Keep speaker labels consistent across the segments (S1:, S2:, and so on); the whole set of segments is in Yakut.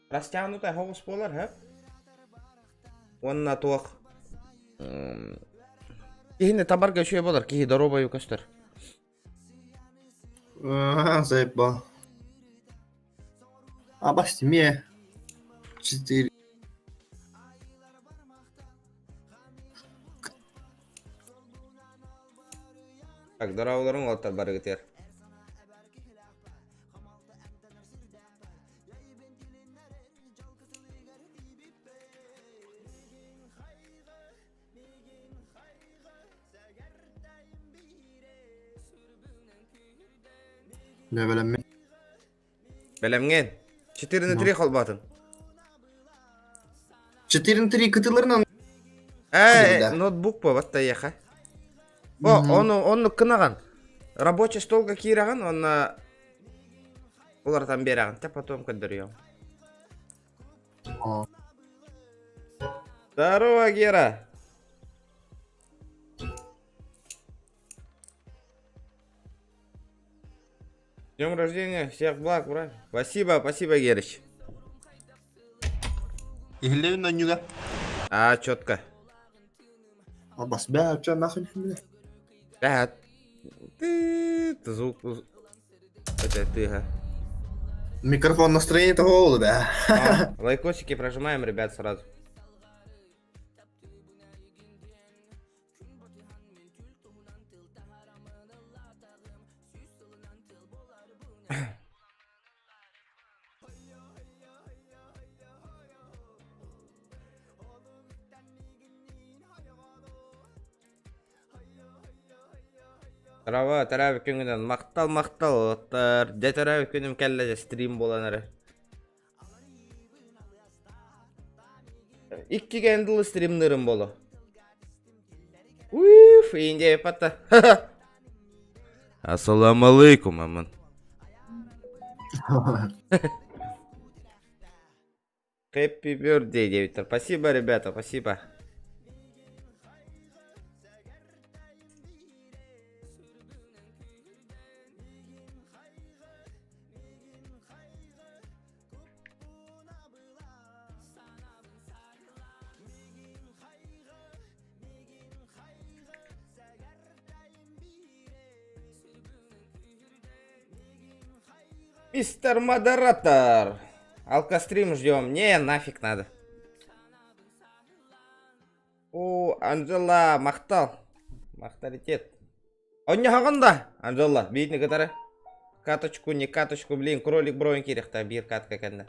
S1: Растянутая соҕус буолар, һэ? Уонна туох киһини табарга үчүгэй буолар, киһи доруобайу көстөр.
S2: Заебал. Абас мне четыре.
S1: Так, дорооболоруҥ уолаттар барыгытыгар.
S2: Бэлэммин.
S1: Бэлэмҥин. 4 на 3 холбоотун.
S2: 4 на 3 кытыларынан
S1: Э, ноутбук по баттайаха. О, ону оннук кынаҕан. Рабочий столга киирэҕин, онно уларытан биэрэҕин, те потом көрдөрүөм. Здорово, Гера. Днем рождения, всех благ, брат. Спасибо, спасибо, Герыч.
S2: Иһиллэбин онньуга.
S1: А, четко.
S2: Абас бә, чё нахуй не
S1: Да, ты звук это ты, га.
S2: Микрофон настроение того да.
S1: А, лайкосики прожимаем, ребят, сразу. Трава, төрөөбүт күҥҥүнэн махтал махтал уолаттар. Дьэ төрөөбүт күнүм кэллэ дьэ стрим буолан эрэр. Икки кэндл стримнырым боло. Уф, Индия пата. Ассаламу алейкум, аман. Happy birthday, диэбиттэр. Спасибо, ребята, спасибо. Мистер Модератор! Алкострим ждем. Не, нафиг надо. О, Анжела, махтал. Махталитет. Онньоһоҕун да, Анжела, биитини кытары. Каточку, не каточку, блин, кролик броин киириэхтээх биир катка кэннэ.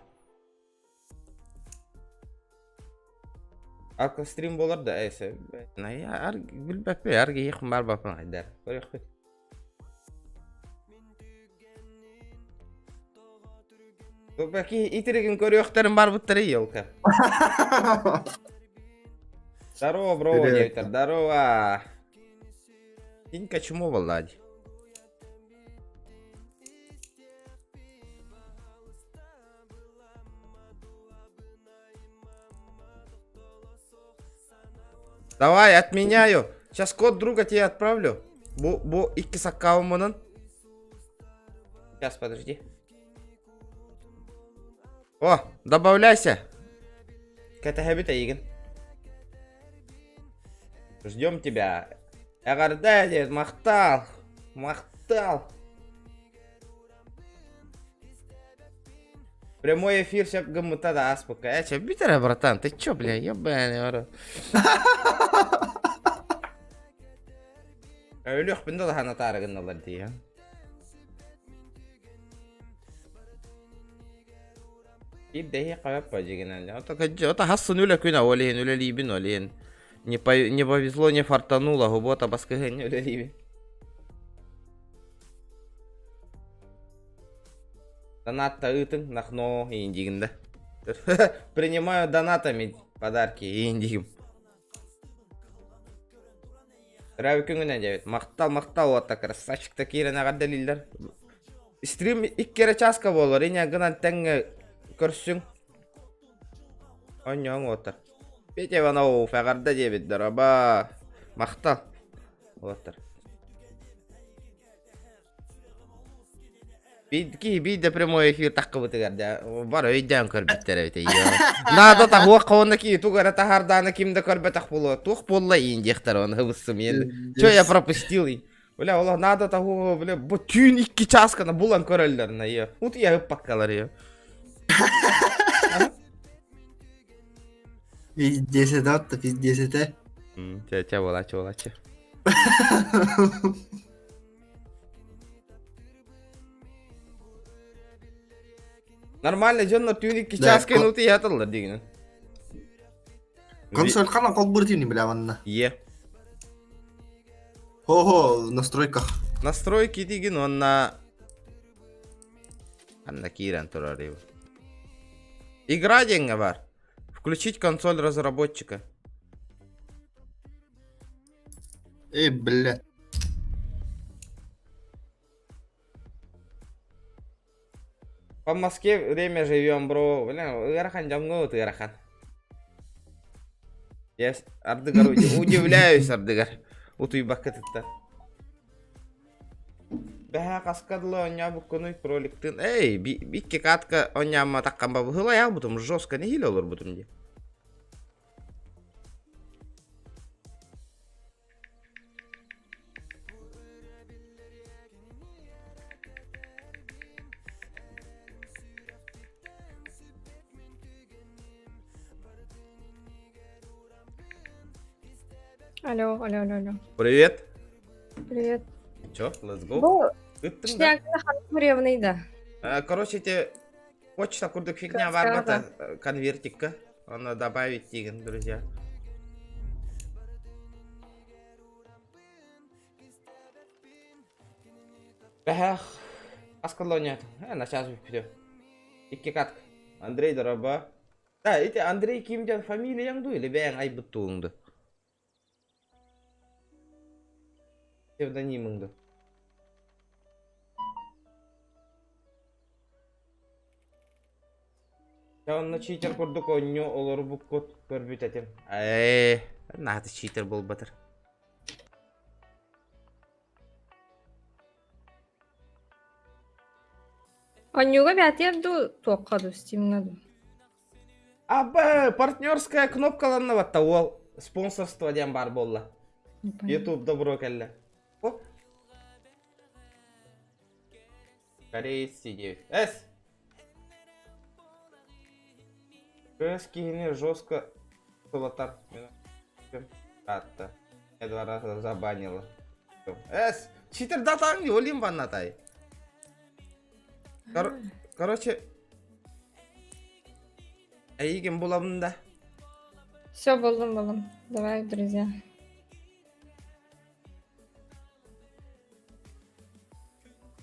S1: Алкострим буолар да, эсэ, билбэппин, аргиһиэх баар баппын айдар. Көрүөхпүт. Баки итиригин көрүөхтэрин барбыттар елка. Здорово, бро, диэбиттэр. Здорово. Тинька чмо буолла дии. Давай, отменяю. Сейчас код друга тебе отправлю. Бу, бу икки аккаунмунун. Сейчас, подожди. О, добавляйся. Кэтэһэбит эйигин. Ждем тебя. Эҕэрдэ диэт, махтал. Махтал. Прямой эфир сөп гыммыта да ааспыкка. Э, чэ, бүт эрэ, братан, ты чё, бля, ебаный в рот. Өлүөхпүн да лаһана таары гынналар дии. Биир хайаппа дьигинэн. Ото кэддьи, ото хассын үлэ күнэ ол иһин үлэлиибин ол иһин. Не, по, не повезло, не фартануло, губота баскыһын үлэлиибин. Донатта ыытыҥ, нахно иин да. Принимаю донатами подарки иин дигим. Төрөөбүт күҥүнэн диэбит. Махтал, махтал уотта красавчикта киирэн эҕэрдэлииллэр. Стрим икки эрэ чааска буолар, иня гынан тэҥҥэ көрсүҥ. Онньоҥ уоттар. Петя Иванов эҕэрдэ диэбит дороба. Махтал. Уоттар. Киһи биир да прямой эфир таххыбытыгар да бар өйдөөн көрбүттэр эбит Наада таһуох уонна киһи тугу эрэ таһаардаана ким да көрбөтөх буолуо. Туох буолла иин диэхтэр оны хыбыссым иэн. Чё я пропустил? Бля, олох наада таһуо, бля, бу түүн икки чааскана булан көрөллөр на ее. Утуйа ыппаккалар ее.
S2: Пиздец это, отто пиздец это.
S1: Чэ, чэ, буолааччы, буолааччы. Нормально дьоннор түүн икки
S2: Да,
S1: чаас кэннэ утуйа дигинен.
S2: Консоль ханан холбур тиини бля манна.
S1: Е.
S2: Хо-хо, в настройках.
S1: Настройки дигин уонна Анна киирэн турар его. Игра диэҥҥэ бар. Включить консоль разработчика.
S2: Эй, бля.
S1: По Москве время живем, бро. Бля, ыарахан дьоҥҥо ыарахан. Я ардыгар удивляюсь ардыгар. Утуйбакка тытта. Бэһээ хаска дылы оонньообуккунуй кроликтыын. Эй, икки катка оонньооммотаххам бабыһылайаабытым жестко нэһиилэ олорбутум дии.
S3: Алло, алло, алло, алло.
S1: Привет.
S3: Привет.
S1: Чё, let's go.
S3: Бу
S1: Ыттың да?
S3: Шнягина Ханкуревный да.
S1: Короче, те почта курдук фигня барбата конвертикка. Оны добавить деген, друзья. Бэхэх, аскалония. На час бүттү. Икки катка. Андрей дороба. Да, ити Андрей ким диэн фамилияң дуу или бэйэҥ айбыт тууҥ дуу? Псевдонимың дуу? Дьэ онно читер курдук оонньуу олорбуккут көрбүт этим. Ээ, наата читер буолбатар.
S3: Оонньууга бээтиэр дуу, туохха дуу, стимҥа дуу?
S1: Аба, партнерская кнопкаланна батта уол. Спонсорство диэн баар буолла. YouTube добро кэллэ. Оп. Кореец сидит. Эс! Кыыс киһини жестко сылатар. Атта. Я два раза забанила. Эс! Читер датаң олим баннатай. Короче, эйигин булабын да.
S3: Все, буллум, буллум. Давай, друзья.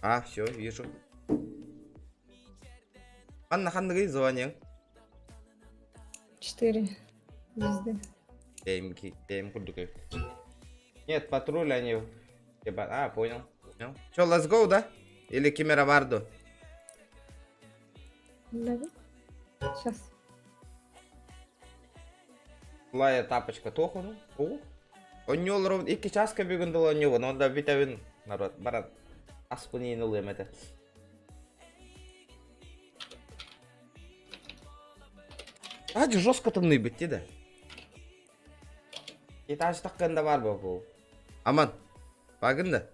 S1: А, все, вижу. Анна ханныгый звонил.
S3: Четыре звезды.
S1: Я им курдук. Нет, патруль они... А, понял. Понял. Че, let's go, да? Или Кимера Варду?
S3: Да. Сейчас.
S1: Злая тапочка тохуну. О. Онньолоров икки чааска бүгүн дыл онньугун, онда бүтэбин народ баран аспын иин ылыам этэ. Ади жестко тымныйбыт да. Этаж тахханда бар бу. Аман, багын да.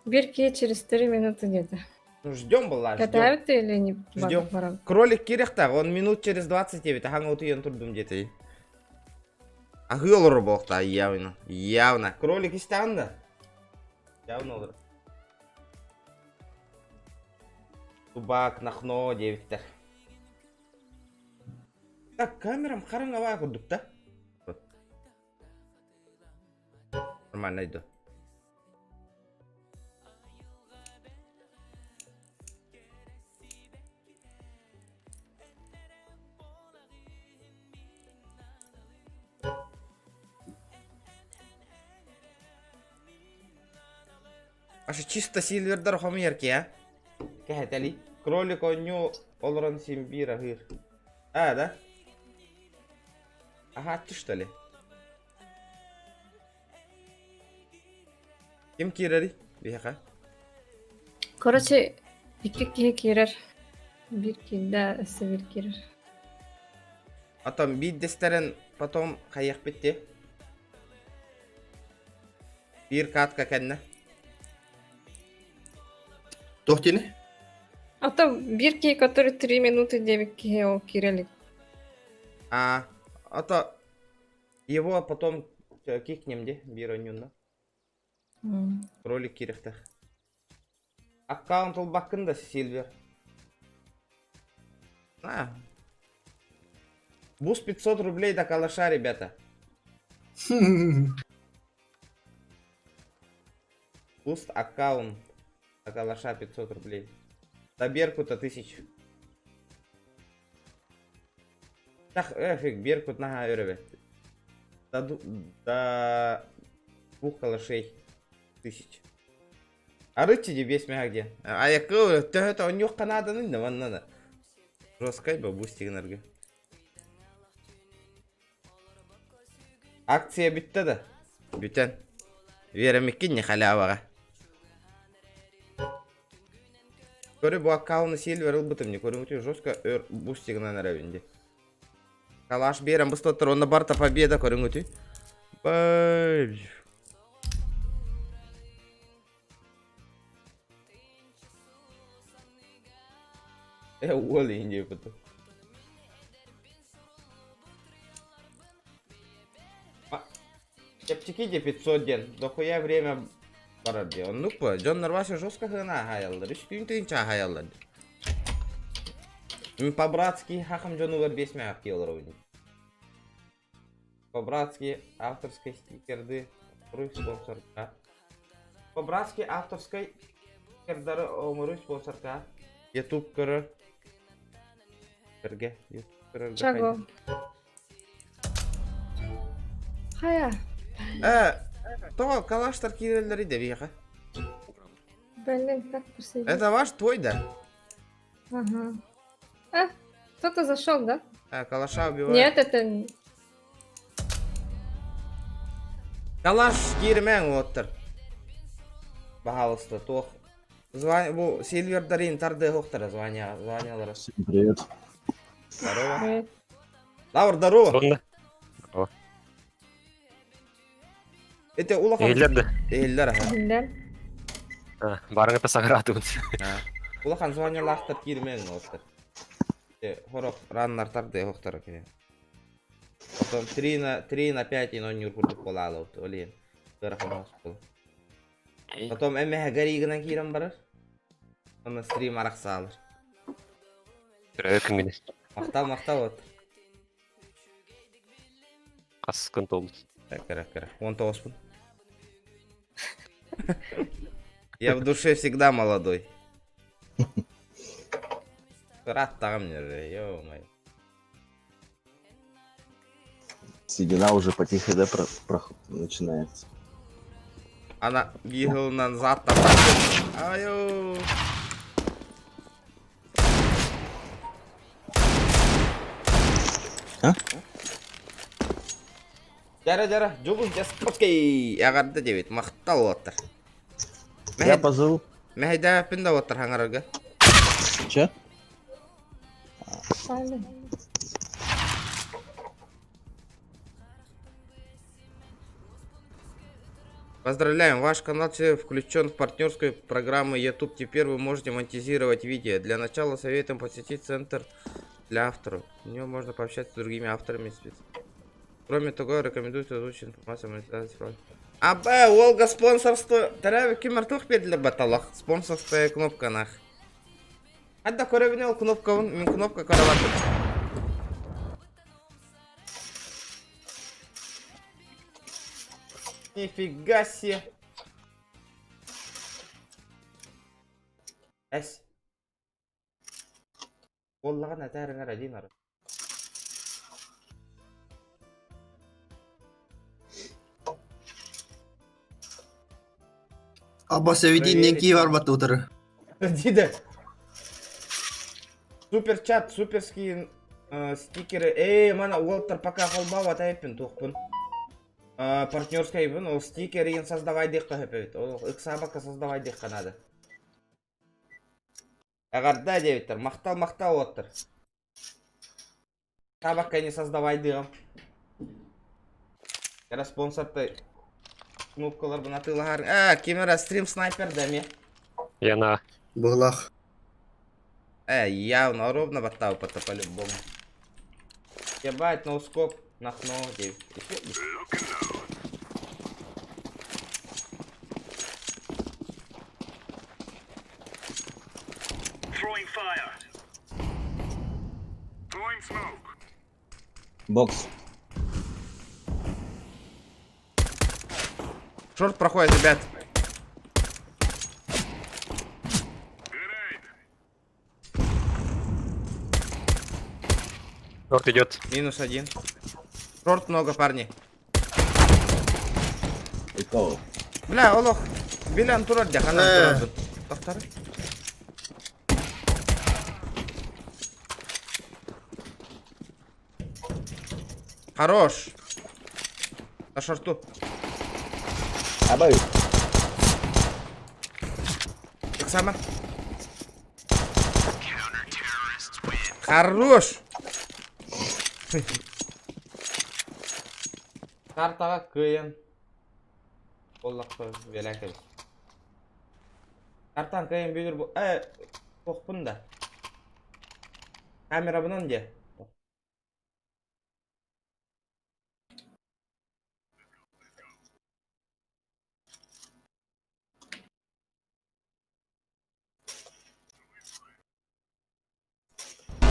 S3: Бирки через 3 минуты где-то.
S1: Ну, ждем была, ждем.
S3: Катают или не
S1: Ждем.
S3: пора?
S1: Кролик кириэхтээх, он минут через 29, ахан утуйан турдум где-то. Аһыы олорор буолуохтаах явно. Явно. Кролик истэҕин да? Явно олорор. Тубак, нахно диэбиттэр. Так, камерам хараҥа курдук да? Вот. Нормально иду. Аше чисто сильвердар хомуйар а? Кэһэтэли. Кролик оонньуу олорон син биир аһыыр. А, да? Аһааччы что ли? Ким киирэрий? Биһиэхэ.
S3: Короче, Икки киһи киирэр. Биир киирдэ, өссө биир киирэр.
S1: Потом биирдэстэрин потом хайыахпыт дии. Биир катка кэннэ.
S2: Туох диэни?
S3: А то биир киһи, который 3 минуты диэбит киһи ол киирэ илик.
S1: А, а то его потом кикнем де, биир оонньуунна. Ролик киириэхтээх. Аккаунт ылбаккын да, Сильвер. На. Буст 500 рублей до калаша, ребята. Буст аккаунт до калаша 500 рублей. До Беркута 1000. Так, эфик, Беркут наһаа өрөбөт. До двух калашей тысяч. Арыччы ди бес меха где. Аякы төһө оонньуох канааданы да манна да. Жесткай ба бустигинарга. Акция бүттэ да. Бүтэн. Үөрэммиккин не халяваҕа. Көрү бу аккаунты Сильвер ылбытым не көрүҥүтү жестко өр бустигынан эрэбин ди. Калаш биэрэн быстаттар онно барта победа көрүҥүтү. Бай. Э, уол иһин диэбит. Чэпчэки де 500 диэн, дохуя время барар диэ. Оннук по, дьон Вася жестко хына аһайаллар, үс түүн тыынча аһайаллар. По-братски хахам дьонугар бес мээх киолоробун. По-братски авторской стикерды оҥоруй спонсорга. По-братски авторской стикердары оҥоруй спонсорга. YouTube көрөр. Көрге, YouTube көрөргө.
S3: Чего? Хайа.
S1: Тоҕо калаштар киирэллэри дэбиэхэ.
S3: Блин, как присоединить?
S1: Это ваш твой, да?
S3: Ага. А, кто-то зашел, да?
S1: А, калаша убивает.
S3: Нет, это...
S1: Калаш кииримэҥ уоттар. Баһаалыста туох. Звание, бу Сильвердарин тарды охтара звание, званиялара.
S4: Всем привет.
S1: Здорово.
S3: Привет.
S1: Лавр, здорово.
S5: Сонда.
S1: Это улахан.
S5: Иһиллэр да.
S1: Иһиллэр аха.
S3: Да.
S5: А, барыҥа саҥараатыбын.
S1: Улахан званиялаахтар кииримэҥ уоттар. Хорох раннар тарды охтара кини. Потом 3 на 3 на 5 и ноннюр курдук болаалы олин. Ыарахан оҕус. Потом эмэһэ гаригынан киирэн барар. Онно стрим арахсаалар.
S5: Төрөө күнгүнэ.
S1: Махтал, махтал вот.
S5: Хас күн толду.
S1: Так, кара, кара. 19-пун. Я в душе всегда молодой. Рад мне же, ё-моё.
S4: Седина уже потихо, да, начинается.
S1: Она бегала назад там. Аю.
S4: А?
S1: Дьара, дьара, жугун жаспокей. Эҕэрдэ диэбит, махтал уоттар.
S4: Я позову.
S1: Мэһэйдээппин да уоттар хаҥарарга.
S4: Че?
S3: Пали.
S1: Поздравляем, ваш канал теперь включен в партнерскую программу YouTube. Теперь вы можете монетизировать видео. Для начала советуем посетить центр для авторов. В нем можно пообщаться с другими авторами. Кроме того, рекомендуется изучить информацию о монетизации проекта. А, Б, Олга спонсорство. Төрөөбүт күммэр туох биэрдилэр баталах. Спонсорская кнопка нах. Адда көрөбүн ол кнопка, мин кнопка көрөбөтүм. Нифига себе. Эс. Буоллаҕын этээриҥэр один ары.
S2: Абба Севидин ки барбат утары.
S1: Дида. Супер чат, суперские стикеры. Эй, мана уолтар пока холбаабат эбиппин туохпун. Партнерская ол стикерин создавай диэххэ сөп. Ол ыксаабакка создавай диэххэ надо. Эҕэрдээ диэбиттэр. Махтал, махтал уоттар. Табакка не создавай дыам. Кара спонсорты кнопкаларбын атыылаһар. Э, ким эрэ стрим снайпер да эмиэ.
S5: Яна.
S2: Быһылаах.
S1: Э, явно ровно баттаабыппата по-любому. Ебать, ноускоп, нахно, 9.
S4: Бокс.
S1: Шорт проходит, ребят.
S5: Шорт идет.
S1: Минус один. Шорт много, парни.
S4: И кого?
S1: Бля, олох. Билан турар дьэ, ханан
S2: Э.
S1: турарбын. Тохтары. Хорош. На шорту.
S4: Абай.
S1: Так само. Хорош. Картаҕа кыайан буоллахха үөлээн кэбис. Картаҕа кыайан бүлүр бу э туохпун да. Камерабынан диэ.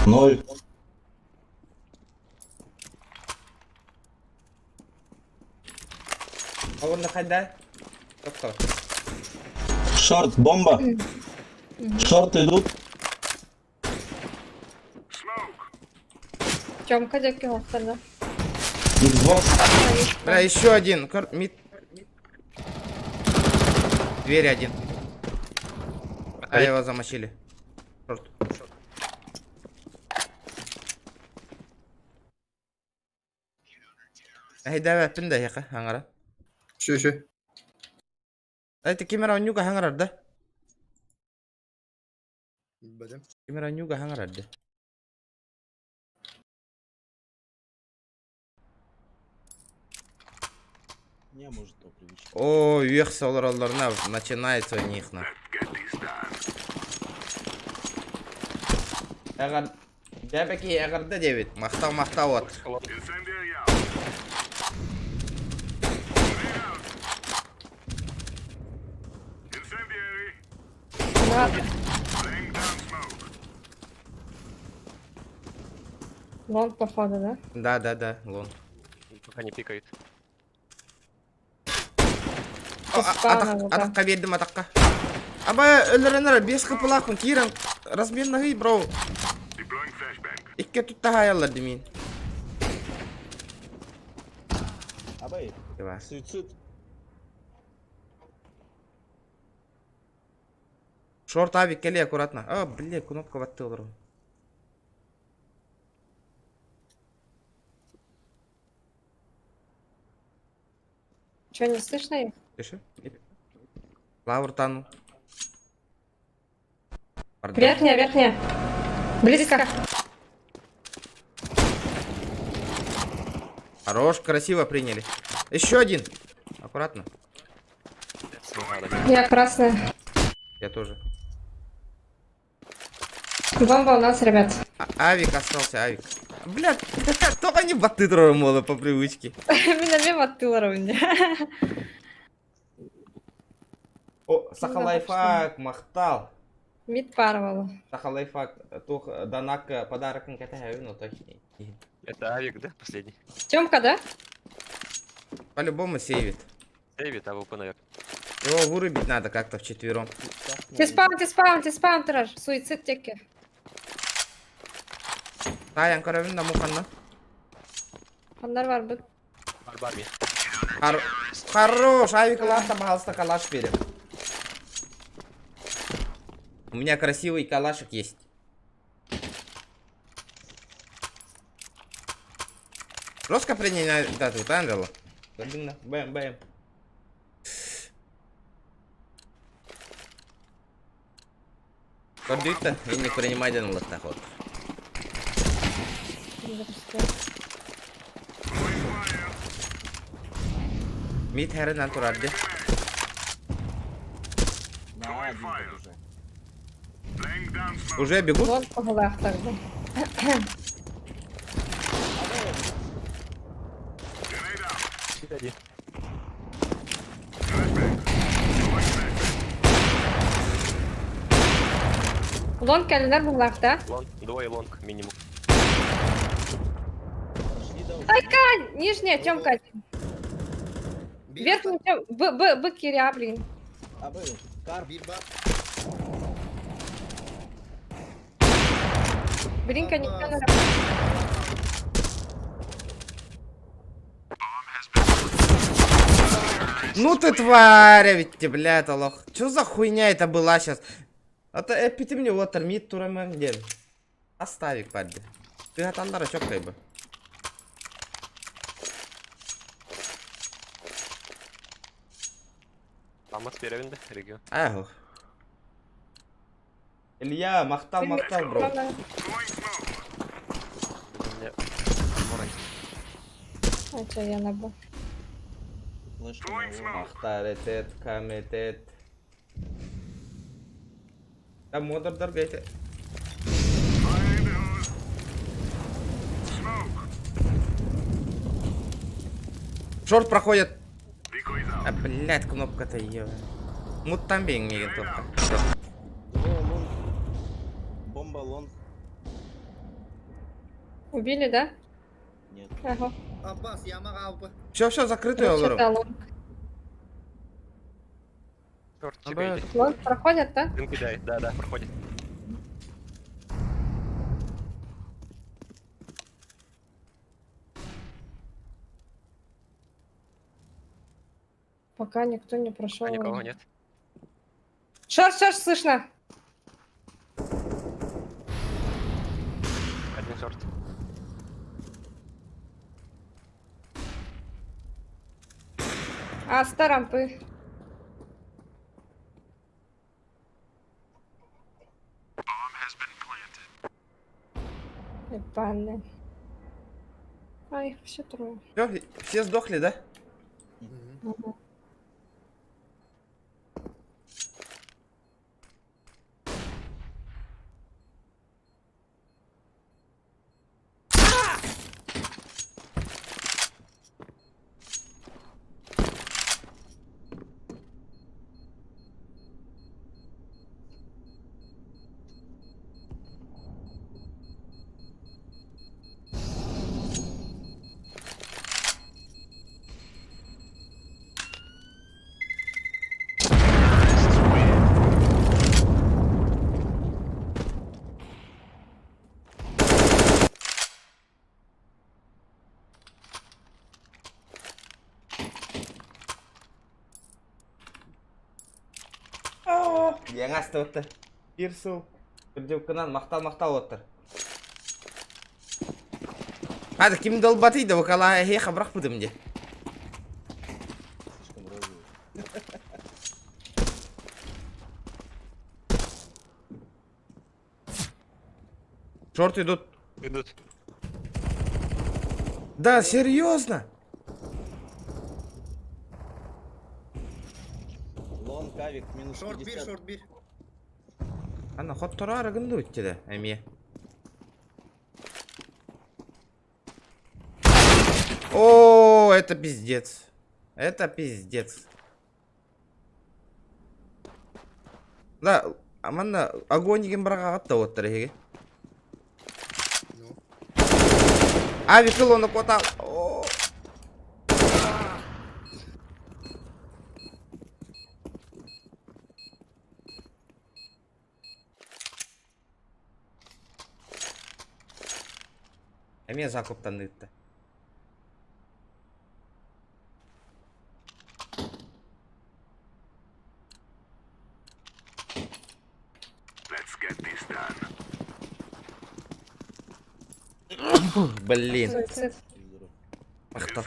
S4: Ноль.
S1: Уонна хайда? Тохтоо.
S4: Шорт, бомба. Шорт идут.
S3: Тёмка диэки оһохторго.
S4: Xbox.
S1: Бля, еще один. Кор... Мид. Дверь один. А его замочили. Шорт. Эһэйдээбэппин да эһиэхэ аҥара.
S2: Үчү үчү.
S1: Это ким эрэ онньуга хаҥарар да?
S2: Билбэтим.
S1: Ким эрэ онньуга хаҥарар да?
S4: Не, может, то привычка.
S1: О, үөхсэ олороллоруна начинается у них на. Эҕэр... Дьэбэки эҕэрдэ диэбит. Махтал махтал от.
S3: Лонг походу, да?
S1: Да, да, да, лон.
S5: Пока не пикает.
S1: Атахха биэрдим атахха. Аба өлөрөн эрэ биэс кыпылаахпын киирэн разменнаһый бро. Икки туттаһаайаллар димиин.
S4: Абай, суицид.
S1: Шорт авик кэлиэ аккуратно. А, бля, кнопка баттыы олорон.
S3: Че, не слышно их?
S1: Тише. Лавр тану. Пардон.
S3: Верхняя, верхняя. Близко.
S1: Хорош, красиво приняли. Еще один. Аккуратно.
S3: Я красная.
S1: Я тоже.
S3: Бомба у нас, ребят.
S1: А, авик остался, авик. Бля, только не боты тронула по привычке.
S3: Мин эмиэ баттыылар мне.
S1: О, Сахалайфак, махтал.
S3: Мид парвала.
S1: Сахалайфак, тух данак подарок кэтэһэбин отой.
S5: Это авик, да, последний?
S3: Тёмка, да?
S1: По-любому сейвит.
S5: Сейвит, АВП, наверное.
S1: Его вырубить надо как-то вчетвером.
S3: Ты спам, ты спам, ты спам, турар. Суицид теке.
S1: Таайан көрөбүн да муханна.
S3: Ханнар бар бу.
S5: Бар бар ми.
S1: Хор... Хорош, авик ласта, пожалуйста, калаш берем. У меня красивый калашик есть. Жестко приняли, да, тут Анджела. Бэм, бэм. Көрдүүт да, инник принимай ден ылыктах вот. Мид хэринэн турарды.
S4: На один побежал.
S1: Уже бегут?
S3: Вон поголахтарды.
S5: Один.
S3: Лонг кэллилэр буллаахта.
S5: Лонг, двое лонг минимум.
S4: Прошли, да, уже?
S3: Айка, нижняя, Тёмка один. Верхний, Тём... Б, Б, Б, Киря, блин.
S4: А, Б, кар.
S2: Биир баар.
S3: Блинка не
S1: Ну ты тварь, ведь ты, блядь, олох. Чё за хуйня это была сейчас? А то эпити мне вот мид турамен ден. Оставик падли. Ты аталлара чок бы.
S5: Алмаз перевинде, регион.
S1: Ах. Илья, махтал, махтал, бро.
S5: У меня морай.
S3: А чё, я на Б.
S4: Флешка на лонг.
S1: Махтаритет, комитет. Да модердар бейте. Шорт проходит. А, блядь, кнопка-то её. Мут там бей, мне кнопка.
S4: Двое long. Бомба long.
S3: Убили, да?
S4: Нет.
S3: Ага.
S2: Аббас, яма аалбы.
S1: Все, все, закрытую
S3: Короче,
S1: олору.
S3: это long.
S5: Short
S1: А,
S5: тебе иди.
S3: Long проходят, да?
S5: Дым кидает, да, да, проходит.
S3: Пока никто не прошел.
S5: А никого нет.
S3: Short, short, слышно.
S5: Один short.
S3: А, рампы. Ебаные. А, их все трое.
S1: Все, все сдохли, да?
S3: Мгм.
S1: Яңа отты. Пирсу. Күрдеукынан мақтал мақтал оттыр. Hadi kim долбатыйды вокала хе хабрах будым де.
S4: Слишком розовый.
S1: Шорт идут.
S5: Идут.
S1: Да, серьезно?
S4: Long, авик, минус
S2: Short биир,
S4: 50.
S2: short биир.
S1: Ана хот турар гынды өтті әме. О, это пиздец. Это пиздец. Да, аманна огонь деген барға қатта оттыр еге.
S2: Ну.
S1: Авик оны кота. О. Әме закуптан ыытты. Блин,
S3: Суицид.
S4: Здорово.
S1: мақтал.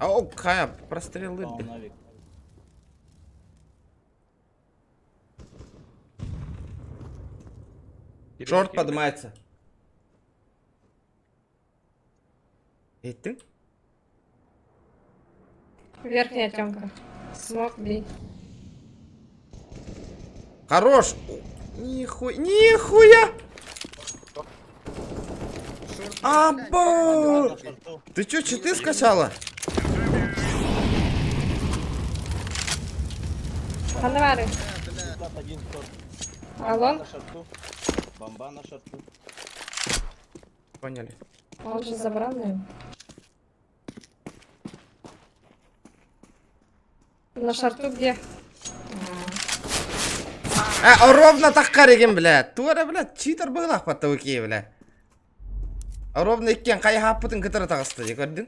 S1: О, хайа, прострелы.
S4: Упал навик.
S1: Шорт поднимается. Иттиҥ?
S3: Верхняя Тёмка. Смог бей.
S1: Хорош! Нихуя! Нихуя! Або! Ты чё, читы скачала?
S3: Ханвары.
S4: Один шорт.
S3: А лонг?
S4: На шорту. Бомба на шорту.
S1: Поняли.
S3: Он же забрал, наверное. На шорту где?
S1: Э, ровно так кареген, бля. Тура, бля, читер быһыылаах баттабы бля. Ровно иккиэн хайыһааппытын кытары таҕыста дии көрдүҥ?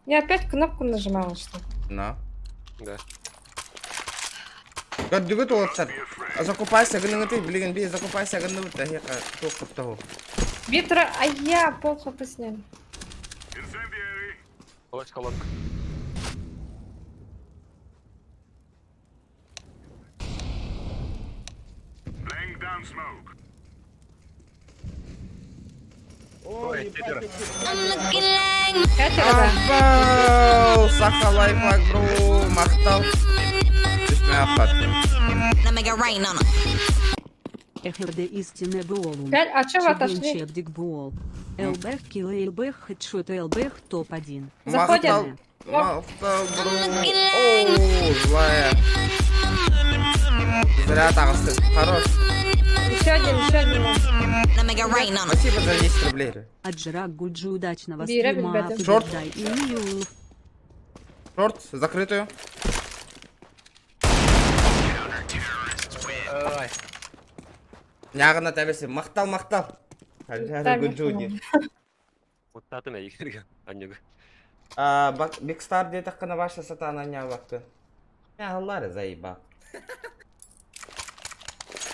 S3: Я опять кнопку нажимала, что ли?
S1: Но.
S5: Да.
S1: Көрдүгүт уолаттар. Закупайся гыныҥытый, билигин би закупайся гынныбыт эһиэхэ туох куттаһу.
S3: Витра, а я пол хп сняли.
S5: Флешка long.
S4: Ой,
S5: четверо.
S3: Пятеро, да.
S1: Абау, саха лайфхак, бро, махтал. Түспэ аппат.
S6: Эхерде истинне буолун.
S3: Пять, а чё вы отошли?
S6: Чебдик буол. Элбэх килл элбэх хедшот элбэх топ-1.
S3: Заходим.
S1: Махтал, махтал, бро. О, злая. Зря таҕыстым. Хорош.
S3: Еще один, еще один.
S1: Спасибо за 10 рублей.
S6: Аджирак Гуджи удачного
S3: Бира,
S6: стрима.
S3: ребята.
S1: Шорт.
S6: Дай и
S1: Шорт, закрытую.
S5: Ай.
S1: Нягына тәбесе. Махтал, махтал.
S3: Там
S1: Гуджуди.
S5: Уттатын эйгерге. Аннюга.
S1: Биг Стар диэтэххинэ ваша сатана ньаабаккын. Аллары заебал.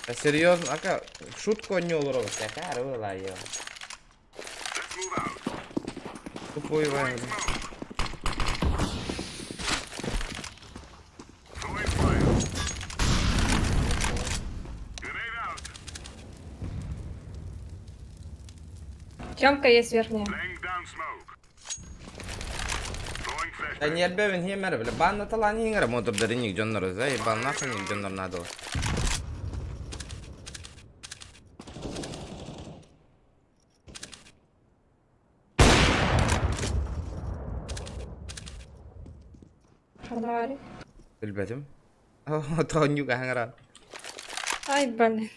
S1: Да серьезно, ака, в шутку не олоробут, какая рыла ё. Тупой Ваня.
S3: Тёмка есть верхняя.
S1: Да не альбевин хемер, бля, бан на талани ингара мотор дариник дьоннор, заебал нахуй ник дьоннор надо.
S3: Ханвари.
S1: Билбэтим. Тоонньуга хаңара.
S3: Ай, блин.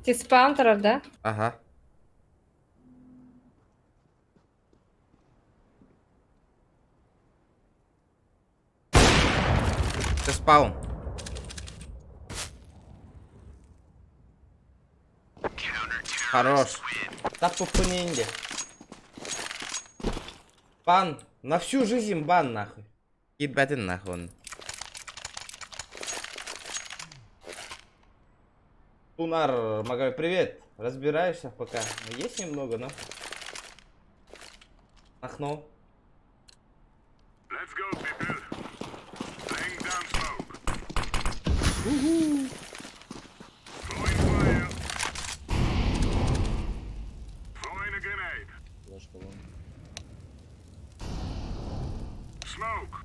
S3: Ты спаунтеров, да?
S1: Ага. Это спаун. Хорош. Так по инди. Бан. На всю жизнь бан нахуй. Ебать нахуй он. Тунар, Магомед, привет. Разбираешься в ПК? Ну, есть немного, но... Махнул.
S7: Let's go, people. Laying down smoke. Throwing fire. Throwing a grenade.
S4: Флешка long.
S7: Smoke.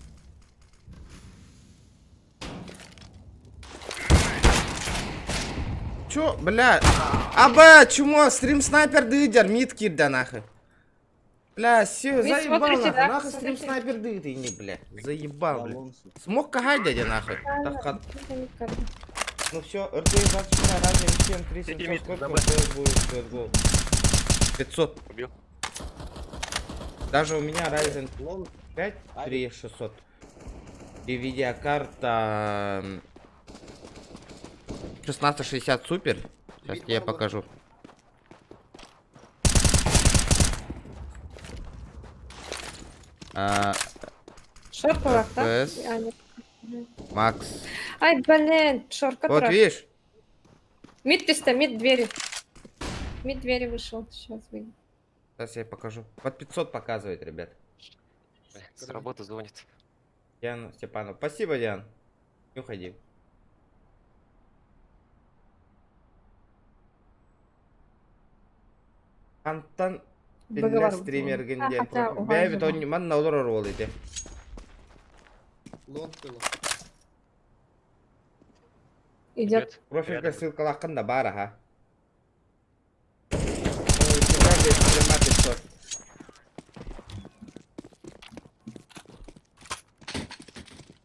S1: Чё, бля? Аба, чмо, стрим снайпер дыдер, мид кирда нахуй. Бля, все,
S3: Вы
S1: заебал
S3: смотрите,
S1: нахуй,
S3: да?
S1: нахуй стрим
S3: Смотрите.
S1: снайпер дыдер, не, бля. Заебал,
S4: На
S1: бля.
S4: long су.
S1: Смог кахай дядя нахуй. Так,
S3: Да.
S1: ну все, RTX 24 Ryzen 7
S5: Сиди,
S1: 3700,
S5: мид,
S1: сколько
S5: давай.
S1: стоит будет CSGO? 500.
S5: Убил.
S1: Даже у меня Ryzen
S4: Long.
S1: 5 3600. И видеокарта 1660 супер. Сейчас я покажу.
S3: Шорт да?
S1: FPS. Макс.
S3: Ай, блин, шорка
S1: Вот видишь?
S3: Мид писта, мид двери. Мид двери вышел. Сейчас выйдет.
S1: Сейчас я покажу. Под 500 показывает, ребят.
S5: С работы звонит.
S1: Диана Степанов. Спасибо, Диан. Не уходи. Антон биллэр стримергин диэн бэйэбит манна олорор уол ити.
S3: Идет.
S1: Профильга ссылкалааххын да баар аха.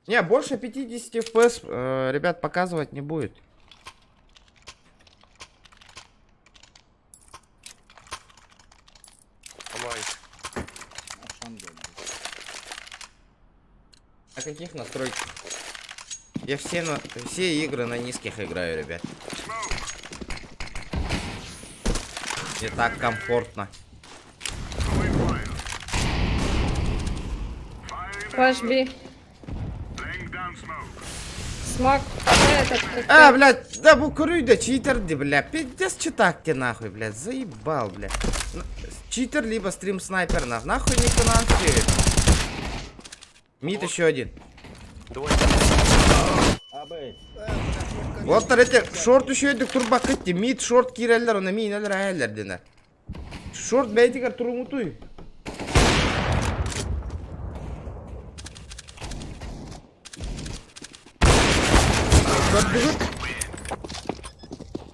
S1: Не, больше 50 FPS, ребят, показывать не будет. На каких настройках? Я все игры на низких играю, ребят. Мне так комфортно.
S3: Флэш Би. Смог.
S1: А, блядь, да бу да читер, бля, пиздец читак тебе нахуй, блядь, заебал, бля. Читер либо стрим снайпер, нахуй, нахуй никто нам Мид еще один. Вот эти шорт еще один турбак эти мид шорт киреллер, он мин эллер дина. Шорт бәйтигер турумутуй.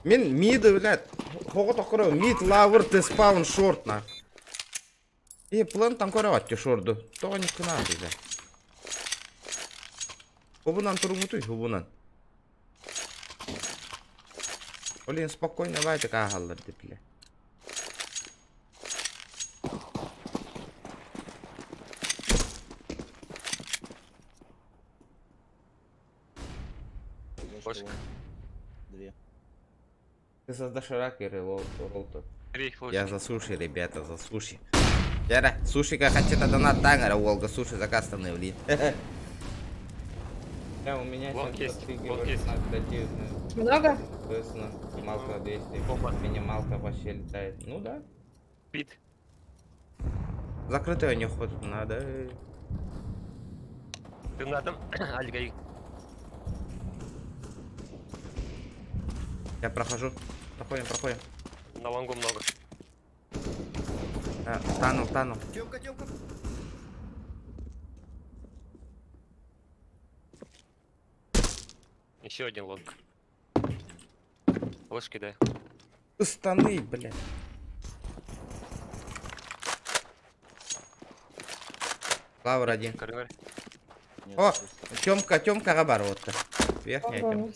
S1: Мин мид, блядь, хого токоро мид лавр ты спаун шорт на. И план там короче шорду. То не надо, блядь. Хубунан турумутуй, хубунан. Блин, спокойно, давай такая галлар, бля.
S4: Две.
S1: Ты за доширак и ролл
S5: Три
S1: Я за суши, ребята, за суши. Яра, суши-ка хочу донат тангара, Волга, суши заказ там блин. Да, у меня
S5: Лонг есть, лонг есть.
S3: Много?
S1: Малка 200, минималка вообще летает. Ну да.
S5: Пит.
S1: Закрытую нюх надо.
S5: Ты на там. Альга.
S1: Я прохожу. Проходим, проходим.
S5: На лонгу много.
S1: А, тану, тану.
S2: Тёмка, Тёмка.
S5: Еще один long. Ложки дай.
S1: Станы, блядь. Лавр один.
S5: Корнер.
S4: Нет,
S1: О, Тёмка, Тёмка Габар, вот. Верхняя Тёмка.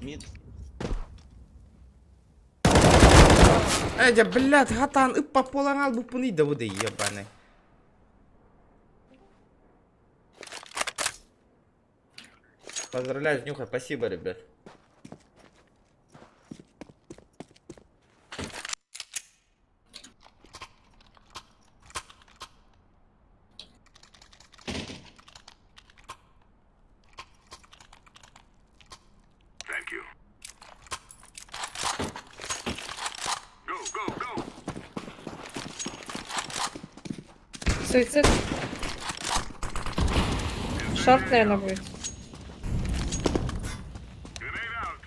S4: Мид.
S1: Эдя, блядь, хатан, ыппа полан ал буппун ида буды, ебаный. Поздравляю, Нюха, спасибо, ребят.
S7: Thank you. Go, go, go.
S3: Суицид. Шорт, наверное, будет.
S7: Grenade out.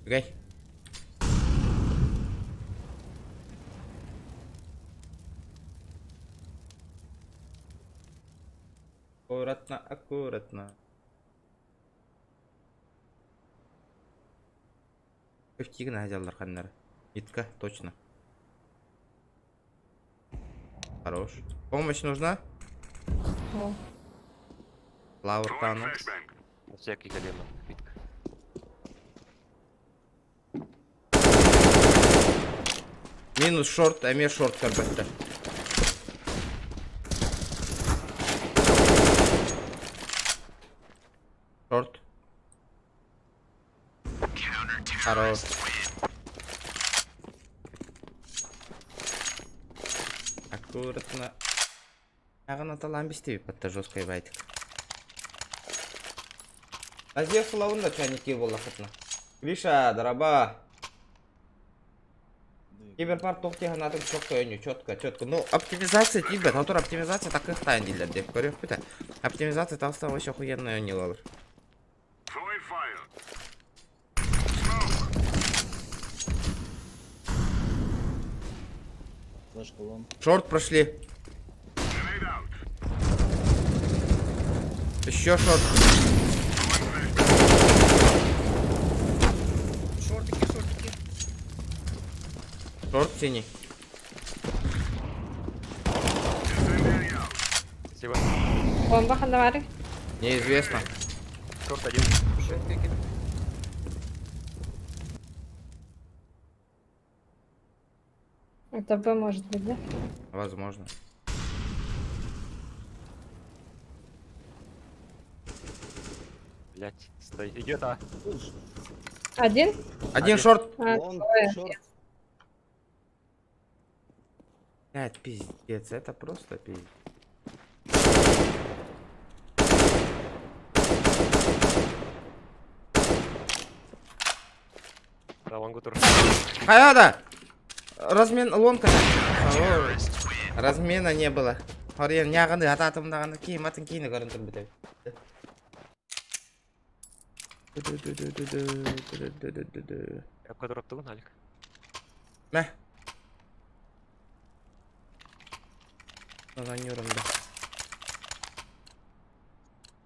S1: Бегай. Аккуратно, аккуратно. Көптеген азиялар қаннары. Нитка, точно. Хорош. Помощь нужна?
S3: О.
S1: Лаур
S7: Throwing
S1: тану.
S7: flashbang.
S5: Всякий голема. Митка.
S1: Минус шорт, эмиэ шорт көрбөттөр. Шорт. Хорош. Аккуратно. Аҕын аталаан бистибит батта жесткай байтик. Азия сылабын да чайники буоллахытына. Гриша, дороба. Киберпарк туох дии санаатыҥ четко өнү, четко, четко. Ну, оптимизация тиийбэт, отур оптимизация такых тайн дииллэр диэн көрүөхпүт. Оптимизация таҕыста вообще охуенная өнньүлалар.
S7: Throwing fire.
S4: Флешка long.
S1: Шорт прошли.
S7: Grenade out.
S1: Еще шорт.
S2: Шортики, шортики.
S1: Шорт синий.
S7: Incendiary out.
S5: Спасибо.
S3: Бомба ханна баарый.
S1: Неизвестно.
S5: Шорт один.
S2: Шортики.
S3: Это Б может быть, да?
S1: Возможно.
S5: Блять, стой. Идет А.
S3: Один?
S1: Один шорт.
S3: А,
S4: Long,
S3: двое.
S4: short.
S1: Блядь, пиздец, это просто пиздец.
S5: На лонгу тур.
S1: Хайада! Размен лонка. Ой, Размена не было. Харьян няганы ататым даганы кийим атын кийини көрөн турбут.
S5: Какой дроп тугун, Алик?
S1: Мә. да.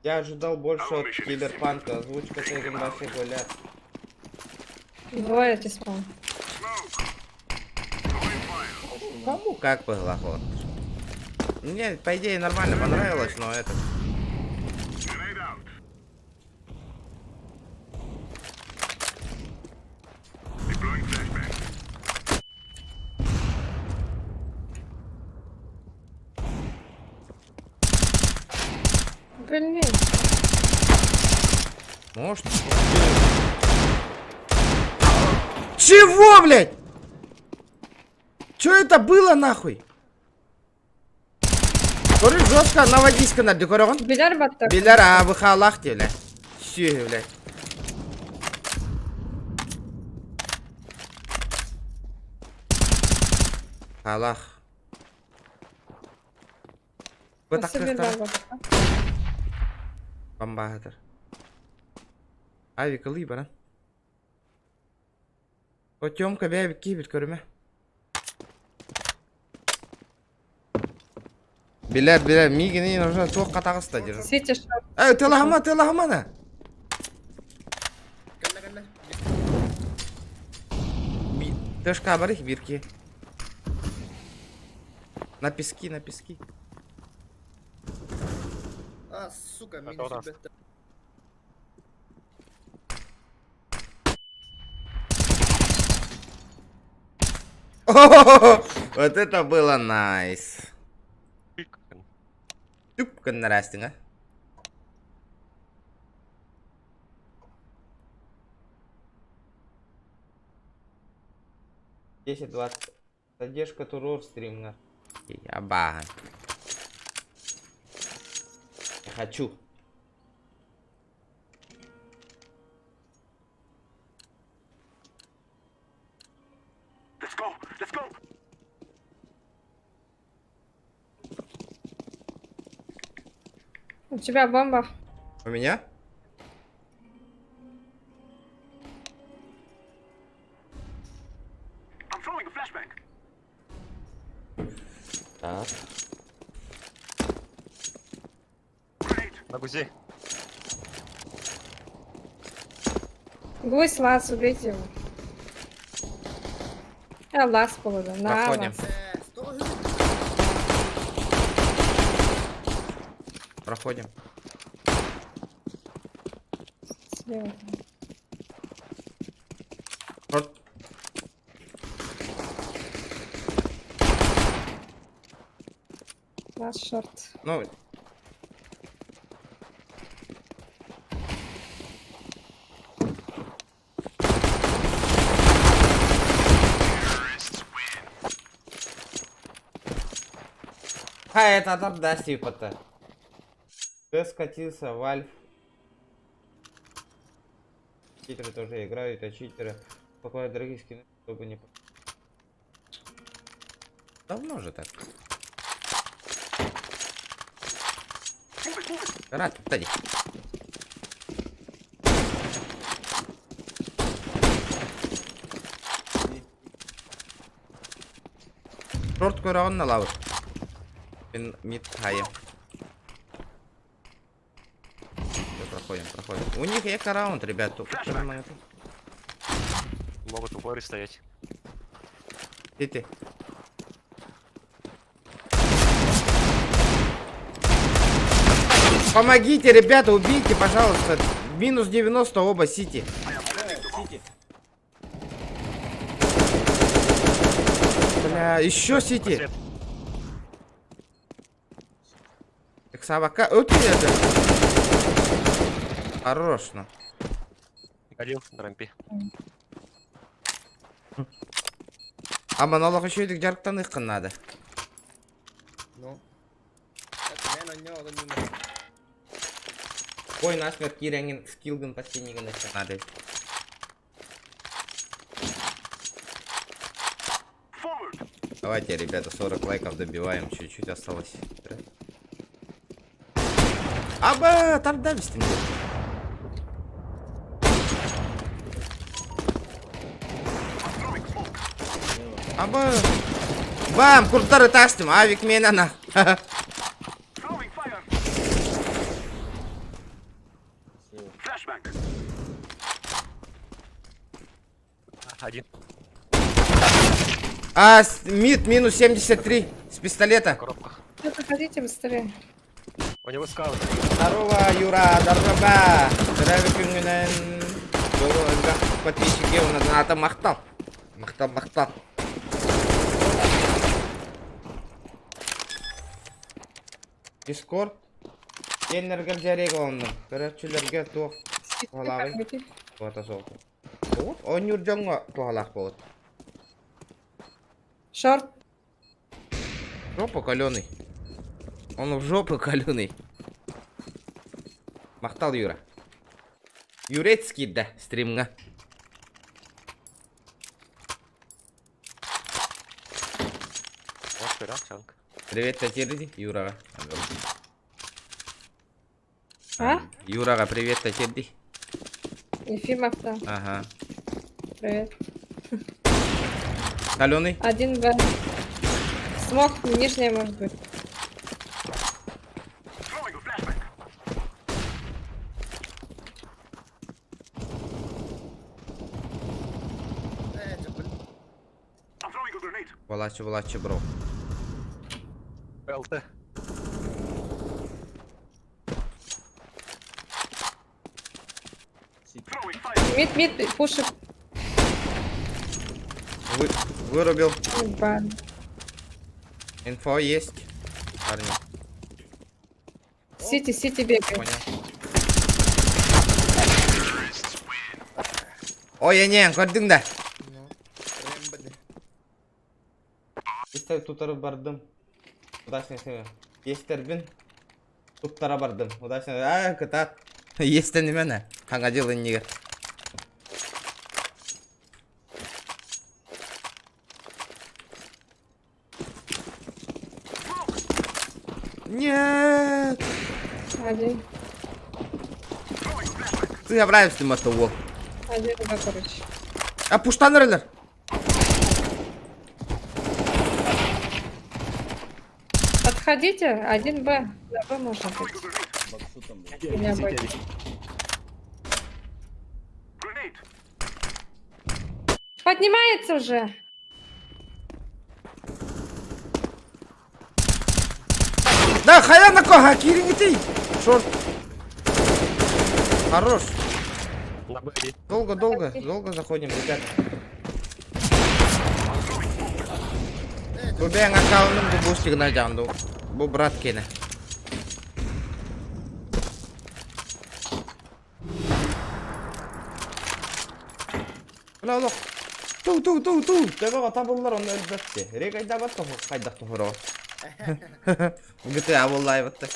S1: Я ожидал больше от Киберпанка. Озвучка с этим вообще гулят.
S3: Двое респаун.
S7: Smoke. Throwing fire.
S1: Кому как было вот. Мне, по идее, нормально понравилось, но это...
S7: Grenade out. Deploying flashbang.
S3: Блин.
S1: Может. Чего, блядь? Чё это было, нахуй? Көрү жестко наводись-ка на декорон.
S3: Билэр баттар.
S1: Билэр АВХ бля. Все, блядь. Аллах. Бу
S3: Өссө бир
S1: такыктар
S3: бар баттар.
S1: бомбаатыр. Авик ылый баран. О, Тёмка бэбик киибит көрүмэ. Билэр, билэр, миигин уже туох катаҕыста дир.
S3: Сити шорт.
S1: Эй, тылаһыма, тылаһыма на.
S2: Кэллэ, кэллэ.
S1: Тэшка бар их бирки. На пески, на пески.
S2: А, сука,
S5: Это
S2: минус
S5: у нас.
S2: бетта.
S1: Вот это было найс. Түп гыннарастың, а? 10:20. Задержка туруор стримҥа. Я баҕа. Я хочу.
S7: Let's go. Let's go.
S3: У тебя бомба.
S1: У меня?
S7: I'm throwing a flashbang.
S1: Так.
S7: Grenade.
S5: На гузе.
S3: Гусь лаз, убейте его. Я лаз буолла. На
S1: Проходим.
S3: лаз.
S2: Стой.
S1: Проходим.
S3: Слева.
S1: Шорт.
S3: Last short.
S1: Ну, Ха, это от типа-то. Ты скатился, Вальф. Читеры тоже играют, а читеры покупают дорогие скины, чтобы не... Давно же так. Рад, отойди. Шорт көрөҕүн налабыт. Мин мид хайа. Проходим, проходим. У них эко раунд, ребят. Тут
S5: Могут в упоре стоять.
S1: Сити. Помогите, ребята, убейте, пожалуйста. Минус 90 оба Сити.
S4: Сити.
S1: Бля, еще Сити.
S5: Просвет.
S1: Савака. Вот это. Хорош, ну.
S5: Один на рампе.
S1: А монолог еще и дьарыктаныахха надо.
S2: Ну. Это мен онньо олонньума.
S1: Ой, насмерть киирэн скиллгын последнигын надо.
S7: Forward.
S1: Давайте, ребята, 40 лайков добиваем, чуть-чуть осталось. Аба, тарда бистим.
S7: Throwing smoke.
S1: Аба. Бам, куртары тастым, авик миэнэ на.
S7: Throwing fire.
S4: Слева.
S7: Flashbang.
S5: Один.
S1: А, мид минус 73 с пистолета.
S5: В коробках.
S3: Ну, заходите быстрее.
S5: У него скаут.
S1: Здорово, Юра, здорово. Здравия күнүнэн. Дьолу подписчики у нас ата махтал. Махтал, махтал. Дискорд. Сиэннэргэр дьарык онно. Көрөөччүлэргэ туох туһалааҕый? Туһата суох. Вот, оонньуур дьоҥҥо туһалаах буолуо.
S3: Short.
S1: Жопа каленый. Он в жопу каленый. Махтал Юра. Юрецкий, да, стримҥа.
S5: Вот вчера, чанк.
S1: Привет, тиэрдий, Юраҕа.
S3: А?
S1: Юраҕа привет тиэрдий.
S3: Ефимов, да.
S1: Ага.
S3: Привет.
S1: Каленый.
S3: Один Б. Смог, нижняя может быть.
S7: Throwing a flashbang.
S2: Э, это, блин.
S7: I'm throwing a grenade.
S1: Валачи, валачи, бро.
S5: ЛТ.
S4: Сити.
S7: Throwing fire.
S3: Mid, mid, пушит.
S1: Вырубил.
S3: Бан.
S1: Инфо есть. Парни,
S3: CT, CT бегает.
S1: понял. Ой, не, көрдүҥ да.
S2: Ну. Рэмбо дии.
S1: Истэр тутары бардым. Удачный сыга. Иэстэрбин туттара бардым. Удачно. А, кытаат. Иэстэнимэ. Саҥа дьыл иннигэр. Нет!
S3: Один.
S1: Ты обравишься, мотобол.
S3: Один Б, короче.
S1: А пуштан релер.
S3: Подходите, один Б. На Б можно быть.
S4: Боксу там был.
S3: Меня будет.
S7: Grenade.
S3: Поднимается уже.
S1: Да, хайа на кого, кириҥ Short. Хорош.
S5: На Б один.
S1: Долго, долго, долго заходим, ребят. Бу бэйэҥ аккаунуҥ бу бустигына дьаанду. Бу брат киэнэ. Бля олох. Ту ту ту ту. Төбөҕө табыллар онно өлбөттө. Рекайдабат тоһу хайдах тоһуро. GTA буоллаайбатта.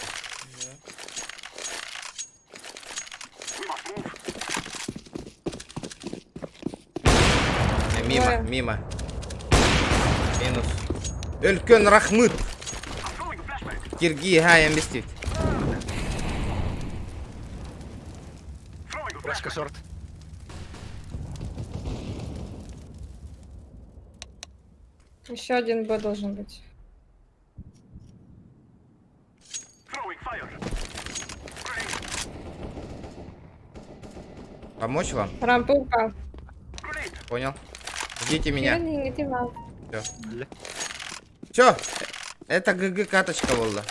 S1: Мимо, мимо. Минус. Өлкөн рахмыт. Киргии хаайан бистибит.
S5: Флешка шорт.
S3: Еще один Б должен быть.
S1: Помочь вам?
S3: Рампа упал.
S1: Понял. Ждите меня.
S3: Меня.
S1: Все. Это ГГ каточка была.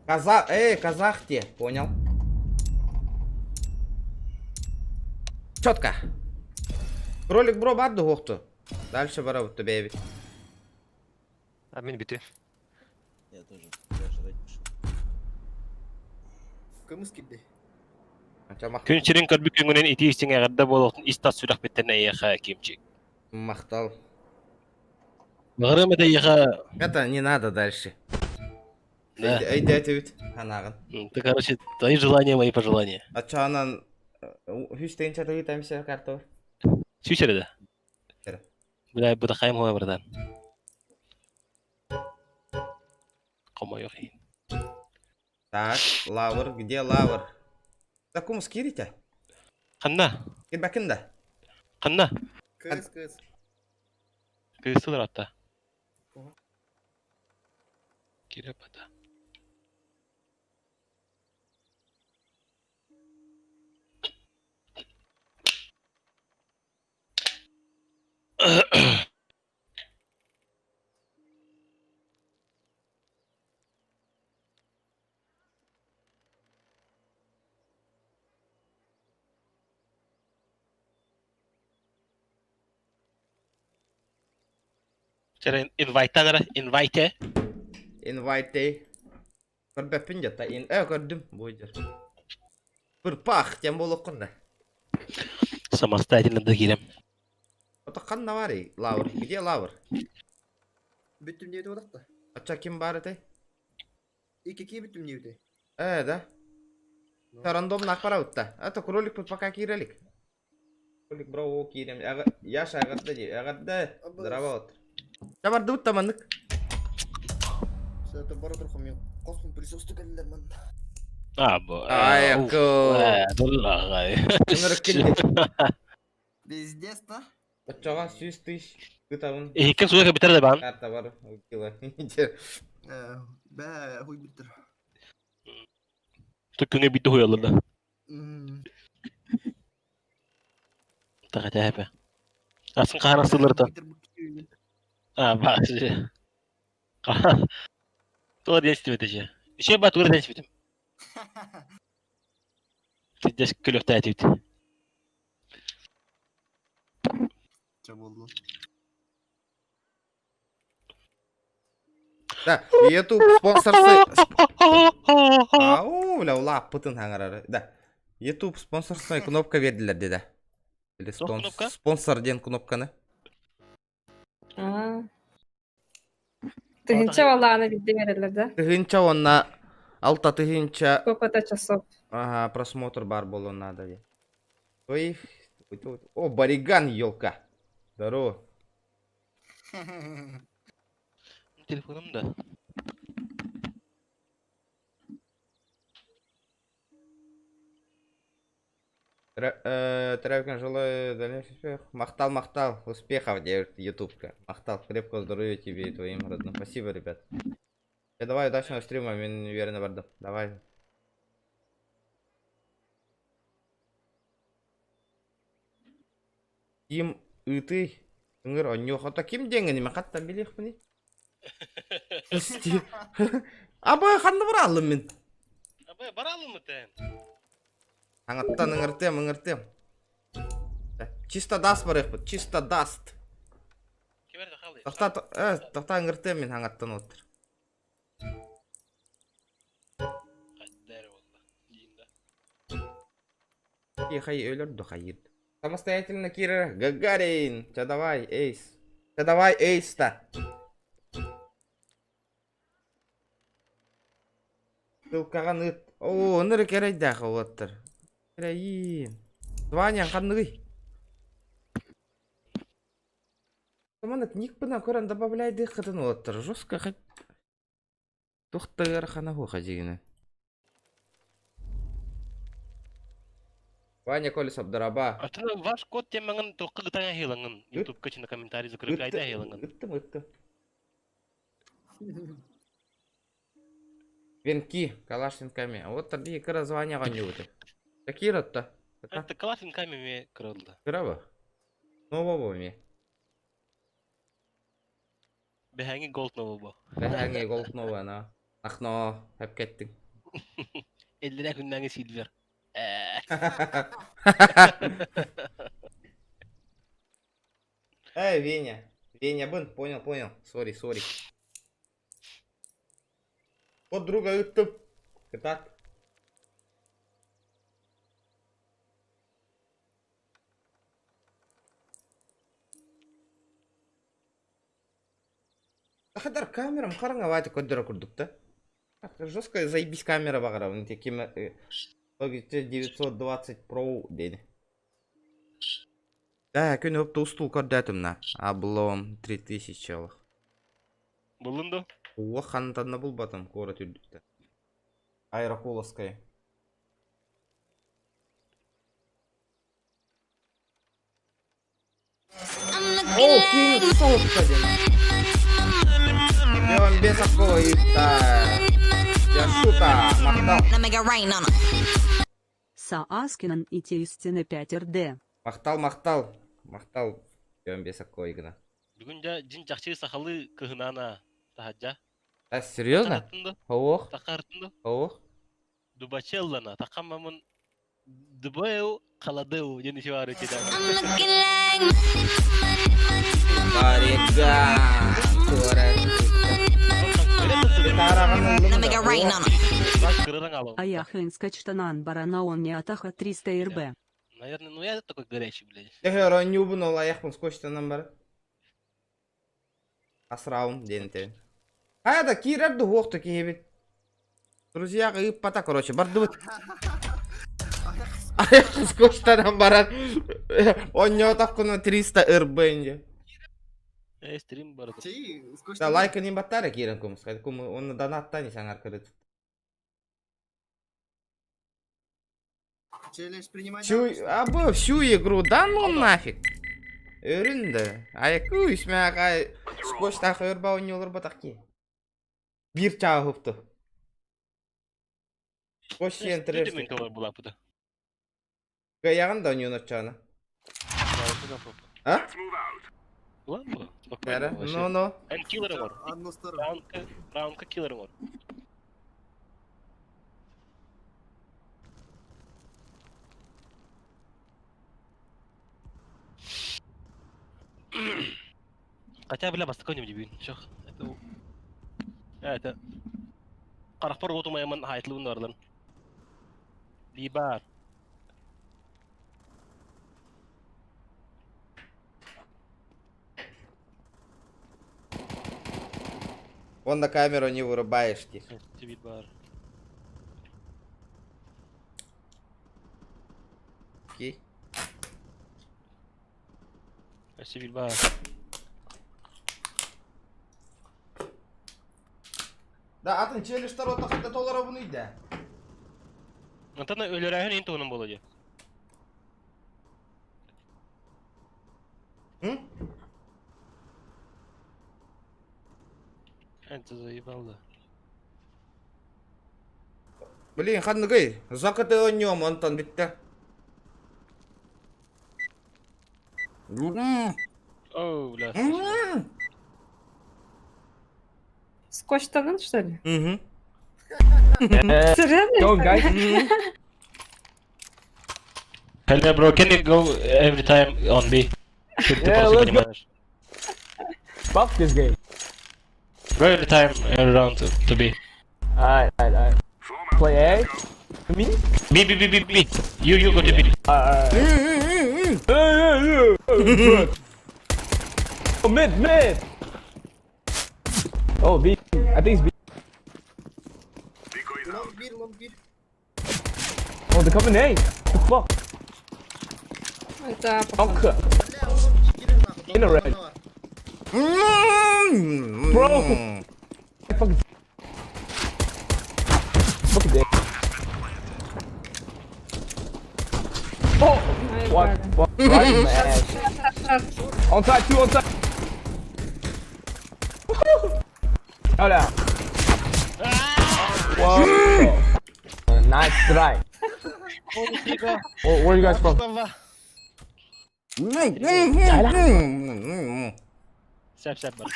S1: Казах, эй, казах те, понял? Четко. Кролик бро бар дуохту. Дальше барабыт бэйбит.
S5: А мин бүтү.
S4: Я тоже. Я жрать пошел.
S2: Кымыс кирди.
S8: Күн сирин көрбүт күҥҥүнэн итии истиҥ эҕэрдэ буолуохтун ис-тас сүрэхпиттэн эйиэхэ кимчик.
S1: Махтал.
S8: Баҕарыам этэ эйиэхэ
S1: Это не надо дальше.
S8: Да.
S1: Өйдөөтүбүт анаҕын.
S8: Ты, короче, твои желания, мои пожелания.
S1: Оччоонон үс тыһыынча тыһыытамся картабар.
S8: Сүүс эрэ да?
S1: Эрэ.
S8: Бля, бытахайым хуй братан. Хомойуох иһин.
S1: Так, лавр, где лавр? Такому скирите?
S8: Ханна?
S1: Кирбакин да?
S8: Ханна?
S2: Кыыс, кыыс.
S8: Кыыс атта. Кирип ата. Чэрэ инвайтан эрэ, инвайте.
S1: Invite. Көрбөппүн дьэ, ин э көрдүм бу дьэр. Пырпах тем буолуоххун да.
S8: Самостоятельно да киирем.
S1: Ото ханна баарый Лавр? Где Лавр?
S2: Бүттүм диэбитэ буолахта.
S1: Оччо ким баар этэй?
S2: Икки бүттүм диэбитэ.
S1: Э, да. Рандомно барабыт А то кролик тут пока киирелик. Кролик бро киирем. Яша эҕэрдэ дии. Эҕэрдэ. Здорово вот. Чабардыбыт таманнык.
S2: Это бара турхам мен космон присутствие кэллэр манна.
S8: А, бу.
S1: Айакко.
S8: Дуллаҕай.
S1: Ынырык килди.
S2: Пиздец, да?
S1: Оччоҕо сүүс тыһ ытабын.
S8: Иһиккин суга кэбитэр да баан.
S1: Карта бар. Кило.
S2: Бә, хуй биттер.
S8: Түккүҥэ биирдэ уһуйаллар да. Таҕа тэһэпэ. Асын хаһан астыыллар да. А, ба. Тула диэн истибэтэ дьэ. Ишэ ба тула диэн испитим. Сиддес күлүөхтээтибит.
S2: Чэ буоллун.
S1: Да, YouTube спонсорсы... Ау, бля, улааппытын хаҥарар. Да. YouTube спонсорская кнопка биэрдилэр дии Или
S8: Туох кнопка?
S1: спонсор диэн кнопканы.
S3: Аа. Тыһыынча балааны биирдэ биэрэллэр да?
S1: Тыһыынча уонна алта тыһыынча
S3: Сколько-то часов.
S1: ага, просмотр баар буолуон наада дии. Ой, о, Бариган, елка. Здорово.
S8: Телефоным да.
S1: Травкин, желаю дальнейших успехов. Махтал, махтал. Успехов, девушка, ютубка. Махтал, крепкого здоровья тебе и твоим родным. Спасибо, ребят. Я давай удачного стрима, мен уверенно бардым. Давай. Ким ыты ыҥыр онньуох ким диэҥҥин мен хаттан билиэхпиний? Абы ханна бараллым мин?
S8: Абы баралым тэн.
S1: Аҥаттан ыҥыртыам, ыҥыртыам. Чисто даст барыахпыт, чисто даст. Тохтаа, тохтаа ыҥыртыам мин хаҥаттан уоттар. Хай өлөр да хайыр. Самостоятельно киирэр Гагарин. Ча давай, эйс. Ча давай, эйс-та. Ссылкаҕын ыыт. Оо, ынырык эрэйдээх уолаттар. Эрэйиин. Ваня, ханныгый? Маннык никпына көрөн добавляйдыаххытын уолаттар. Жестко хоть туох да ыарахана суоха дьигинэ. Ваня Колесов, дороба.
S8: А ты ваш код темаңын тоққы гытаҥа хилаңын ютубка чына комментарий закрепляйда хилаңын.
S1: Ыттым, ыттым. Венки калашниками. Вот тогда кыра звание ганньыбыты. Такие-то.
S8: Это калашниками ме кырылды.
S1: Кыраба. Нового ме.
S8: Бэһээҥи голд нового.
S1: Бэһээҥи голд нового на. Ахно, хеп кеттиң.
S8: Эллere күннээҥи сильвер.
S1: Эй, Веня. Веня бын, понял, понял. Сори, сори. Вот друга ыттым. Кытаат. Хадар камерам хараҥа көрдөрө курдук да. Жестко заебись камера баҕарабын ким 920 Pro диэн. Да, күн өп устул көрдөөтүм на. Облом 3000 олох.
S8: Буллун да?
S1: Уох хантанна булбатым куорат үрдүктэ. Аэрокуловская. О, кинь соуска диэн. Без аккола Я шута, махтал.
S6: Сааскинан и Тейстина 5 РД.
S1: Махтал, махтал. Махтал. Без аккола гына.
S8: Бүгүн дьэ дьин чахчы сахалыы кыһынаана таһадьа.
S1: А, серьезно? Ох.
S8: Тахартын
S1: Ох.
S8: Дубачеллана тахаммамын Дубэу халадыу диэн иши баар үчү
S1: Барига.
S6: Аяхын барана он не атаха 300 РБ.
S8: Наверное, ну я такой горячий, блядь.
S1: Эхе, нюбун ол аяқпын скотчтанан бар. Асраун диэн Хайа да киирэр дуһуохту киһибит. Друзья, ыыппата, короче, бардыбыт. Аяқ скотчтанан баран. Онньоотоххуна 300 РБ инде.
S8: Э, стрим бар.
S1: Да, лайка не баттара киирэн кумус. Кум он донаттан саңар кырыт.
S2: Челлендж принимать.
S1: Всю, а всю игру, да ну нафиг. Өрүн да. Аяку үсмәгә скотч тах өрба ойнолор батаки. Бир чаа хупту. Скотч сен тірер. Гаягын да ойнон чаана. А? Бәрі, ну ну.
S8: Эн киллер бар. Раундка, раундка киллер бар. Хотя, бля, бастаконим дебин. Чох, это... Это... Қарақпар отумаймын айтылуын барлан. Бибар.
S1: Вон на камеру не вырубаешь ти.
S8: Бибар.
S1: Окей.
S8: Спасибо.
S1: Да, атын челлендж отақта толара бұны иді.
S8: Антон өлөрөһүн ин туһунан буолуо дии.
S1: М?
S8: Это заебал да.
S1: Блин, ханныгый, закаты о нем, Антон, битте.
S8: Оу, бля.
S3: Скотч-штанын, что ли?
S1: Угу.
S3: Серьезно?
S9: Go, guys.
S8: Hello, bro. Can you go every time on B? Ты
S9: Yeah,
S8: просто
S9: let's go.
S8: понимаешь.
S9: Fuck this game.
S8: Go the time around to B.
S9: Alright, alright, alright.
S7: Form up.
S9: Play A? Me?
S8: B B B B B. You go to B.
S9: Alright, alright. Oh, mid, mid! Oh, B. I think it's B.
S7: Decoys out.
S2: Long bir long bir.
S9: Oh, they're coming A. The fuck?
S3: Это
S9: I'm cooked.
S2: Бля, oğlum girin нахуй.
S9: In a red.
S2: Var.
S9: Bro. I fucking. Fucking dead. Oh!
S3: Ай,
S9: What?
S3: блин.
S9: What? Right in my ass.
S3: Шорт.
S9: On side, two on side. Hold out. Whoa. Nice try. Where are you guys from?
S8: Sep sep bak.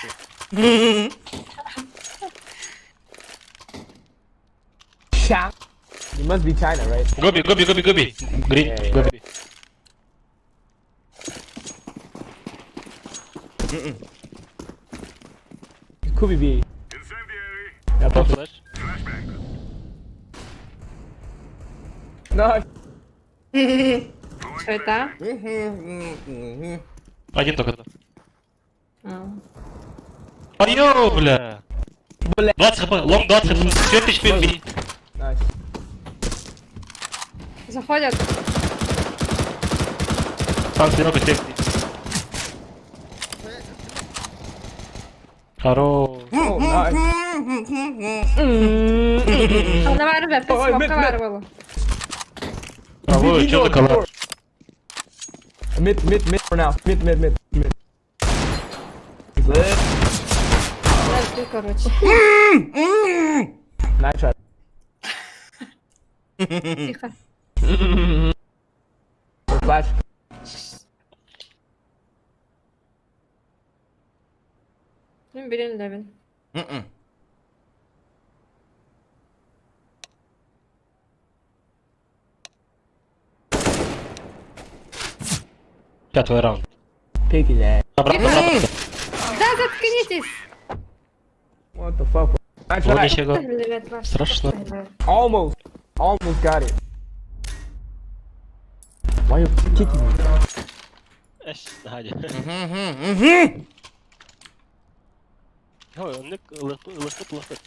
S9: China. You must be China, right?
S8: Go B go B go B go B. Green
S9: Yeah, yeah.
S8: go B.
S9: It could be B.
S7: Incendiary.
S9: Yeah,
S8: Top
S9: perfect.
S8: flash.
S7: Flashbang.
S9: No.
S3: Что это?
S8: Один только.
S3: А.
S8: Айо, бля.
S9: Бля.
S8: 20 хп, long 20 хп, 4 HP B.
S9: Nice.
S3: Заходят.
S8: Там Серега safety. Хорош.
S9: Oh, nice.
S3: Ханавар вепес,
S9: Ой, мид,
S3: смокавар
S9: мид.
S3: было.
S8: А вы, чё за коллапс?
S9: Mid, mid, mid for now. Mid, mid, mid, mid. He's lit.
S3: Подожди, короче.
S9: Nice try.
S3: Тихо.
S9: Flash.
S3: Ну, бери Левин.
S8: Пятый раунд.
S9: Piggy ass.
S8: Обратно, обратно.
S3: Да, заткнитесь!
S9: What the fuck? Nice
S8: Вот
S9: try.
S8: ничего.
S3: Блядь, ваш.
S8: Страшно.
S9: Almost. Almost got it. Why you kicking me?
S8: Эш, Надя. Ой, он лыхпыт, лыхпыт.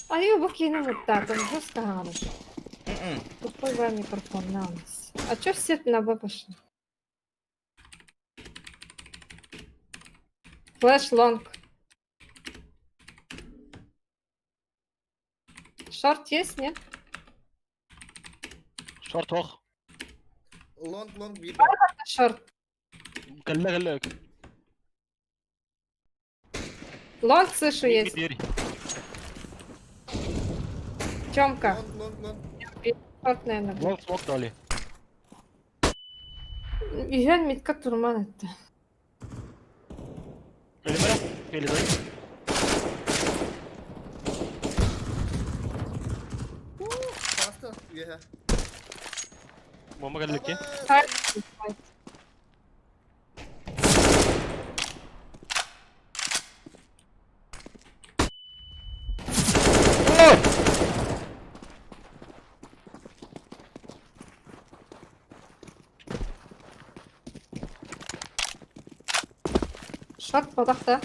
S3: А я выкину вот так, он жестко говоришь. Тупой вам микрофон на нас. А чё все на Б пошли? Flash long. Short есть, нет?
S8: Short ох.
S2: Long long bir.
S3: Short.
S8: Калла, калла.
S3: Long слышу есть. Тёмка.
S2: Long long long.
S3: Short, наверное. будет.
S8: Long smoke дали.
S3: Үйен мидка турман этти.
S8: Или дай.
S2: Bastı. Yeah.
S8: Bomba geldi ki.
S3: Short бодақта.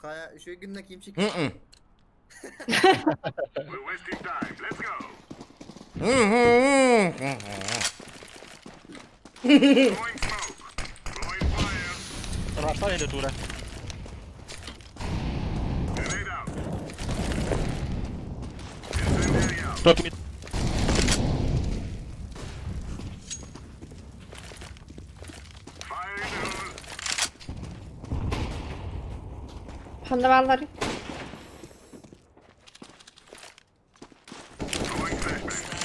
S2: Kaya şu gününe kim çık?
S7: We're wasting time. Let's go. Throwing smoke. Throwing fire.
S8: Рашла или дура?
S7: Grenade out.
S8: Top mid.
S7: Fire in the hole.
S3: Ханна баалларый?
S7: Throwing flashbang.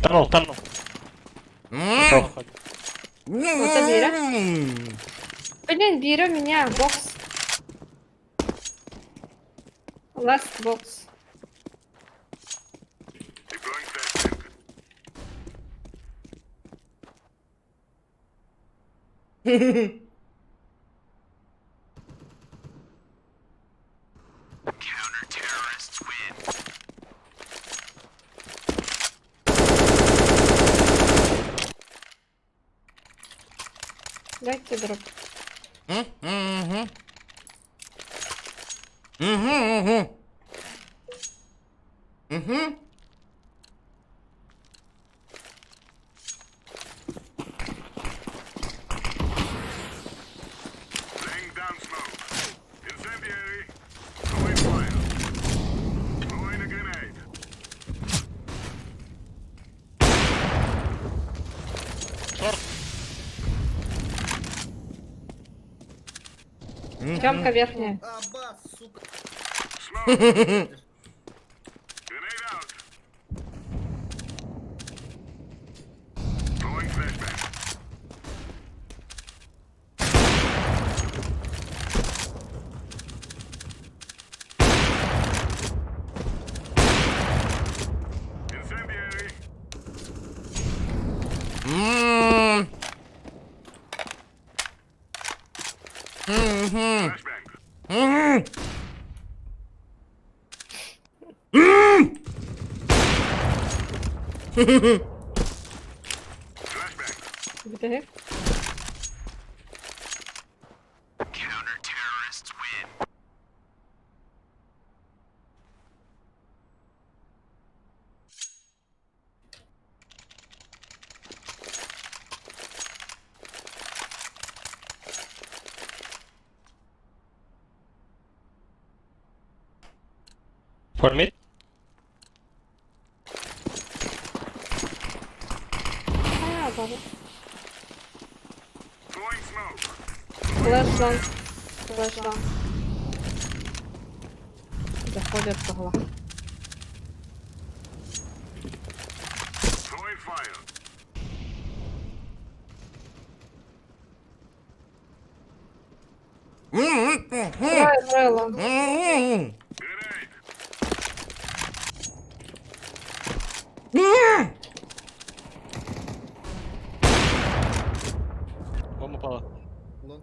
S8: Tunnel, tunnel.
S3: Вот это Блин, бери меня, бокс. Last box.
S7: Deploying flashbang.
S3: Дайте дроп.
S1: Мгм. Мгм, мгм. Мгм.
S7: Laying down smoke. Incendiary. Throwing fire. Throwing a grenade.
S8: Short.
S3: Тёмка верхняя.
S2: Аба, сука.
S7: Smoke. Grenade out. Throwing flashbang. Incendiary.
S1: М. Мгм.
S7: Flashbang.
S1: Мгм. М.
S7: Flashbang.
S3: Бүтэһик.
S8: For mid.
S3: А, баба.
S7: Throwing smoke.
S3: Flash long. Flash long. Заходят с угла.
S7: Throwing fire.
S1: М.
S3: Трое, трое long.
S1: М.
S7: Grenade.
S1: М.
S8: Бомба упала.
S2: Long.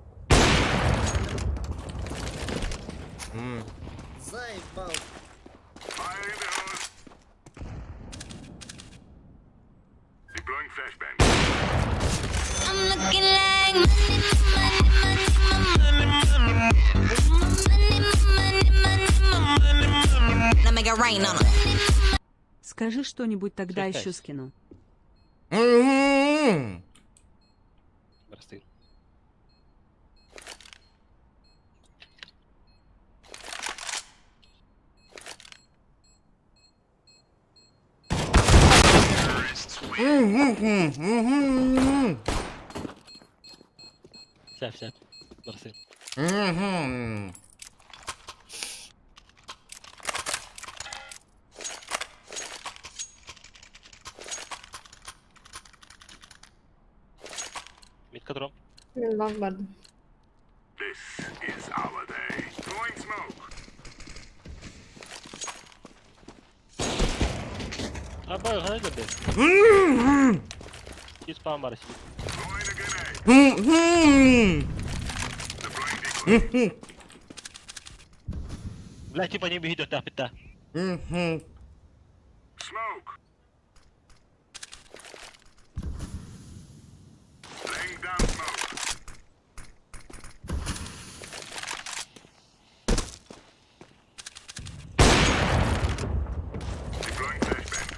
S1: М.
S2: Заебал.
S7: Fire in the hole. Deploying flashbang.
S10: I'm looking like money, money, money, money, money, money, money, money. Now make it rain on 'em.
S6: Скажи что-нибудь тогда
S8: Шесть
S6: еще
S8: пять.
S6: скину.
S1: М.
S8: Просты.
S1: М. М.
S8: Сяп, сяп. Просты.
S1: Мгм.
S8: Mid кадром.
S3: Мин long бардым.
S7: This is our day. Throwing smoke.
S8: Аба, хайда бе.
S1: М.
S8: Тип спам бар себе.
S7: Throwing a grenade.
S1: М.
S7: Deploying decoy.
S1: М.
S8: Бля, типа не бегит от пята.
S1: Мгм.
S7: Smoke. Laying down smoke. Deploying flashbang.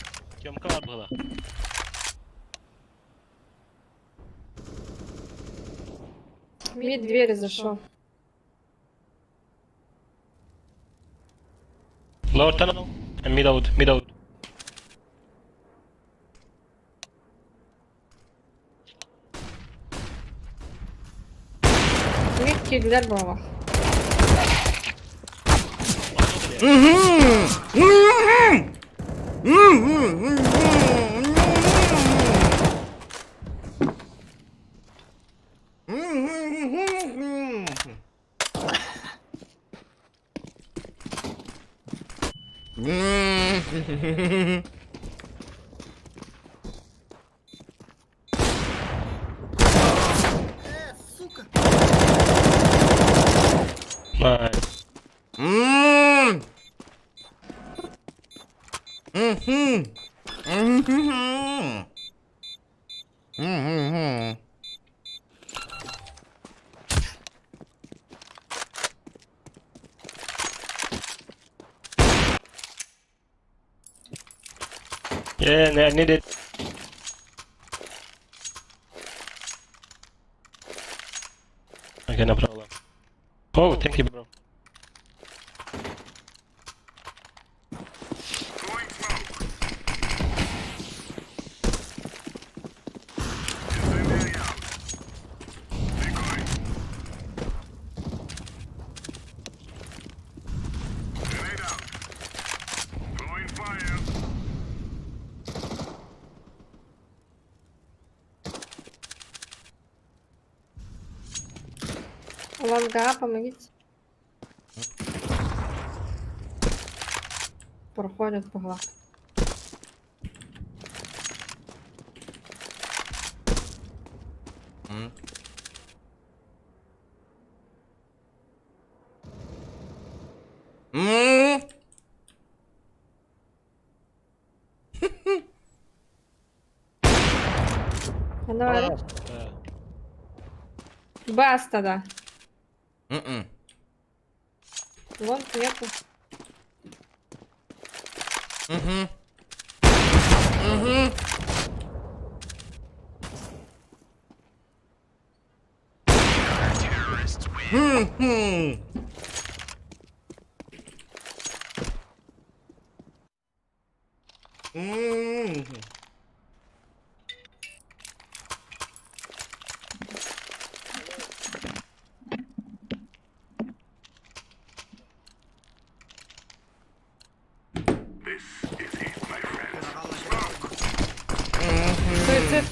S8: Тёмка бар была.
S3: Мид двери зашел.
S8: Lower tunnel and mid out, mid out.
S3: Мид киирдилэр буолла.
S2: Э, сука!
S8: Nice. Yeah, I need it. Okay, no problem. Oh, thank you, bro.
S7: Throwing smoke. Incendiary out. Decoy. Grenade out. Throwing fire.
S3: Ланга, помогите. Проходят по главке. Давай. Баста, да. Лонг нету.
S7: This is it, my friends.
S3: Суицид.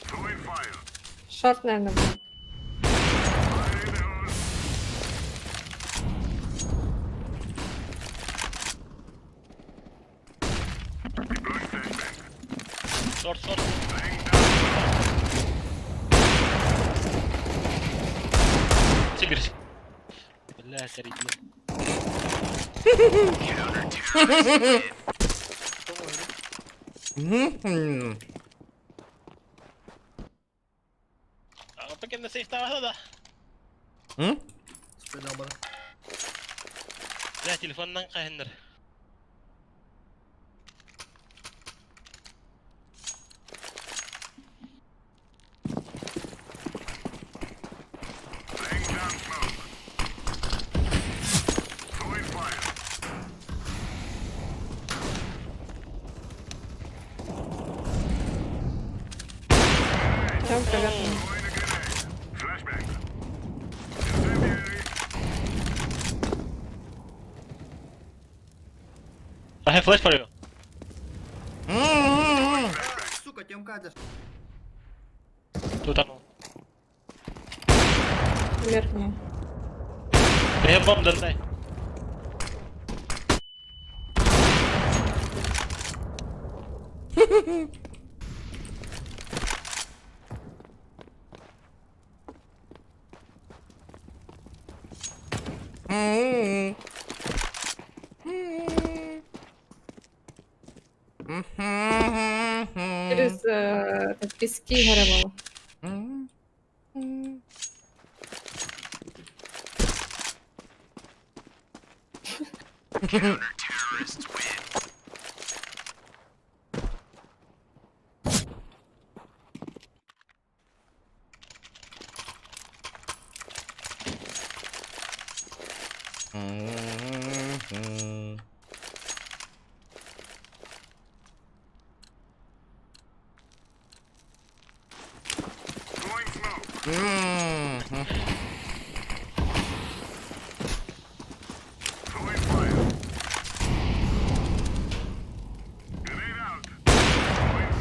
S7: Throwing fire.
S3: Шорт, наверное, будет.
S7: Fire in the hole. Deploying flashbang.
S8: Short, short.
S7: Laying down smoke.
S8: Сибирь. Бля, середина. А кем на сейф да?
S2: Спина бар.
S8: Бля, телефоннан кайыннар.
S7: Laying down smoke. Throwing fire.
S3: Чем привет.
S7: Throwing a grenade. Flashbang. Incendiary.
S8: I have flash for you.
S2: Сука, Тёмка, зашел.
S8: Two tunnel.
S3: Верхняя.
S8: They have bomb, don't they?
S3: Через этот, пески горело.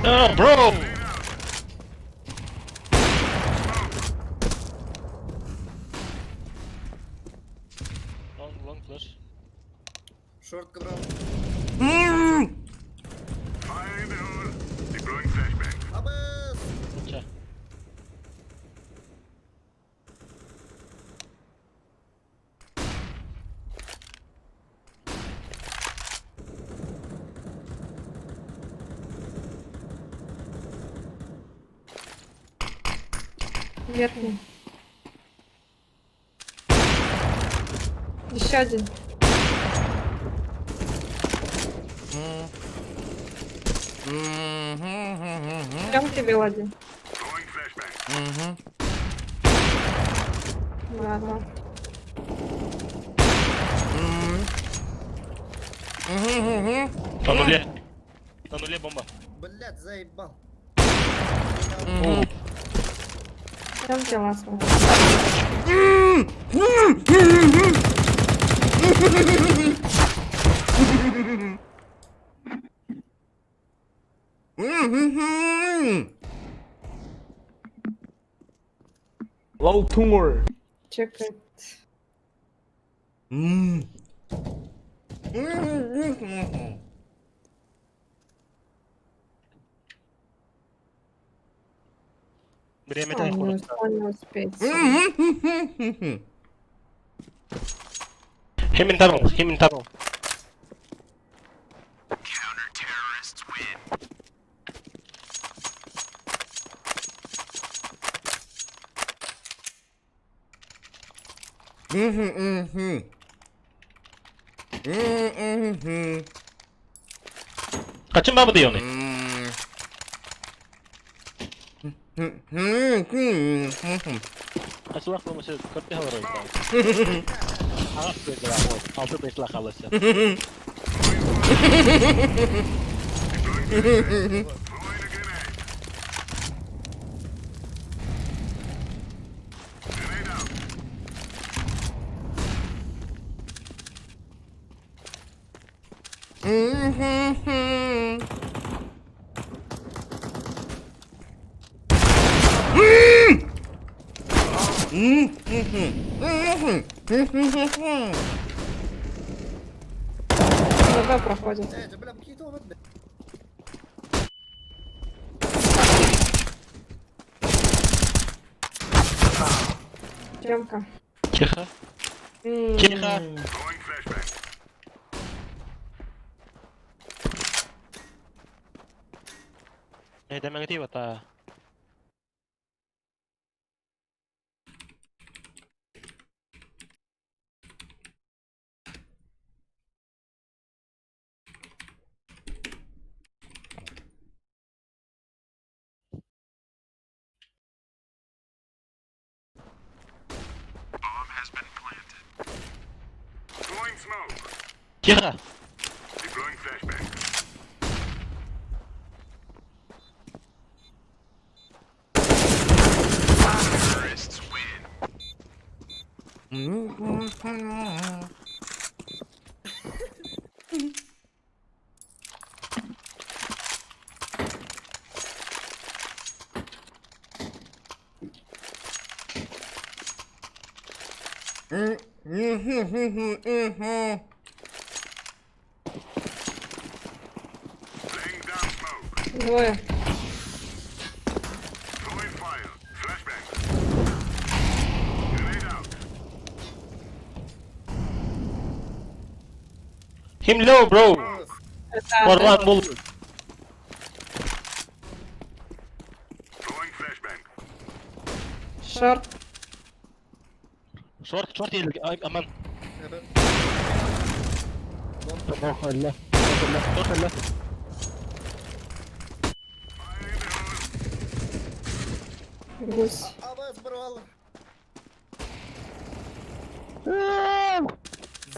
S8: Oh, bro! Long, long flash.
S2: Шортка брал.
S7: Fire in the hole. Deploying flashbang.
S2: Абас!
S8: Ча.
S3: Верхний. Еще один. Прям тебе один.
S7: Throwing flashbang.
S3: Да, да.
S8: На нуле. На нуле бомба.
S2: Блядь, заебал.
S3: Прям тебе ласково.
S9: Low tumor.
S3: Чекает.
S8: Время
S3: Он не,
S8: это
S3: он не успеет.
S8: Him in tunnel, him in tunnel. Kaçın baba diyor onu. Kaçılak olması 40 var orada. Ağaç verdiler o. 6 5 lak alırsın.
S7: Throwing a grenade. Grenade out.
S3: На Б проходит.
S2: Э, это, бля, какие-то вот, бля.
S3: Демка.
S8: Тихо. Тихо.
S7: Throwing flashbang.
S8: Ne demek değil vata.
S7: Throwing smoke.
S8: Тихо.
S7: Deploying flashbang. Laying down smoke.
S3: Двое.
S7: Throwing fire. Flashbang. Grenade out.
S8: Him low bro.
S3: Это
S8: Var
S3: А,
S8: one bull.
S7: Throwing flashbang.
S3: Шорт.
S8: Short short değil. Ay, aman.
S2: Evet.
S8: Allah Allah. Allah Allah.
S3: Гусь.
S2: Абас брал.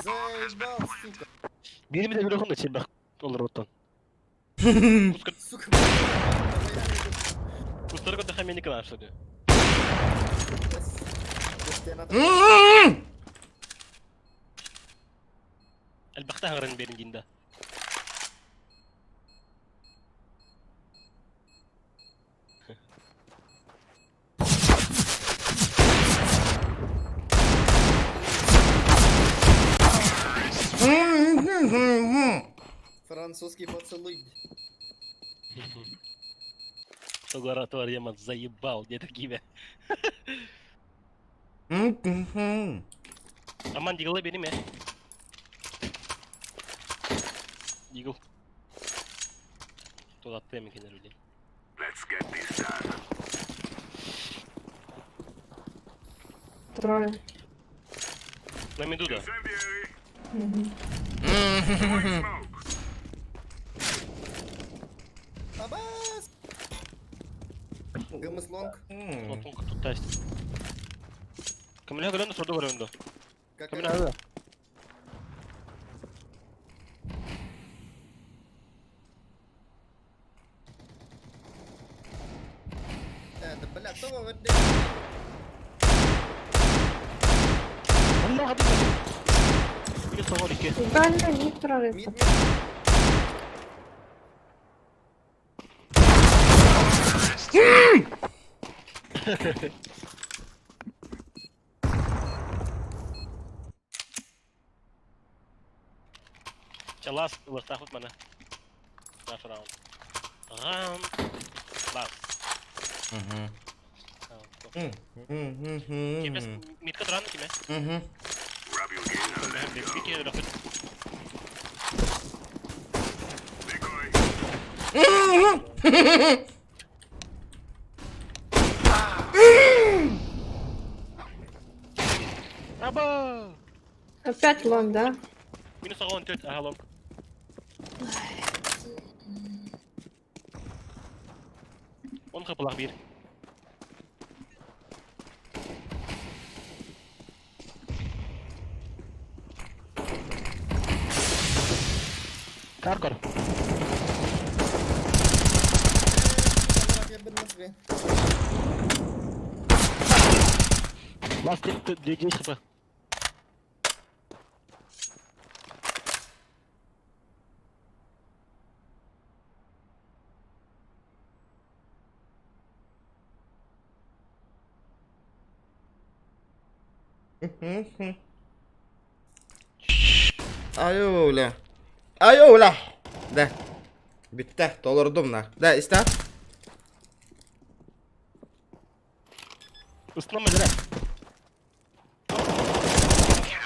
S2: Заебал, сука.
S8: Birimi de blokun da çek bak. Olur ottan.
S2: Сука, блядь.
S8: Kusura kadar hemen yıkılan söylüyor. Elbette hırın benim dinde.
S2: Французский поцелуй.
S8: Лаборатория заебал, где такими. Аман Дигл benim ya. Deagle. Dolatты эми кенер билейм.
S7: Let's get this done.
S3: Трое.
S8: На миду да.
S7: Incendiary.
S3: Мгм.
S7: Throwing smoke.
S2: Абас! Гмс лонг.
S8: Отун тут тест. Кіміне көрөндө, сордо көрөндө.
S2: Как
S8: Кіміне ады?
S2: Это, бля, кто вы в
S8: Allah hadi. Bir soğuk iki.
S3: Бально не трое.
S2: Мид, мид.
S8: Чалас, ластахут мана. Last round. Round. Last. Кимес, митка туран киме?
S7: Grab your gear and let's go.
S8: Bir kere rakı.
S7: Decoy.
S8: Аба!
S3: Опять лон, да?
S8: Минус 14, ага лонг. Он капылак бир. Каркор.
S2: Я бы на себе.
S8: Last hit, 10 хп.
S1: Айоля. Айоля. Да. Bitti. Doldurdum la. Да, ister.
S8: Ысынама зря.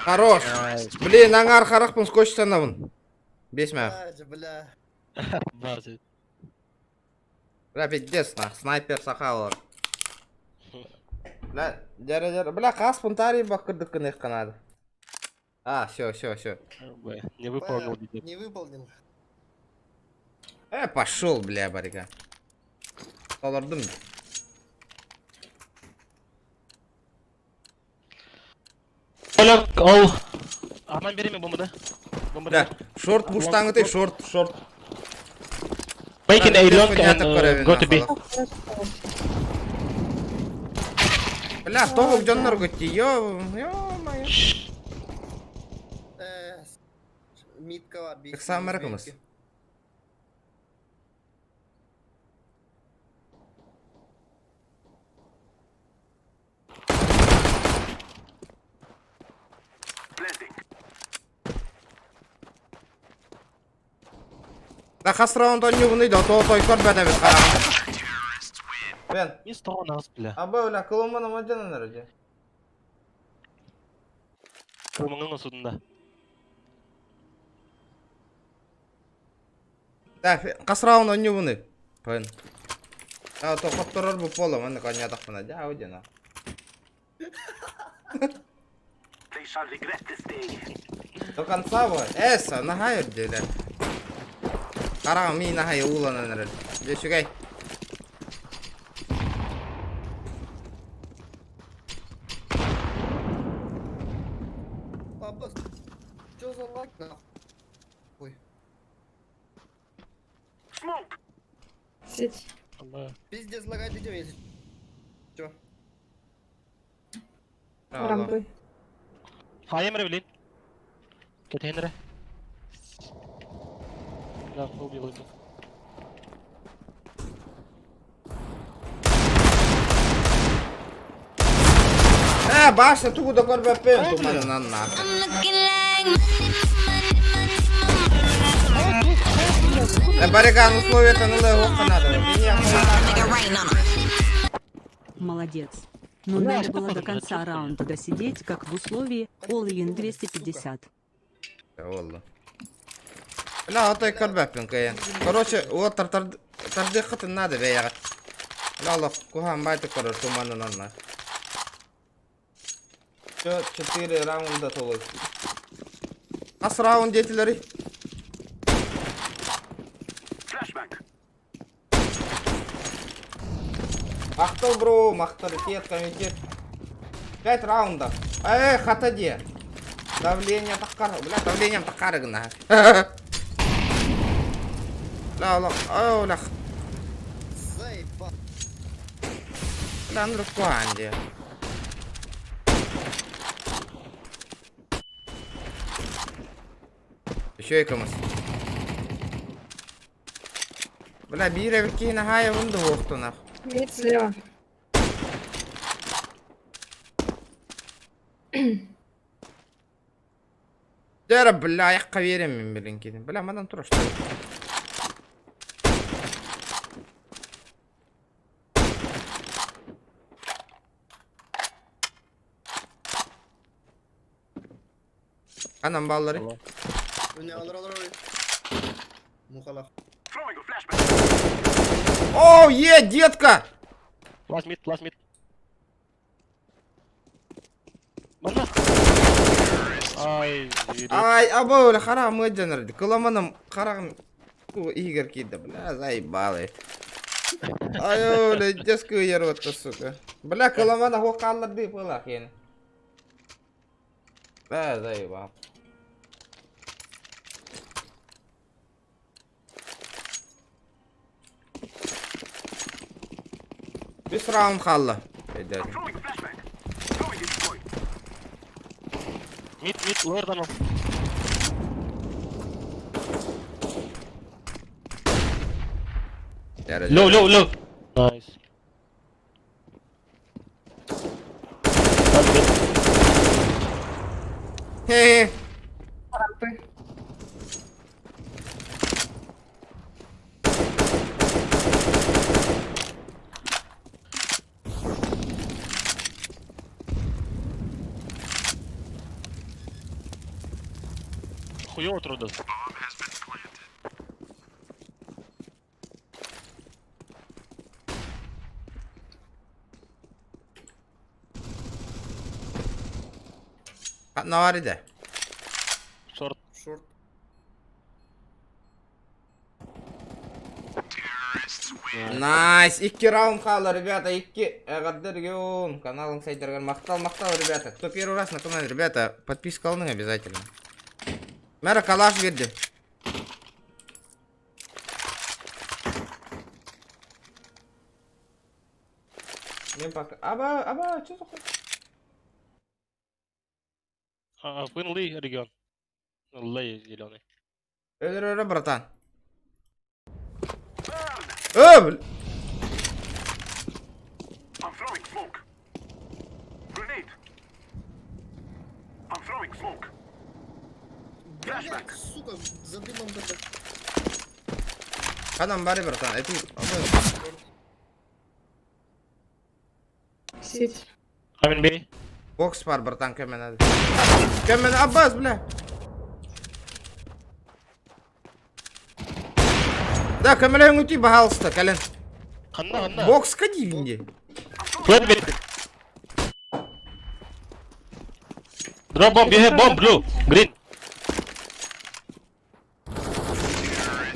S1: Хорош. Блин, аңар харахпын скотч санабын. Бесме.
S2: А, бля.
S8: Бар
S1: Бля, пиздец, нах. Снайпер сахалар. Бля, дәрі дәрі. Бля, қаспын тари бақырдықын канады. А, все, все, все.
S8: Не выполнил.
S2: Бля, Не выполнил.
S1: Пошел, бля, барика. Толордум.
S8: Оля, ол. Аман береме бомбада. Бомбада.
S1: Да, шорт буштаңы ты, шорт, шорт.
S8: Make an A long and go to B.
S1: Бля, тоғық жоннор көтті, ё, ё-моё.
S2: Мидка бар.
S1: Ыксам маркымыз.
S7: Planting.
S1: Да хас раунд ойнугуну да то той көрбөдө бит караган. Бен,
S8: Мин стогон агыс бля.
S1: аба ула кылымын мажанан өрөжө.
S8: Кылмыңың судында.
S1: Да, хас раунд ойнугуну. Пын. А то котторор бу поло, мен коня такпына. Жа удена.
S7: They shall regret this day.
S1: До конца во. Эса, нахай өрдүлө. Караган ми нахай уланан өрөжө. Жешүгэй.
S2: Папа, что за лак нахуй?
S7: Smoke.
S3: Сеть.
S8: Алла.
S2: Пиздец, лагать идем, если... Чё?
S3: Рамбы.
S8: Хайым блин. Кетенре. Да, убил его.
S1: Башта тугу да көрбөппүн туманынан нахуй.
S10: I'm looking like money, money, money, money.
S1: Барыган условиятын ылы оһуохха наада.
S10: Make it rain on 'em.
S6: Молодец. Но надо было до конца раунда досидеть, как в условии All In 250.
S1: Олла. Бля, отой көрбөппүн кыайан. Короче, уол тардыаххытын наада бэйэҕит. Бля, олох куһаан баайдык көрөр туманынан онно. Все, четыре раунда толуй. Хас раунд диэтилэрий? Махтал, бро, махталитет, комитет. Пять раундов. Эй, хата де. Давление таххар. Бля, давлением таххар гына. Бля, олох, олох.
S2: Заебал.
S1: Бля, ну куан де. Еще и комас. Бля, биир эбит киһи наһаа да уохтунах.
S3: Мид слева.
S1: Дера, бля, айахха биэрэммин билин кини. Бля, манан турар что ли? Анан баллары.
S2: Öne alır alır alır. Мухалах.
S1: О, е, детка!
S8: Last mid, last mid. Манна. Ай, зверек.
S1: Ай, або, хараҕым ыалдьан Кыламаным хараҕым иһигэр киирдэ, бля, заебалы. Ай, бля, детскую яротта, сука. Бля, кыламана хуоккаалларды пылах ен. Бля, заебал. Үс раунд хаалла.
S8: Mid, mid, lower tunnel. Low, low, low. Nice. One mid.
S1: Хе-хе.
S3: Рампы.
S8: Хуёво трудно.
S1: Ханна бар иде.
S8: Short.
S2: Short.
S1: Nice. Икки раунд хаалла, ребята, икки. Эҕэрдэ Каналым сайдарыгар махтал, махтал, ребята. Кто первый раз на канале, ребята, подписка алның обязательно. Мэра калаш берди. Мен пока... Аба, аба, что за хуй?
S8: А, Винли регион. Лей зеленый.
S1: Өлөр, өлөр, братан. Ö, бл-
S7: I'm throwing smoke. Grenade. I'm throwing smoke.
S2: Блядь, сука, за дымом как
S1: Ханан бары, братан. Это...
S3: Сить.
S8: Амин бей.
S1: Бокс бар, братан, кемен надо. Кемен, Аббас, бля. Да, кемелең үти баһалыста, кэлэн.
S8: Ханна, ханна.
S1: Бокска дивинде.
S8: Plant mid. Drop bomb, you have bomb, blue, green.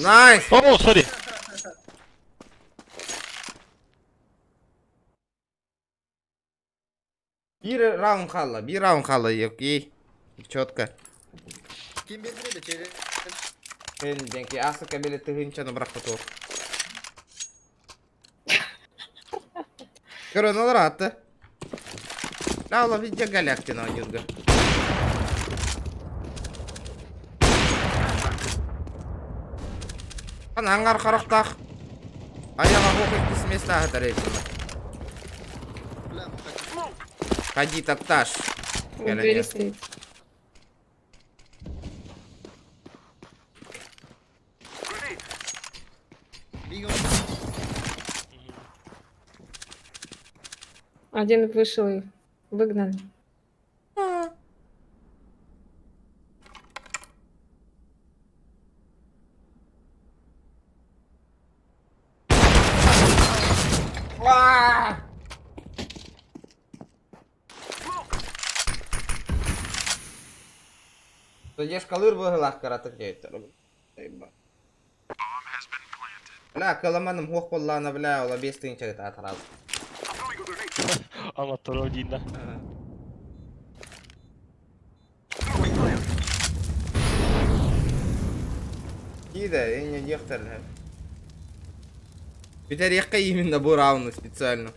S1: Nice.
S8: Oh, sorry.
S1: Биир раунд хаалла, биир раунд хаалла, окей. Четко.
S2: Ким бердире челлендж.
S1: Денки, асы кабеле тыгынчаны бырахпыт Көрөн олар атты. Лаула видя галяктина ойнюрга. Ан аңар харахтах. Аяға хоқ иккис места хатар
S2: Бля, муха.
S1: Ходи тапташ.
S3: У двери стоит.
S7: Grenade.
S3: Один вышел и выгнали.
S1: Задержкалыыр быһыылаах кыратык диэбиттэр. Бля, кыламаным хуох буоллаҕына, бля, ола 5000 таатараабыт.
S8: Оҥотторуо диин да.
S1: Киирэ, инньэ диэхтэрин. Бүтэриэххэ именно бу раунду специально.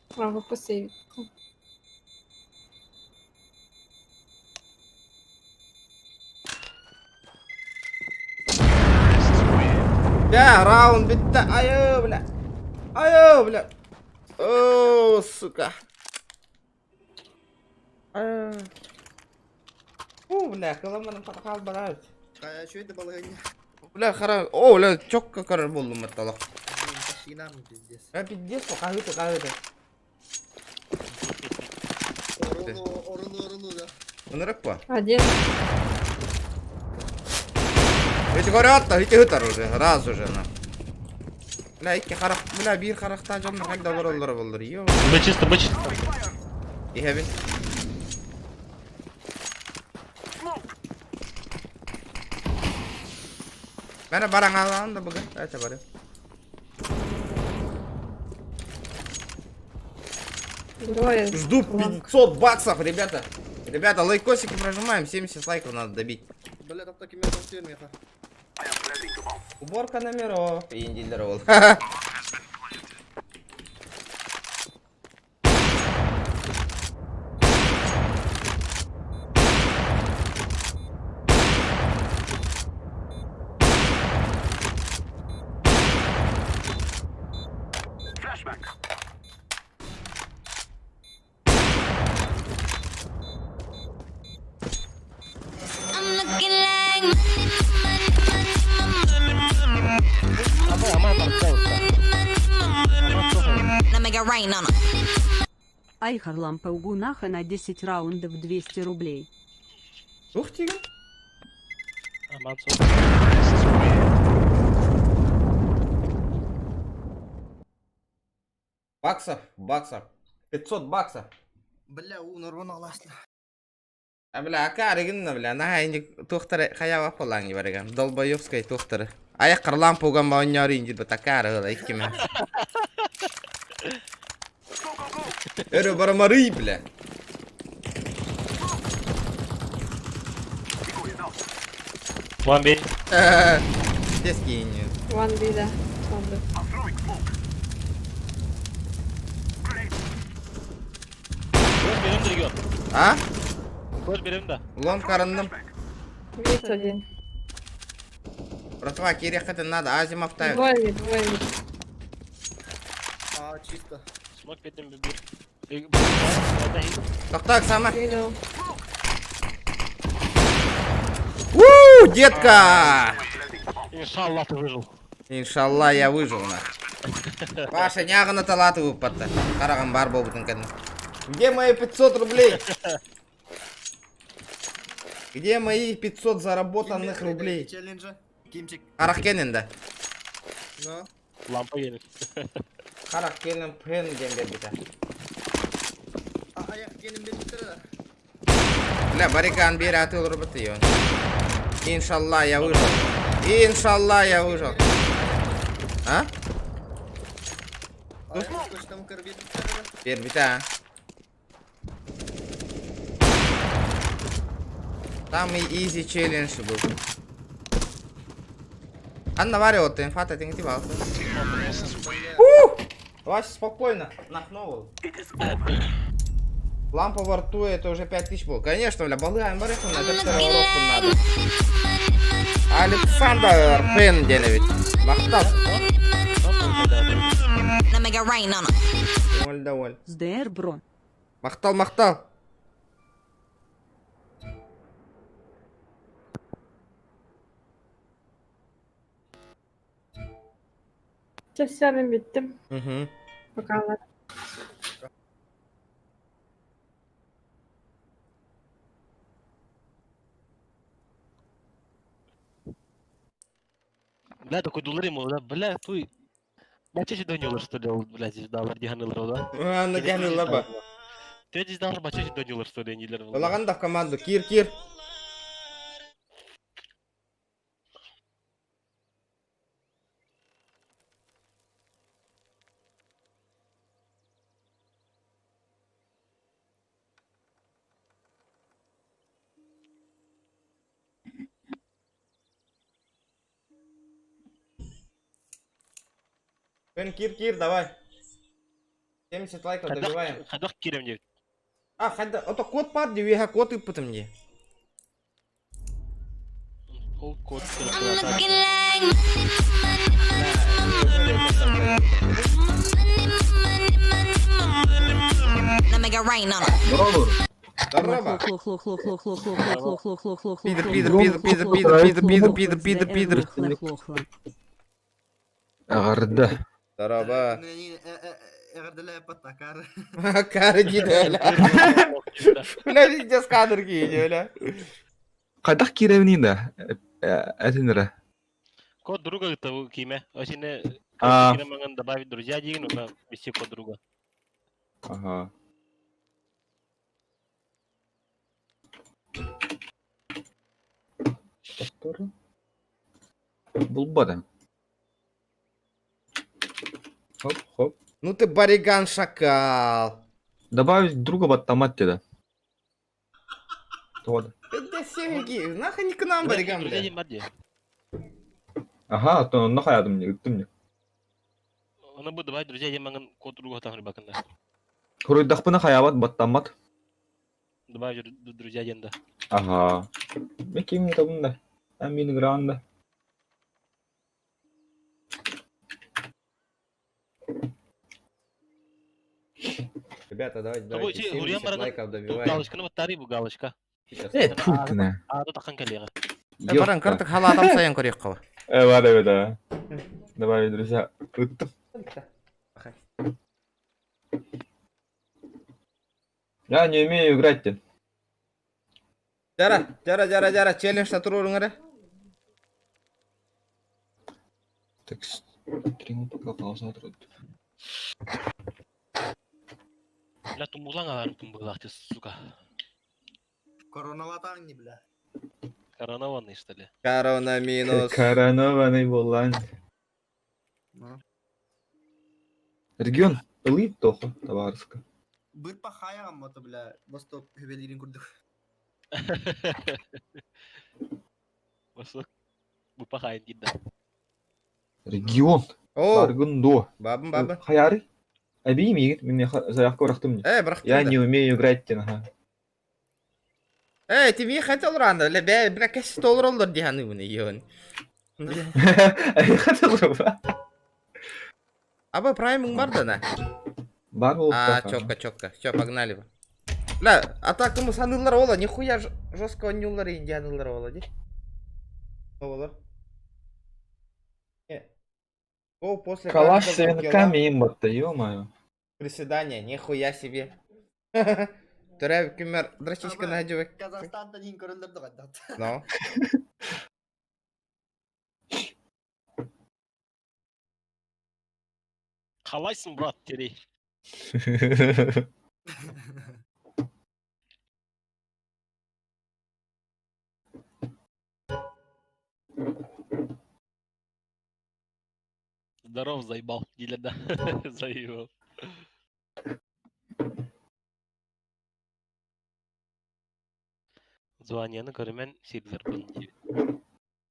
S3: Право посейвить.
S1: Бля, раунд бүттэ. Айыы, бля. Айыы, бля. О, сука. О, бля, кыламаным хаалбараат.
S2: Хайа, үчүгэй да балаһыанньа.
S1: Бля, хара... О, бля, чокко көрөр буоллум матталах.
S2: Блин, пошли нам, пиздец.
S1: А пиздец, хаһыты, хаһыты.
S2: Орулу, орулу, орулу, да.
S1: Ынырык па.
S3: Один.
S1: Эти говорят, ити ытар уже, раз уже на. Бля, икки харах, бля, биир харахтаах дьон хайда олороллоро буоллар. Йо.
S8: Бы чисто, бы чисто.
S1: Иһэбин. Мэнэ баран аалаан да буга. Эчэ бары.
S3: Двое.
S1: Жду
S3: Лонг.
S1: 500 баксов, ребята. Ребята, лайкосики прожимаем, 70 лайков надо добить.
S2: Бля, таптаки мен тахсыыр миэхэ.
S1: Уборка номеров. Индилер ол.
S10: I'm looking like money, money, money, money. Now make it rain on 'em.
S6: Ай, Харлампа Угунаха на 10 раундов 200 рублей.
S1: Ух ты.
S8: Аман суох.
S1: Баксов, баксов. 500 баксов.
S2: Бля, уу, норвон алаасла.
S1: А бля, акаары гынна бля, наһаа инди туохтары хайаабат буоллаҥ барыган. Долбоебскай туохтары. Айах лампа уган оонньоору индир акаары ыла иккиме. Өрө барамарый бля.
S8: One B.
S1: Здесь кинь.
S3: One B, да. Слабый.
S8: Көз берем де регион.
S1: А?
S8: Көз берем да.
S1: Лон карындым.
S3: Мид один.
S1: Братва, кириэххитин надо, Азимов ставит.
S3: Двое мид, двое мид.
S2: А, чисто.
S8: Смок бетим бир.
S1: Так, так, сама.
S3: Видел.
S1: У, детка!
S8: Иншаллах ты выжил.
S1: Иншалла, я выжил, нах. Паша, няҕына талааты ыппатта. Хараҕым баар буолбутун кэннэ. Где мои 500 рублей? Где мои 500 заработанных рублей?
S2: Челленджа. Кимчик.
S1: Харах кэлин да.
S2: Ну.
S8: Лампа келин.
S1: Харах кэлин пен диэн биэрбитэ.
S2: А, аяқ кенім беріп да.
S1: Бля, барикан биэр аты олорбут её. Иншалла, я выжил. Иншалла, я выжил. А?
S2: Аяқ көштім кір беріп да.
S1: Биэрбитэ, а? Самый изи челлендж был. Анна Варио, ты инфа, ты не Вася, спокойно, нахновал. Лампа во рту, это уже 5000 был. Конечно, бля, балыгаем барыху на
S10: I'm
S1: это
S10: looking
S1: уроку
S10: like
S1: надо. Александр Пенделевич. Махтал.
S10: Now make it rain on 'em.
S1: Оль да оль.
S6: СДР, бро.
S1: Махтал, махтал.
S3: Чэ, всё, мин бүттүм.
S1: Угу.
S3: Пока.
S8: Бля, такой дулар ему, да, бля, туй. Бача донюлар, что ли, бля, здесь далар диганылар, да?
S1: Аны кәнилла ба.
S8: Ты здесь далар бача донюлар, что ли, нилер.
S1: Улаган да в команду. Кир, кир. Бен, кир, кир, давай. 70 лайков добиваем.
S8: Хадах кирем деп.
S1: А, хада, ото код пар дивиха код ыппытым не.
S8: Ол код.
S10: I'm looking like money, money, money, money, money, money. Now make it rain on 'em.
S1: Здорово.
S6: Хло-хло-хло-хло-хло-хло-хло-хло-хло-хло-хло-хло-хло.
S1: Пидор, пидор, пидор, пидор, пидор, пидор, пидор, пидор, пидор, пидор.
S6: Хло-хло.
S9: Агарда.
S1: Здорово.
S2: Эҕэрдэлээ паттакар.
S1: Кары диде, бля. Бля, везде скадр киде, бля.
S9: Хайдах киирэмний да? Этинere.
S8: Код друга того киме. Осине
S9: А.
S8: кире добавить друзья деген, онда вести код друга.
S9: Ага. Повтор. Булбада. Хоп, хоп.
S1: Ну ты бариган шакал.
S9: Добавить друга в автомат да. Вот.
S1: Да семьи, нахуй не к нам, бариган, бля.
S9: Ага, то нахай адам не, ыттым не.
S8: Оны бу добавить друзья демагын код друга тахыр бакында.
S9: Хуруйдахпына хаябат баттамат.
S8: Добавить друзья ден да.
S9: Ага. Мен ким табын да. Амин гранда.
S1: Ребята, давайте, давайте, 70 лайков добиваем.
S8: Галочка, ну вот тари бу галочка.
S9: Э, тфу ты.
S8: А, тут ахан коллега.
S1: Баран, картак халатам сайын көрек қала.
S9: Э, ладно, да. Добавить друзья. Ыттым. Я не умею играть-то.
S1: Жара, жара, жара, жара, челлендж татур
S9: Так, стрим пока пауза тут.
S8: Бля, тумбулан алар тумбулах ты, сука.
S2: Короналатаң не, бля.
S8: Коронованный, что ли?
S1: Корона минус.
S9: Коронованный болан. Регион Ылы Тоха, Таварска.
S2: Быр пахая мото, бля. Восток хевелирин курдук.
S8: Восток. Бу пахайын дейді.
S9: Регион.
S1: О!
S9: Баргундо.
S1: Бабын, бабын.
S9: Хаяры? Аби мигит, мен заявка урахтым.
S1: Э, брахтым.
S9: Я не умею играть, ага.
S1: Э, тебе хотел рано, бля, бля, бля, кэс толроллер диханы мune йон.
S9: Хотел
S1: Аба прайминг бар да на?
S9: Бар болуп.
S1: А, чётко, чётко. Всё, погнали. Бля, атакамы санылар ола, нихуя жестко онюлар индианылар ола, ди. Олар. О, после
S9: Калаш с венками им батта, ё-моё.
S1: Приседания, нихуя себе. Төрәб кимер драчишка найдёвек.
S2: Казахстанда нин көрөлдөр да.
S1: Но.
S8: Қалайсың, брат, терей. Здоров, заебал. Или да, заебал. Званияны көрімен Сильвер бұл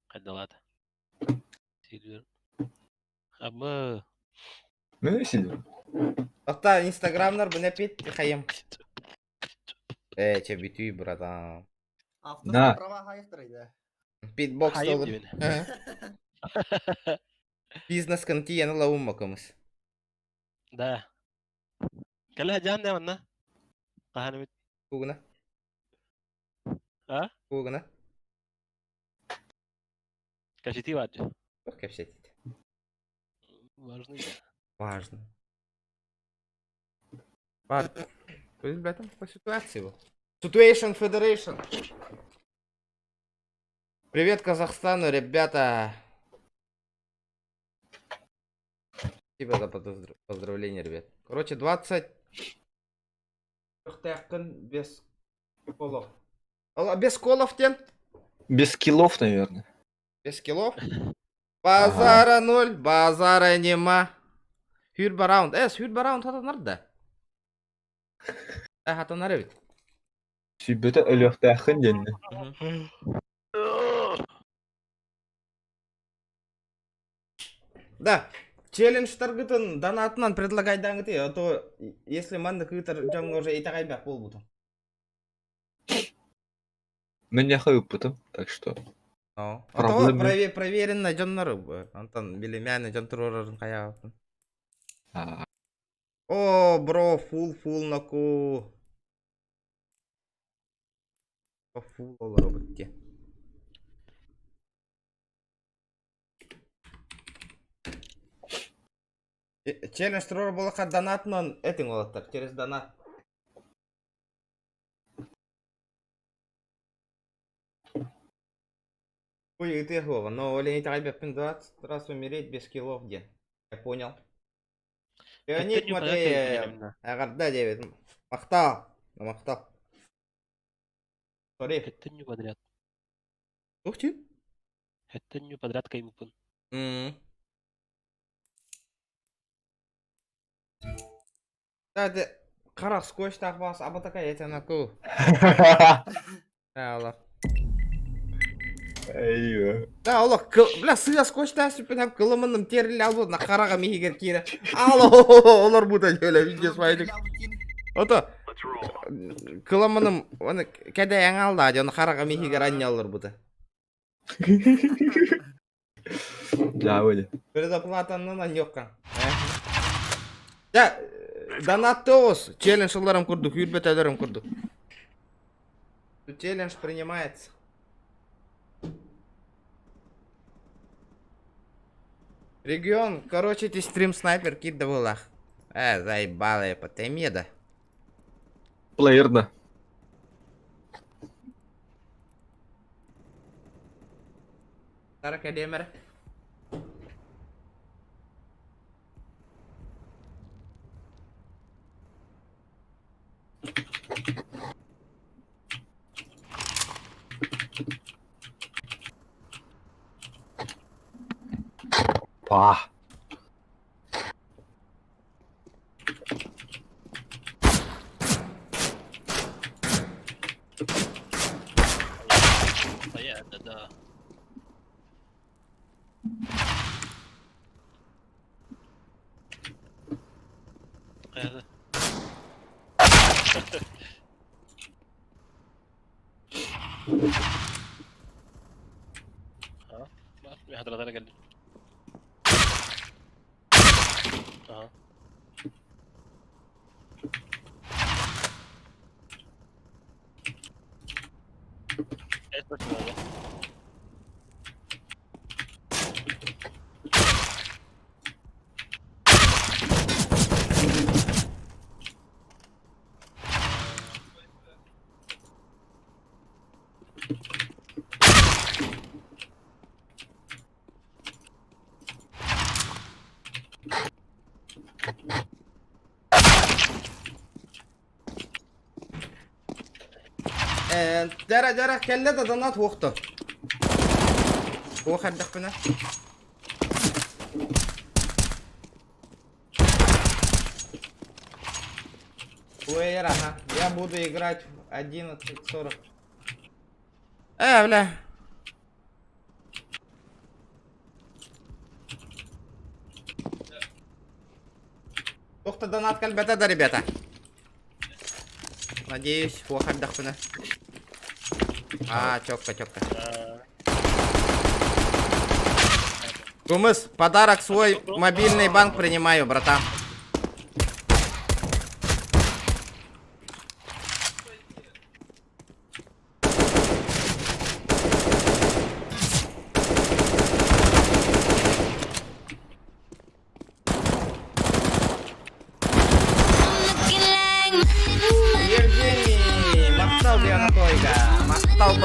S8: Қайдалады. Сильвер. Абы.
S9: Ну, Сильвер.
S1: Ата инстаграмнар бұны пет хайым. Э, че битүй, братан.
S9: Да.
S2: Права хайықтыр
S1: Битбокс
S8: Хайым
S1: толыр.
S8: деймін.
S1: Бизнес контиені лауым макымыз.
S8: Да. Кәлі жан да манна. Қаханы бит.
S1: Кугына.
S8: А?
S1: Кугына.
S8: Кәшети бар.
S1: Ох, кәпсетит.
S8: Важный да.
S1: Важно. Бар. Ребята, по ситуации был. Situation Federation. Привет Казахстану, ребята. Спасибо за поздравление, ребят. Короче, 20 без колов. Без колов тен?
S11: Без килов, наверное.
S1: Без килов? Базара ноль, базара нема. Хүрбэ раунд. Э, хүрбэ раунд хатанар да. Э, хатанар эбит.
S11: Сүбөтө өлүөхтээххин диэннэ.
S1: Да, челлендж таргытын донатынан предлагайдаңыты, а то если манны кыытар дьоҥҥо уже итэҕэйбэх буолбутум.
S11: Мин яха ыппытым, так что.
S1: А то проверенно дьоннор онтон билимээн дьон туруорарын хайаабыппын. О, бро, фул фул наку. Фул олоробут дии. Челлендж туруор буоллахха донатынан этиҥ уолаттар, через донат. Ой, ытыах уоҕа, но ол итэҕэйбэппин 20 раз умереть без килов диэн. Я понял. Леонид Матвеев, эҕэрдэ диэбит. Махтал, махтал. Сори.
S8: Хэттэн подряд.
S1: Ух ты.
S8: Хэттэн подряд каймыппын.
S1: Да, харах скотчтаах баас абатака этенаку. Алла.
S11: Эйо.
S1: Да, олох, бля, сыа скотчтаах сүппүн кылымыным териле албут на хараға миһигер киирэ. Алло, олор бута дьөлө видео свайдык. Ото кыламыным оны кэдэ эҥалла дьон хараға миһигер анньаллар бута.
S11: Да, были.
S1: Предоплатаннан анньоккан. Да, донаттоос, челлендж ылларым курдук, үүрбөтөлөрүм курдук. Челлендж принимается. Регион, короче, ти стрим снайпер кит да булах. Э, заебала я по теме, да.
S11: Плеер, да.
S1: Тара кадемер.
S11: Па.
S8: Да.
S1: Дьара дьара кэллэ да донат уохто. Уох эрдэхпинэ. Плеер, ага. Я буду играть в 11.40. Э, бля. Ух ты, донат кэлбэтэ да, ребята. Надеюсь, уох эрдэхпинэ. А, четко, четко. Кумыс, подарок свой мобильный банк принимаю, братан.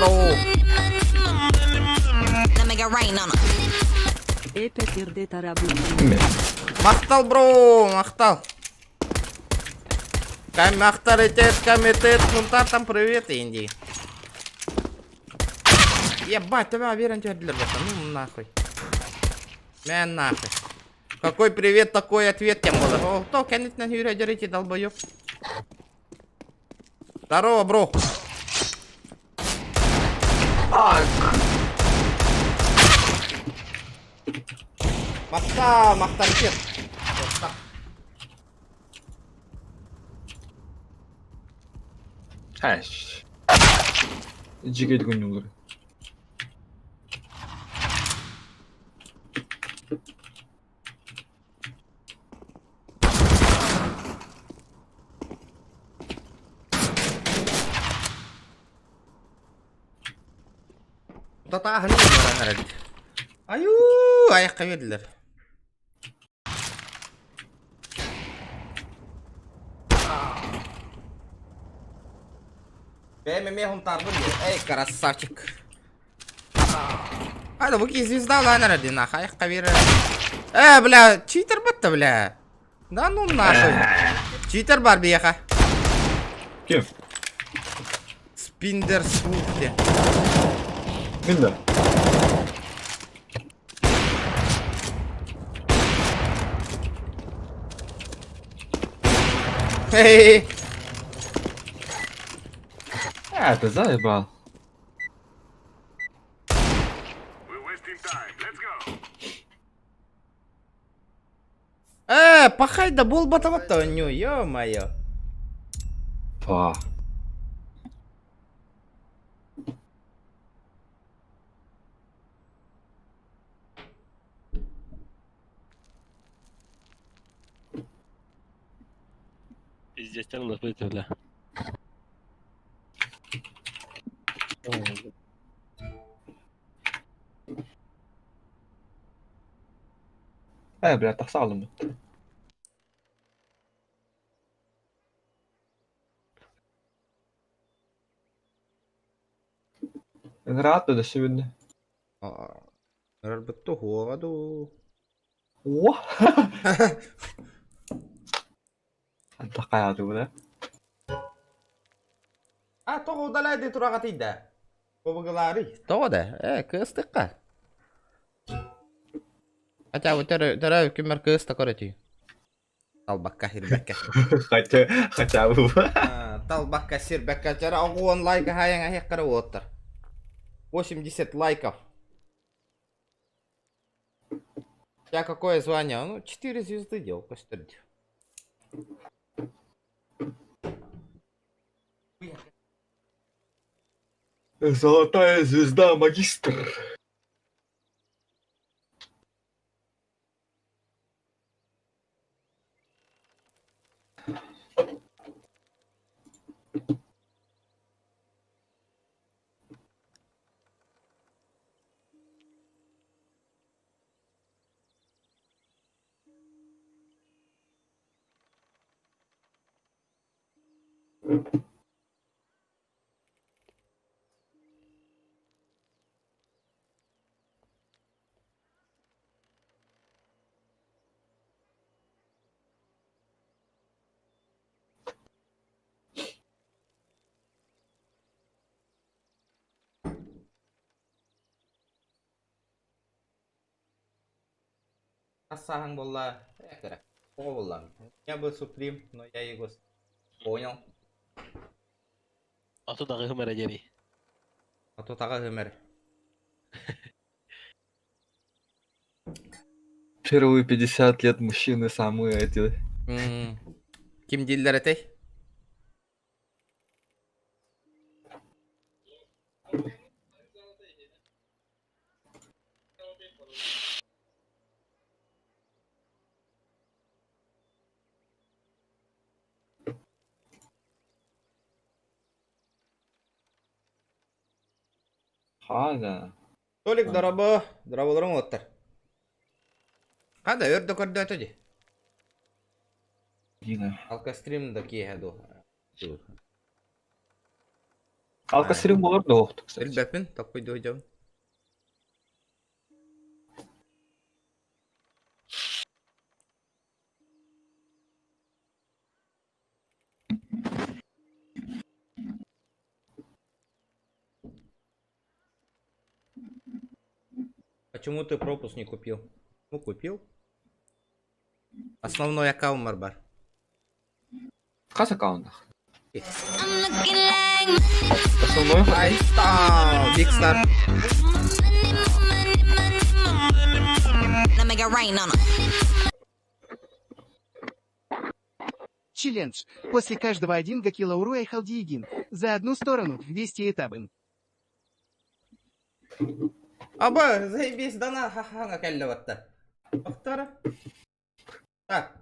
S1: бро.
S10: Now make it rain on 'em.
S6: Эпэ тирде тарабы.
S1: Махтал, бро, махтал. Кам авторитет, комитет, там привет, Индии. Ебать, тебя уверен, тебя для ну нахуй. Мэн нахуй. Какой привет, такой ответ тем было. О, то, конечно, Юрий, дерите, долбоёб. Здорово, бро. Махтал, махтаркет.
S11: Хэш. Жигет күнүлөр.
S1: Татааһын баран эрэлит. Айуу, айахха биэрдилэр. Бэйэм эмиэ хунтаарбын диэ. Эй, красавчик. Ада, бу киһи звезда ылаан эрэр дии, нахуй айахха биэрэр. Э, бля, читер батта, бля. Да ну нахуй. Читер бар биһиэхэ.
S11: Ким?
S1: Спиндер Свук диэн.
S11: Мин да.
S1: Эй!
S11: А, ты заебал.
S7: We're wasting time. Let's go.
S1: Э, пахай да буолбатабат оонньуу, ё-моё.
S11: Па.
S8: Пиздец, у нас будет, бля.
S11: Э, бля, тахса алдым. Рад да сегодня.
S1: Ырарбыт туһуоҕа дуу.
S11: О! Такая да?
S1: А, тоҕо удаляй дии тураҕатый да? Кобугулаарый. Тоҕо да? Э, кыыстыкка. Хотя бы төрөө күммэр кыыс да көрөтүй. Талбакка, сирбэккэ.
S11: Хотя, хотя бы.
S1: Талбакка, сирбэккэ. Чара оҕуон лайка хайаҥ аһыаххара уоттар. 80 лайков. У тебя какое звание? Ну, 4 звезды делал, костер.
S11: Золотая звезда магистр.
S1: Хас буолла? Э, Тоҕо буолла? Я бы Суприм, но я его понял.
S8: А то даҕы хымара диэри.
S1: А то таға өмір.
S11: Первые 50 лет мужчины самые эти.
S1: Ким дииллэр этэй?
S11: Хага.
S1: Толик дорабо, дораболорун оттар. Хада өрдө көрдөтө ди.
S11: Дина.
S1: Алкастрим да киэһэ ду.
S11: Алка сирин буолар да оһохтук, кстати.
S1: Билбэппин, токкуйдуу сылдьабын. Почему ты пропуск не купил? Ну, купил. Основной аккаунт бар.
S11: Хас аккаунтах?
S10: I'm looking like
S11: Основной
S1: Ай, стал! Big Star.
S10: money, money, money, money. Now make it rain on 'em.
S12: Челлендж. После каждого 1 кило уруя халдиегин. За одну сторону 200 этабын.
S1: Аба, заебись, дана ха-ха кэллэ батта. Повтора. Так,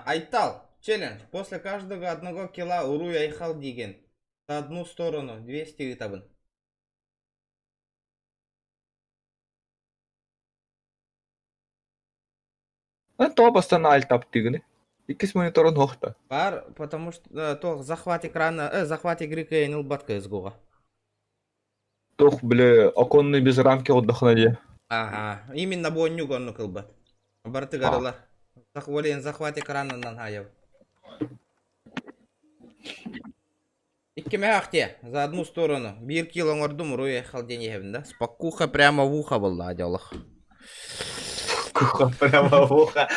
S1: Айтал, челлендж. После каждого одного килла уруй айхал диген. За одну сторону 200 ытабын.
S11: А то постоянно альт таптыгыны. Иккис мониторун хохта.
S1: Бар, потому что то захват экрана, захват игры кыайын ылбат CSGO-га.
S11: Туох, бля, оконный без рамки отдохна дии.
S1: Ага, именно бу онньук оннук ылбат. Барытыгар
S11: А.
S1: ылар. Захвален захват экранынан хайав. Иккимэ ахте, за одну сторону. Биир килл оҥордум, уруй айхал диэн иһэбин да. Спокуха прямо в ухо буолла дьолох.
S11: Куха прямо в ухо.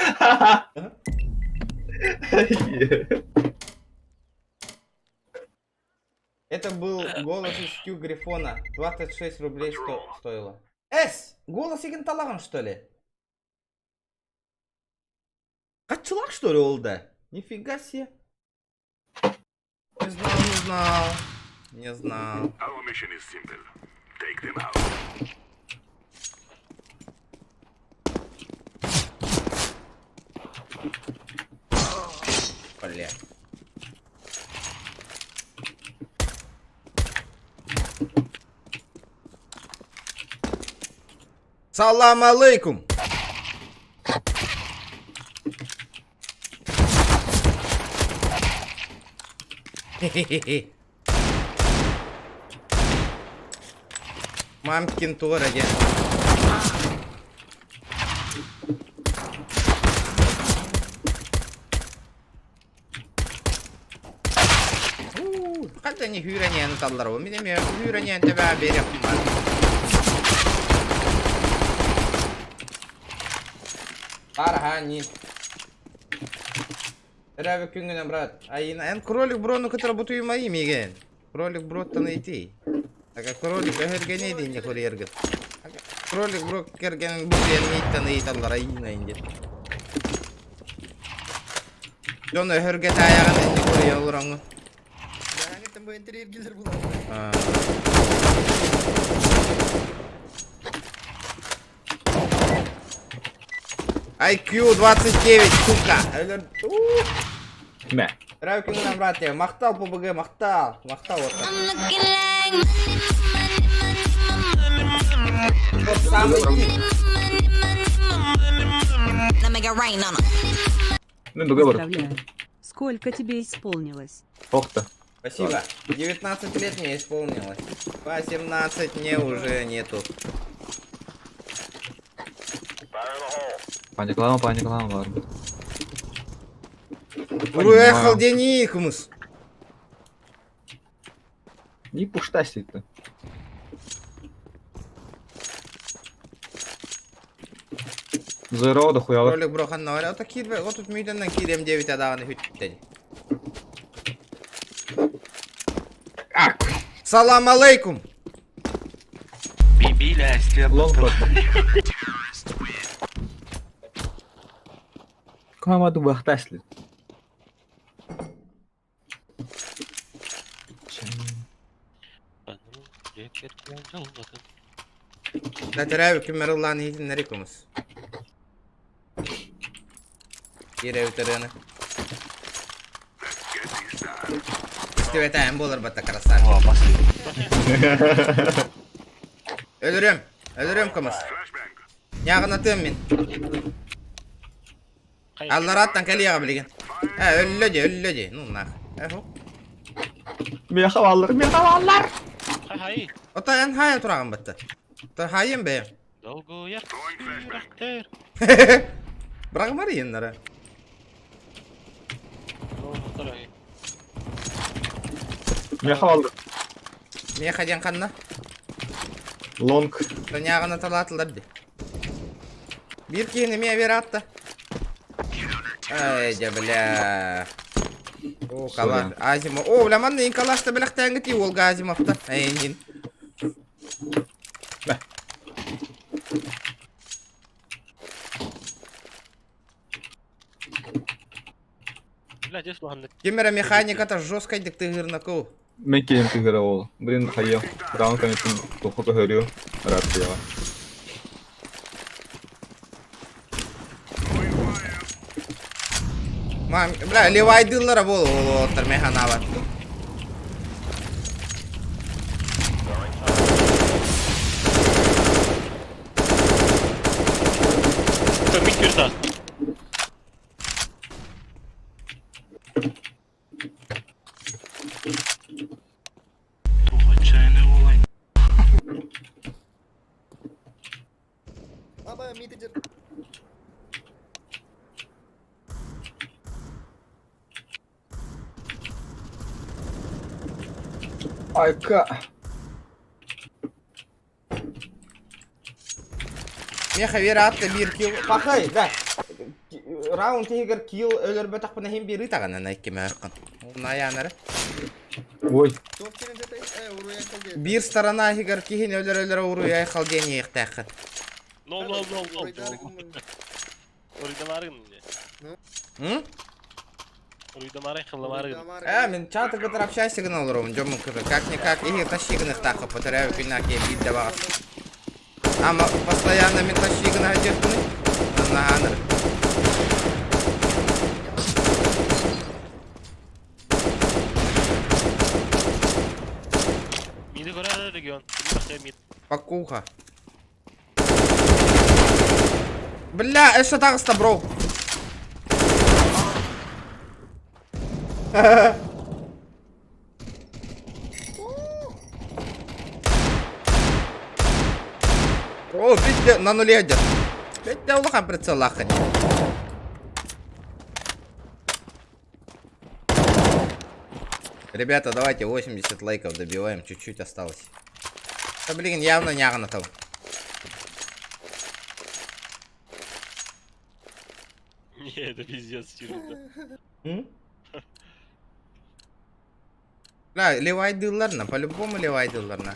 S1: Это был голос из Кью Грифона. 26 рублей стоило. Эс! Голос игин талаган, что ли? Качылак, что ли, ол да? Нифига себе. Не знал, не знал. Не знал.
S7: Our mission is simple. Take them out.
S1: Бля. Салам алейкум! Хе-хе-хе. Мамкин туора диэн. Ханта не хүүрэнийэн таллар бу. Мин эмиэ хүүрэнийэн тэбээ биэриэхпин баар. Баар аһаа ньии. Төрөөбүт күҥҥүнэн брат. Айына эн кролик брону кытары бутуйумай миигин. Кролик броттан ыйтый. Ага кролик өһөргөнүй диэн курьергыт. Кролик бро кэргэнин бутуйан мииттэн ыйыталлар айына инде. Дьон өһөргө таайаҕын инник курьер олороҥҥун.
S2: Бэҕэҥҥиттэн бу интэриэргииллэр буолар.
S1: Аа. IQ 29, сука! Өлөр...
S11: Мэ.
S1: Төрөөбүт күҥҥүнэн братья, махтал ПБГ, махтал, махтал вот.
S10: I'm looking like money, money, money,
S1: Тот самый тип.
S10: money, money, money. Now make it rain on 'em.
S11: Ну, договор.
S6: Поздравляю. Сколько тебе исполнилось?
S11: Охта.
S1: Спасибо. 19 лет мне исполнилось. 18 мне уже нету.
S11: Паниклама, паниклама, ладно.
S1: Уехал Деникумус.
S11: Не пуштасить-то. Zero да хуялар.
S1: Ролик брохан наваря. Ота кирбе, вот тут мүйденнен кирем 9 адағаны хүттен. Салам алейкум.
S11: Лонг Камаду бахтасли.
S1: Ләтерәбі кіммер ұллан хитиннери кумус. Кире үтөрөны. Истибэтээм буолар батта красавчик. Өлөрөм, өлөрөм кымыс. Ньааҕынатыам мин. Алларааттан кэлиэҕэ билигин. Ээ, өллө дии, өллө дии. Ну нах. Эхо.
S11: Миэхэ бааллар, миэхэ бааллар!
S8: Хай-хай.
S1: Ото эн хайа тураҕын батта. То хайым бэйэм.
S8: Долгуйар сүрэхтэр.
S1: Бырагымар иеннара.
S11: Миэхэ бааллар.
S1: Миэхэ диэн ханна?
S11: Лонг.
S1: Тоняҕына талаатылар ди. Биир киһини эмиэ биэраатта. Ай, дьэ бля. О, калаш. Азимов. О, бля, манна ин калашта бэлэхтээҥҥит уолга Азимовта. Эйин.
S8: Бля, дьэ суоханнык.
S1: Ким эрэ механиката жесткайдык тыһыырнаку.
S11: Мен киһим тыһыра ол. Блин, хайа. Раунд кэнниттэн туохха көһөрүө рацияҕа.
S1: Мам, бля, левайдыыллара буол уолаттар механаабат.
S8: Мид кюртас.
S2: Аба, мидер.
S11: Айка.
S1: Меха вероятно биир килл. Пахай, да. Раунд иһигэр килл өлөрбөтөхпүнэ иһин биир ытаҕын ана икки мөөххүн. Наянары.
S11: Ой.
S1: Биир сторона иһигэр киһини өлөр-өлөр уруй айхал диэн иэхтээххин.
S8: Лол лол лол лол. Уруйдамаарыгын
S1: М?
S8: Уруйдамаарай хылламаарыгын.
S1: Э, мин чаты кытары общайся гына олоробун, дьоммун кытары. Как-никак иһи тащи гыныхтаахха потеряю күннээх киһи биир да баҕас. Ама постоянно мин тащи гына сылдьыахпыный? Наһааныр.
S8: Миди көрөр регион. Мид.
S1: Пакуха. Бля, өссө таҕыста, бро. О, битте на нуле идет. Битте улахан прицеллааххын. Ребята, давайте 80 лайков добиваем, чуть-чуть осталось. Да блин, явно не там.
S8: Не, это пиздец, чужда.
S1: Бля, левайдыларна, по-любому левайдыларна.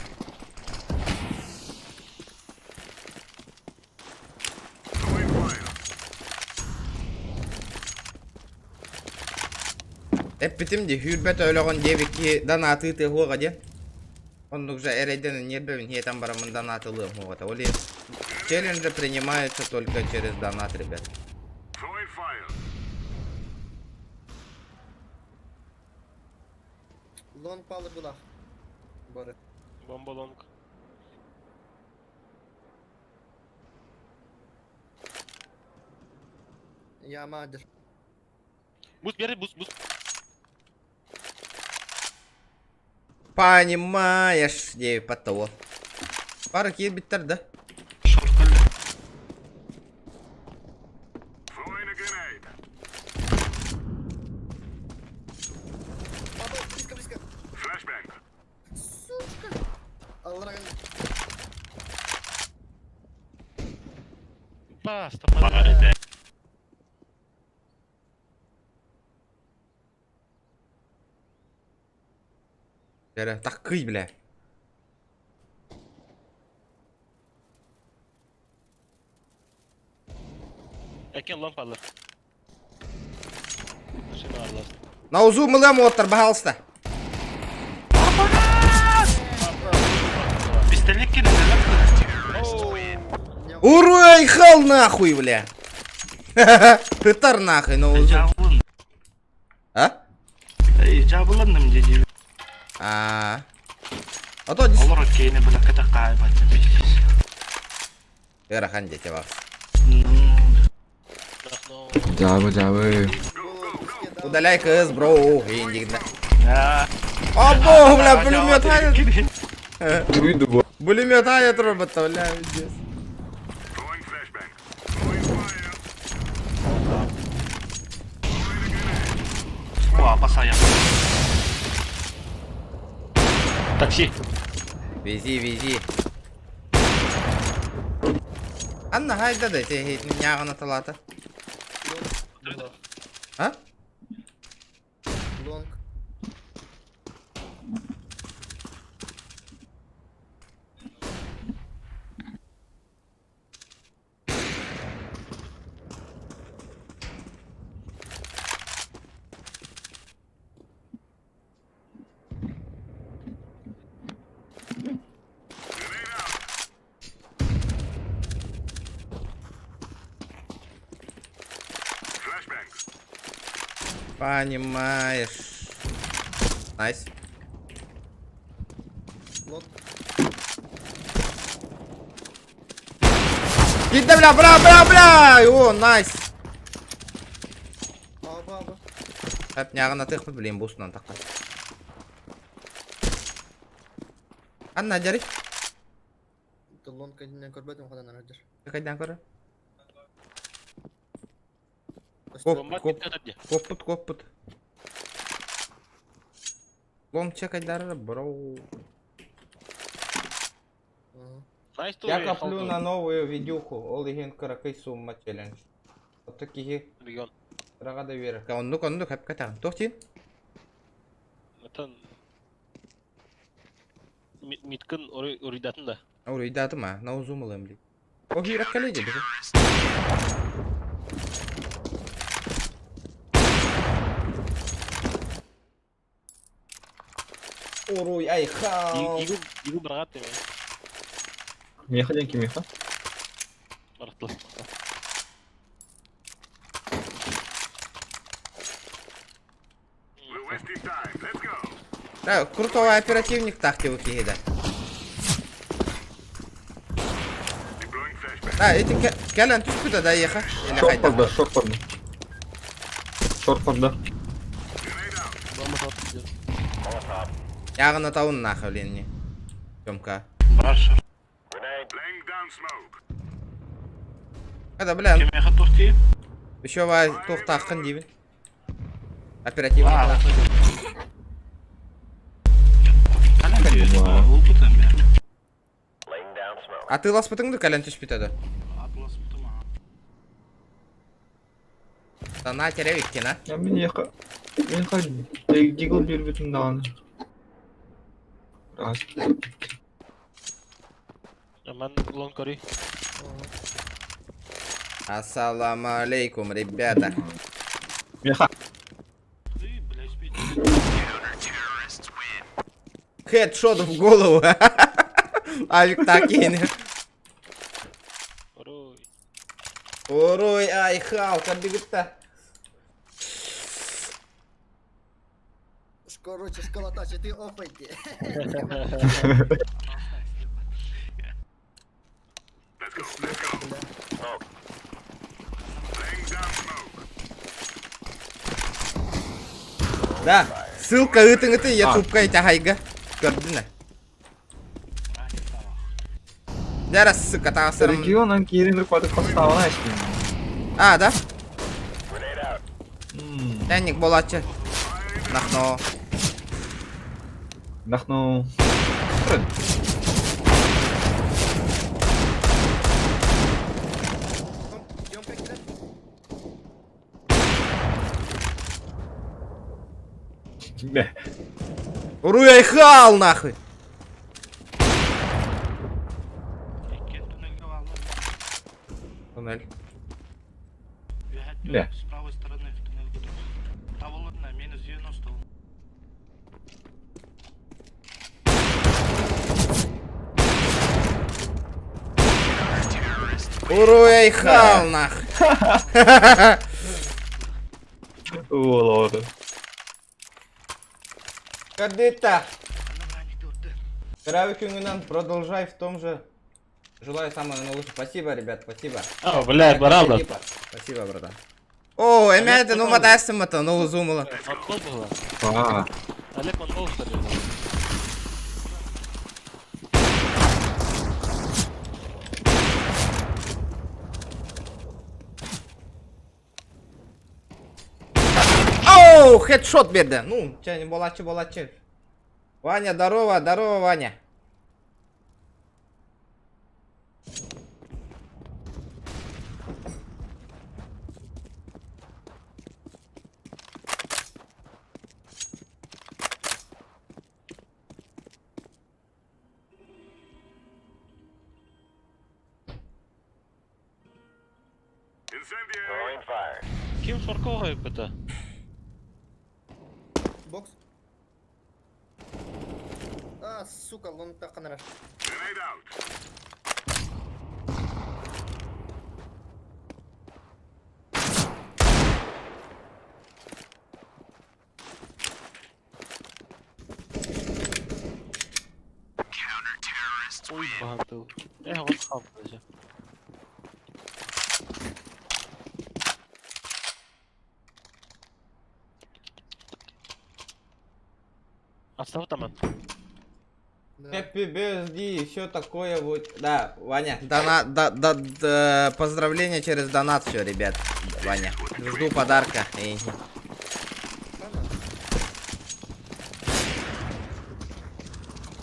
S1: Эппитим дии, сүүрбэт өлөҕүн диэбикки донатыы тыаһуоҕа диэн. Оннук же эрэйдэнэн ньиэрбэбин иһэтэн бараммын донатылыам суоҕа Ол иһин челленджи принимаются только через донат, ребят.
S2: Лонг палы была. Бары.
S8: Бомба лонг.
S2: Я мадер.
S8: Бус бери, бус, бус.
S1: Понимаешь, диэбиппэт да уол. Бары киирбиттэр да.
S2: Близко, близко. Сучка. Аллах.
S8: Баста, подари.
S1: Эрэ, таккый, бля.
S8: Экен лонг паллар. Машина аллас.
S1: На узу мылам оттар, пожалуйста. Уруй, хал нахуй, бля. Хытар нахуй, на узу. А?
S13: Жабылынным дии.
S1: А. А то
S13: Олор кейни била ката каайбат.
S1: Ыарахан дете бар.
S11: Жабы, жабы.
S1: Удаляй КС, бро. Индигна.
S13: А.
S1: Або, бля, пулемет хайа. Пулемет хайа турбатта, бля, пиздец.
S8: Такси.
S1: Вези, вези. Анна хайда да те няҕына талаата. А?
S2: Лонг.
S1: Понимаешь. Nice.
S2: Long.
S1: Киирдэ бля, бля, бля, бля! О, nice.
S2: Аба, аба.
S1: Хап, няҕына тыхпыт, блин, бусунан тахха. Анна, дьари.
S2: Long кэннинэн көрбөтүм хадан арадыр.
S1: Кайдан көрө?
S8: Бомба
S1: Коп,
S8: киттэ
S1: коппут, коппут. Ломча кайдар, бро. Я коплю на новую видюху. Ол иһин кыракый сумма челлендж. Ото киһи
S8: Регион.
S1: кыраҕа да үөрэр. Оннук оннук хэп кэтэҕин. Туох диин?
S8: Отон миткын уруйдатын да.
S1: Уруйдаатым а, на узум ылым дии. О киирэх кэлэй дии. Уруй айхал.
S8: Игу игу баргат деме.
S11: Меха деньги, меха.
S8: Бараттыл.
S1: Да, крутой оперативник так тебе киһи Да, эти кэлэн түспүтэ да еха. Или
S11: Шорт
S1: хайда.
S11: парда, шорт парда. Шорт парда.
S1: Ягына таун нахуй блин. Тёмка.
S13: Бар
S1: Это, бля,
S13: Кемеха тухти.
S1: еще ва туохтааххын диибин. Оперативник. Атыыласпытыҥ ду кэлэн түспүтэ да. Сана теревиккин, а?
S11: Я меха. Меха дигл биэрбитин даҕаны. Раз.
S8: Аман лон кори.
S1: Ассаламу алейкум, ребята.
S11: Меха.
S1: Хедшот в голову. Авик так и
S8: Уруй.
S1: Уруй, ай, хал, кабигытта.
S2: Короче, школа тача, ты опаньки.
S1: Да, ссылка ыытыҥ ты ютубка итахайга. Көрдүнэ. Дәрәс ссылка тағасырым.
S11: Регион киирин рукваты поставана
S1: А, да? Тәнник болачы. Нахно.
S11: Нахну. Бе.
S1: Уруй айхал нахуй. Туннель.
S11: Бе.
S13: С правой стороны в туннель Таволодна, минус 90.
S1: Уруй айхал нахуй.
S11: Уолода.
S1: Кадыта. Здравия Күнгүнэн, продолжай в том же. Желаю самого наилучшего. Спасибо, ребят, спасибо.
S8: А, блядь, баралда.
S1: Спасибо, Спасибо, братан. О, эмээте, ну матассым мата, ну узумала.
S8: Мотто было.
S11: А.
S8: Олег Монгол что ли?
S1: Оу, хедшот берді. Ну, чэ, болачы, болачы. Ваня, здорово, здорово, Ваня.
S7: Incendiary.
S8: Ким шоркова это?
S2: Бокс. А, сука, лонг таққанара.
S7: Grenade out.
S8: Ой, бандыл. Э, он хам даже. Отстав там.
S1: Happy birthday, все такое вот. Да, Ваня, дона, да, да, да, поздравления через донат все, ребят. Ваня, жду подарка. Эй.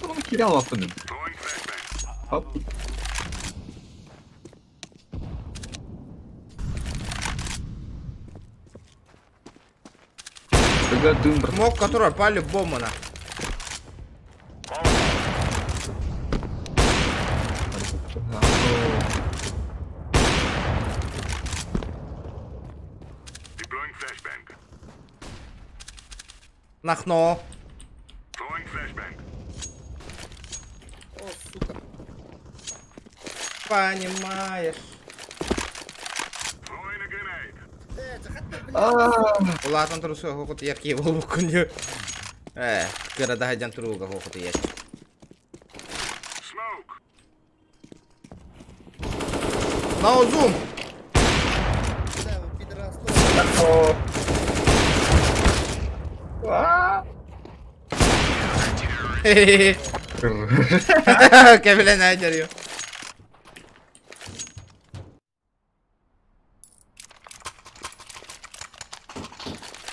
S11: Он кирял автомобиль.
S7: Throwing flashbang.
S11: Хоп. Тогда дым, брат.
S1: Мог, который по-любому на.
S7: Deploying flashbang.
S1: Нахно.
S7: Throwing flashbang.
S2: О, сука.
S1: Понимаешь.
S7: Throwing a grenade.
S2: Э, захатта, блядь.
S1: Улаатан туруска хохот яркий болбуккун. Э, кыра жан туруга хохот яр.
S7: Smoke.
S1: На зум.
S2: Да, вы пидорас. тоже.
S1: Кабелен айдер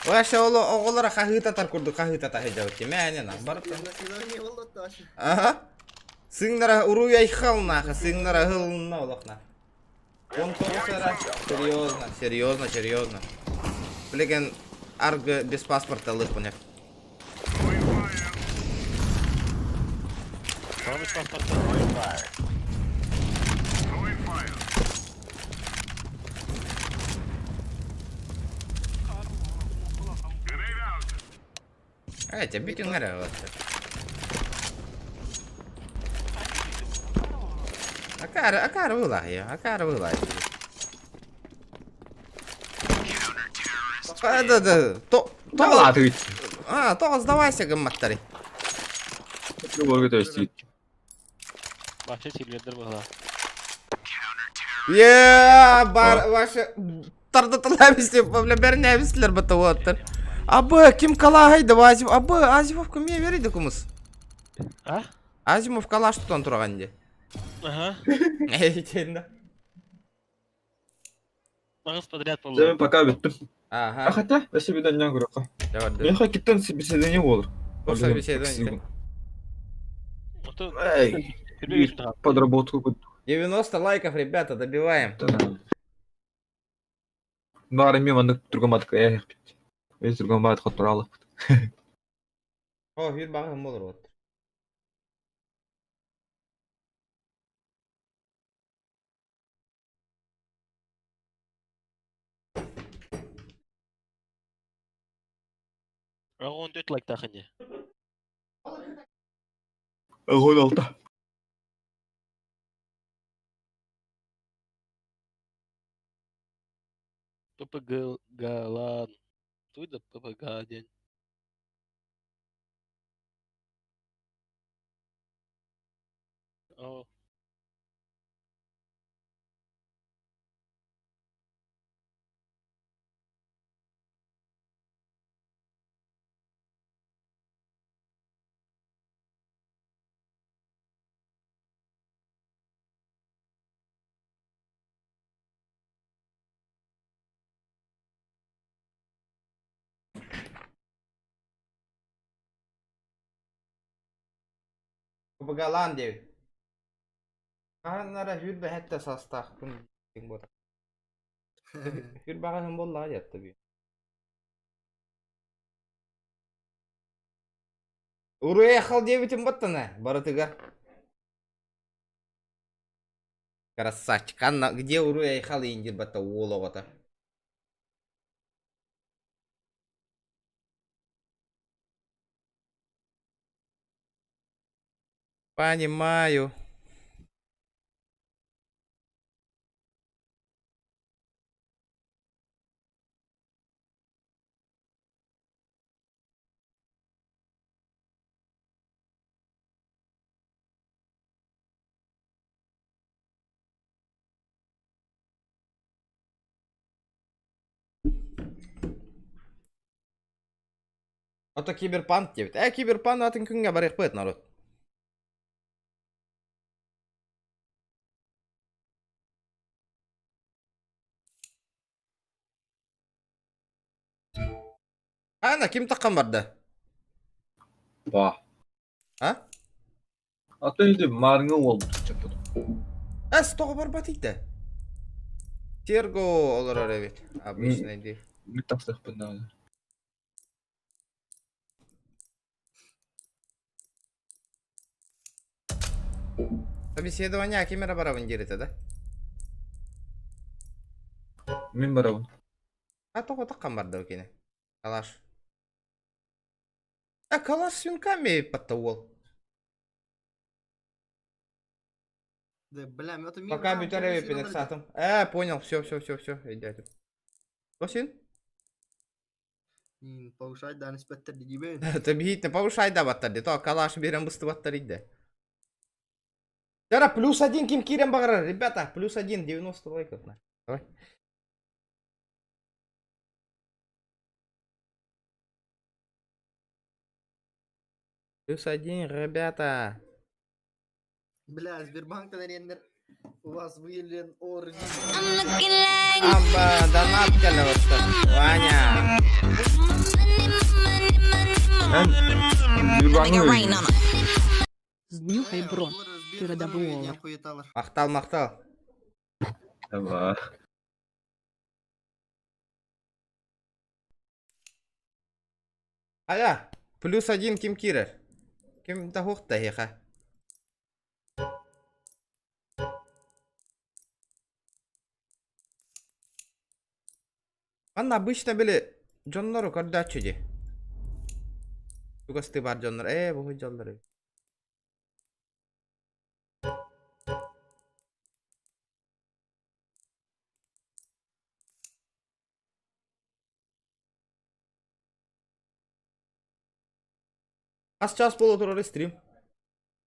S1: Вообще оло оголора хахытатар курду хахытата хеджабыт. Мәне на барып.
S2: На свидание был тоже.
S1: Ага. Сыңнара уруй айхал наха, сыңнара хылна олохна. Он тоже серьезно, серьезно, серьезно. Блин, арг без паспорта лых понял.
S7: Throwing fire.
S8: Кроме паспорта.
S7: Throwing fire. Grenade out.
S1: Эй, тебя битин вот. Акар, акар вылай, акар вылай. А, да, да, то,
S11: Да
S1: то,
S11: ладно, ведь.
S1: а, то сдавайся, гамматтари.
S11: Любой, то есть.
S8: Вообще сильвердер была.
S1: Е, бар, ваши тардаталабисти, бля, бернебислер бата Абы, ким калахай да Азимов, абы, Азимов кімге береді кумыс?
S8: А?
S1: Азимов калаш тұтан тұрған де.
S8: Ага.
S1: Эй, тенді.
S8: Нағыз подряд
S11: Мен
S8: болды.
S11: пока бүттім. А
S1: Ага.
S11: хотя, до свидания, говорю.
S1: Давай,
S11: Мен хакиттен собеседование olur.
S1: Ол собеседование.
S8: Ото
S11: Эй,
S8: Күлбек үшін
S11: подработку кут.
S1: 90 лайков, ребята, добиваем.
S11: Бары мен мандык турган батка я бит. Өз турган батка туралы.
S1: О, bir bakın olur вот.
S8: Ага, 14 лайк тахыне.
S11: Гол алты.
S8: ППГ Галан. Туйда ППГ день. О,
S1: Быгалаан диэбит. Хаһан эрэ сүүрбэһэттэ саастаахпын диэн буолар. Сүүрбэҕэһин буоллаҕа диэтэ бүү. Уруй-айхал диэбитим баттана барытыгар. Красавчик. Анна, где уруй-айхал иин батта уол оҕото. Понимаю. Ото киберпанк диэбит. Э, киберпанк атын күҥҥэ барыахпыт народ. Ана ким таххан барда?
S11: Ба.
S1: А?
S11: Атын иди маарыҥа уолбут чаппыт.
S1: Эс тоҕо барбат ийтэ? Терго олорор эбит. Обычный дии.
S11: Мин тахсыахпын наада.
S1: Собеседование ким эрэ барабын диир этэ да?
S11: Мин барабын.
S1: А тоҕо таххан барда кини? Калаш. А калаш свинками батта уол.
S2: Да, бля, мен это
S1: Пока бүтэр эбиппин ыксаатым. Э, понял, все, все, все, все, идете. Косин?
S2: Повышать да, инспектор дибин.
S1: Табиит повышай да баттар то калаш берем быстыбаттар иде. Тара плюс один ким кирен бағарар, ребята, плюс один, 90 лайков. На. Давай. Плюс один, ребята.
S2: Бля, Сбербанк арендер. У вас выявлен орден.
S10: I'm looking like
S1: Амба, донат кэлэ Ваня.
S11: Эн
S10: make it rain on 'em.
S6: С днюхой, бро. Кирадабуола.
S1: Махтал, махтал.
S11: Аба.
S1: Ая, плюс один ким кирер. Ким тахухта хеха. Анна обычно били дьоннору көрдөөччү дии. Чугасты бар дьоннор. Ээ, бу дьоннор. Хас час буола турар стрим.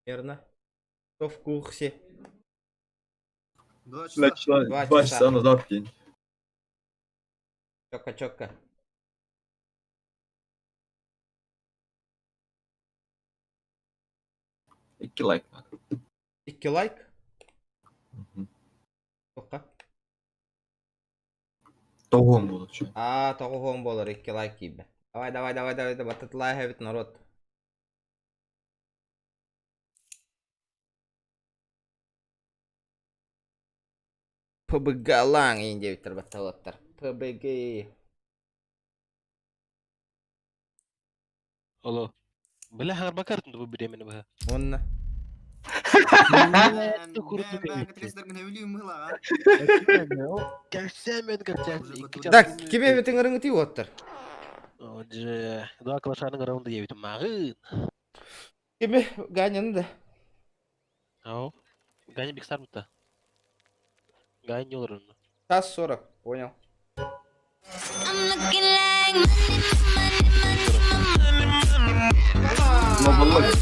S1: Верно. Кто в курсе?
S2: Два часа.
S1: Два
S11: Два
S1: часа.
S11: часа назад день.
S1: Чётко, чётко.
S11: Икки лайк надо.
S1: Икки лайк.
S11: Мгм.
S1: Тоққа.
S11: Тоҕуон буолар чё.
S1: А, тоҕуһуон буолар икки лайк киирдэ. Давай, давай, давай, давай, баттатылаа эбит народ. ПБГ лаҥ иин диэбиттэр батталаттар. ПБГ.
S8: Алло. Бля, харбакар бу беременна быһа.
S1: Онна. Так, ким эбит ыҥырыҥытыы уоттар?
S8: Же, два калашаның раунда ебит мағын.
S1: Кими Ганяны да.
S8: Ау. Ганя биксар мыта. Ганя не олар онно.
S1: Час 40, понял.
S10: I'm looking like money,
S11: Лобалык.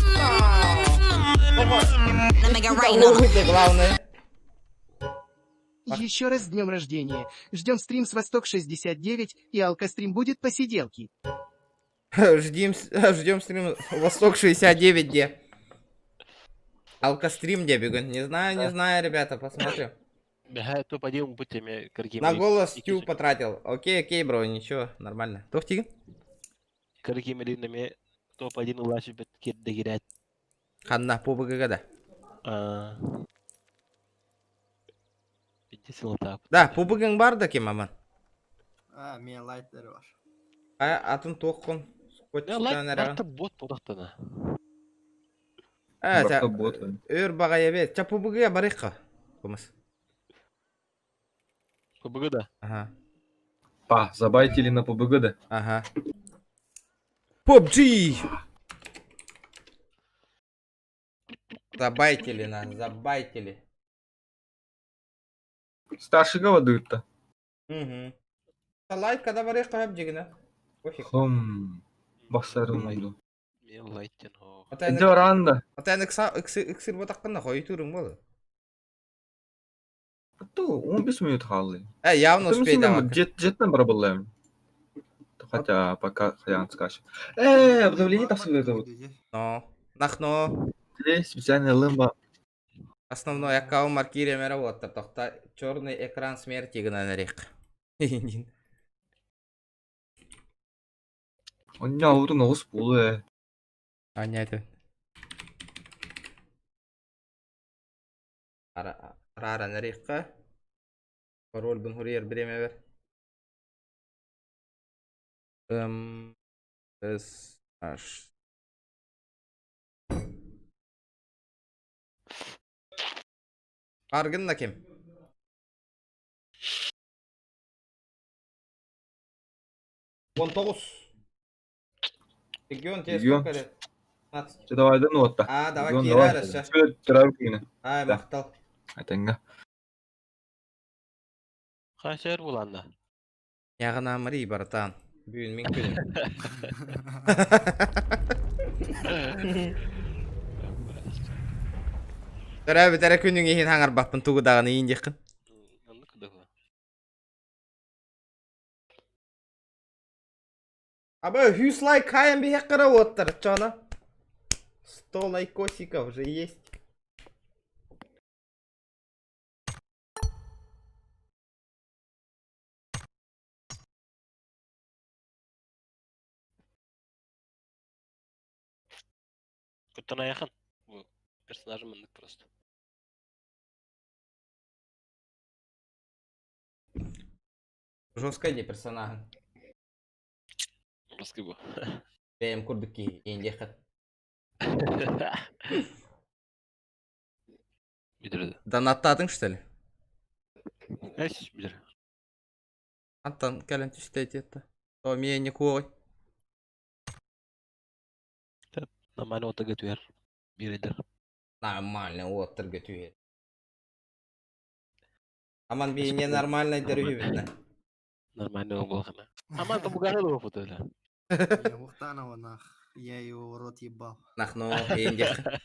S10: money, make it rain on 'em.
S1: Ой, главное.
S12: Еще раз с днем рождения. Ждем стрим с Восток 69 и алкострим будет посиделки.
S1: Ждем, ждем стрим Восток 69 где. Алкострим где бегун? Не знаю, не знаю, ребята, посмотрим.
S8: Бэһэ топ-1 бутеме кыргим.
S1: На голос тю потратил. Окей, окей, бро, ничего, нормально. Туох тигин?
S8: Кыргим илиннеме топ-1 улашы бет кирде кирет.
S1: Ханна ПУБГ-га да?
S8: Иди сылтаап.
S1: Да, ПУБГ-ҥ бар да ким аман?
S2: А, мен лайттері бар.
S1: А, атын туоххун?
S8: Лайт барта бот бодахтана.
S1: А,
S11: Барта бот.
S1: Өр бағай эбет. Ча ПУБГ-га барыхха. Кумыс.
S8: ПУБГ да?
S1: Ага.
S11: Па, забайтили на ПБГ да?
S1: Ага. PUBG! Забайтили нас, забайтили.
S11: Старший говорит-то.
S1: Угу. Лайк, когда барыхха хөп жигина. Пофиг.
S11: Хм. Бассарын найду.
S8: Мен лайттен о.
S11: Иди ранда.
S1: Ата ыксыр ботаққына хойытурың болды.
S11: То 15 минут халы.
S1: Э, явно успей давай.
S11: Жеттен бара буллайм. Хотя пока хаян скажет. Обновление там это вот.
S1: Но. Нахно.
S11: Здесь специальная лымба.
S1: Основной аккаунт маркире вот тохта черный экран смерти гына нарек.
S11: Оння аутун оғыз болу.
S1: Аня Ара ара нарекка. Пароль бун хурьер бреме бер. М С H. Аргын на кем? 19. Регион тебе
S11: Регион.
S1: сколько лет? 15.
S11: Че давай да ну вот так.
S1: А, давай
S11: Регион,
S1: кире
S11: давай.
S1: арасы.
S11: Түрәбі күйіне.
S1: Ай, мақтал.
S11: Айтаңга.
S8: Қанша буланда?
S1: Яғына амри, братан. Бүгін мен күнім. Төрәбі тәрі күнің ехін хаңар баппын тугы дағаны ең декін. Абы, хүс лайк кайын бейхек қара оттар, чона. 100 лайкосиков уже есть.
S8: Kuttana yakın. Bu персонажы мындык просто.
S1: Жестко де персонажын.
S8: Жестко бу.
S1: Бәйім күрдік ки, ең декін.
S8: Бидирди.
S1: Донаттадың, что ли?
S8: Эш, бидир.
S1: Антон, кәлін түстәйт етті. То мен не кой.
S8: Нормально ота көтүер. Биридер.
S1: Нормально, оттыр көтүер. Аман би ненормальный дөрү
S8: Нормально болгана. Аман то бугары да фото да.
S2: Мухтанова нах. Я его в рот ебал.
S1: Нахно, ең декін.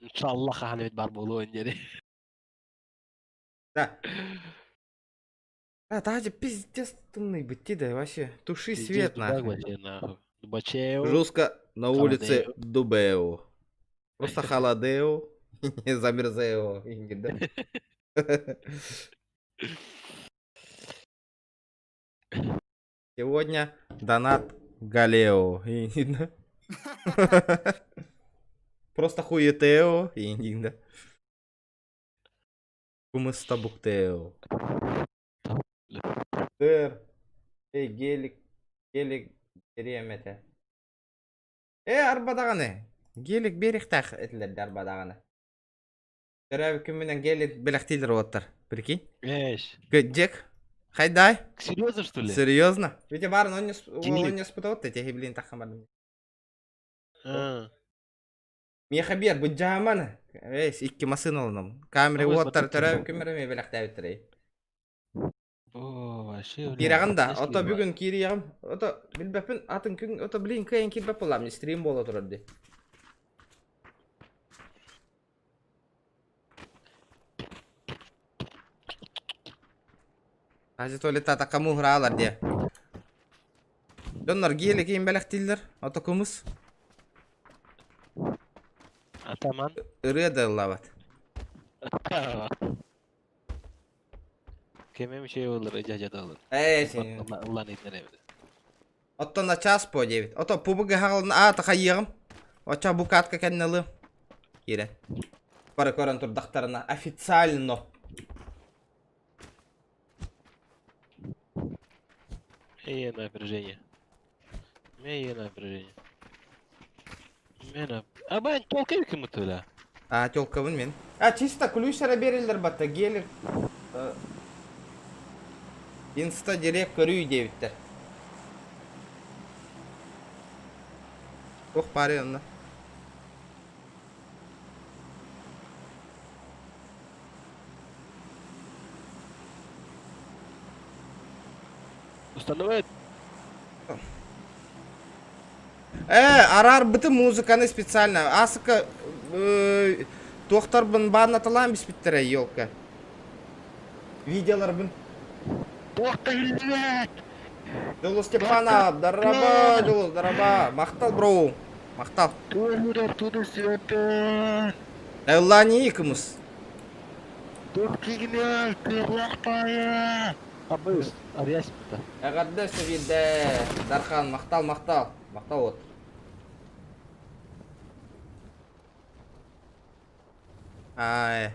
S8: Иншаллах ханыбит бар болу индери.
S1: Да. А, даже пиздец тымный бытти да вообще. Туши свет нахуй.
S8: Дубачео.
S1: Жестко на улице
S8: Холодею.
S1: Дубео. Просто холодео. Замерзео. Да? Сегодня донат Галео. Просто хуетео. Да? Кумыстабуктео. Дыр. Эй, гелик. Гелик беремете. Э, арбадағаны. Гелик берихтах этилерди арбадағаны. Төрәбі күнменен гелик белектейлер оттар. Прикинь?
S8: Эш.
S1: Джек. Хайдай.
S8: Серьезно, что ли?
S1: Серьезно? Ведь барын он не
S8: Гелик.
S1: он не спытап отты, техи блин тахам бардым.
S8: А.
S1: Меха бер, бу жаманы. Эй, икки масын алыным. Камера
S8: Абы,
S1: оттар
S8: смотри,
S1: төрәбі күнмері белектебиттер.
S8: О, вообще.
S1: Кирагын да, ото бүгүн кириягым, ото билбеппин атын күн, ото блин кыйын кирбеп болам, стрим бола турар ди. Ажы туалетта атаққа муһураалар ди. Доннор гиэле кийин белектилер, ото кумус.
S8: Атаман.
S1: Ырыа да ыллабат.
S8: Кемем şey olur, icazet olur.
S1: Эй, сен.
S8: Улан итнер эбит.
S1: Оттон начаас по диэбит. Ото пубг хаҕалын аата хайыаҕым. Оччо бу катка кэннэ ылыам. Киирэн. Бары көрөн турдахтарына официально.
S8: Мее напряжение. Мее напряжение. Мена. А бан толкай ким туда.
S1: А, телкабын мен. А, чисто ключ эрэ береллер батта, гелик. Инста директ көрүй диэбиттэр. Туох баарый онно?
S8: Установает.
S1: Э, араарбыты музыканы специально. Асыка туохтарбын бааннаталаан биспиттэрэ, елка. Видеоларбын.
S8: Туохта биллибэт!
S1: Дьолу Степанов, дараба, Дьолу, дараба. Махтал, бро. Махтал.
S8: Туохудар туду сүөппүн!
S1: Эллани кымыс.
S8: Туох кигинэ, туох пая! Абыс, арыяспыта.
S1: Эҕэрдэ сөбүдэ. Дархан, махтал, махтал. Махтал вот. Ай.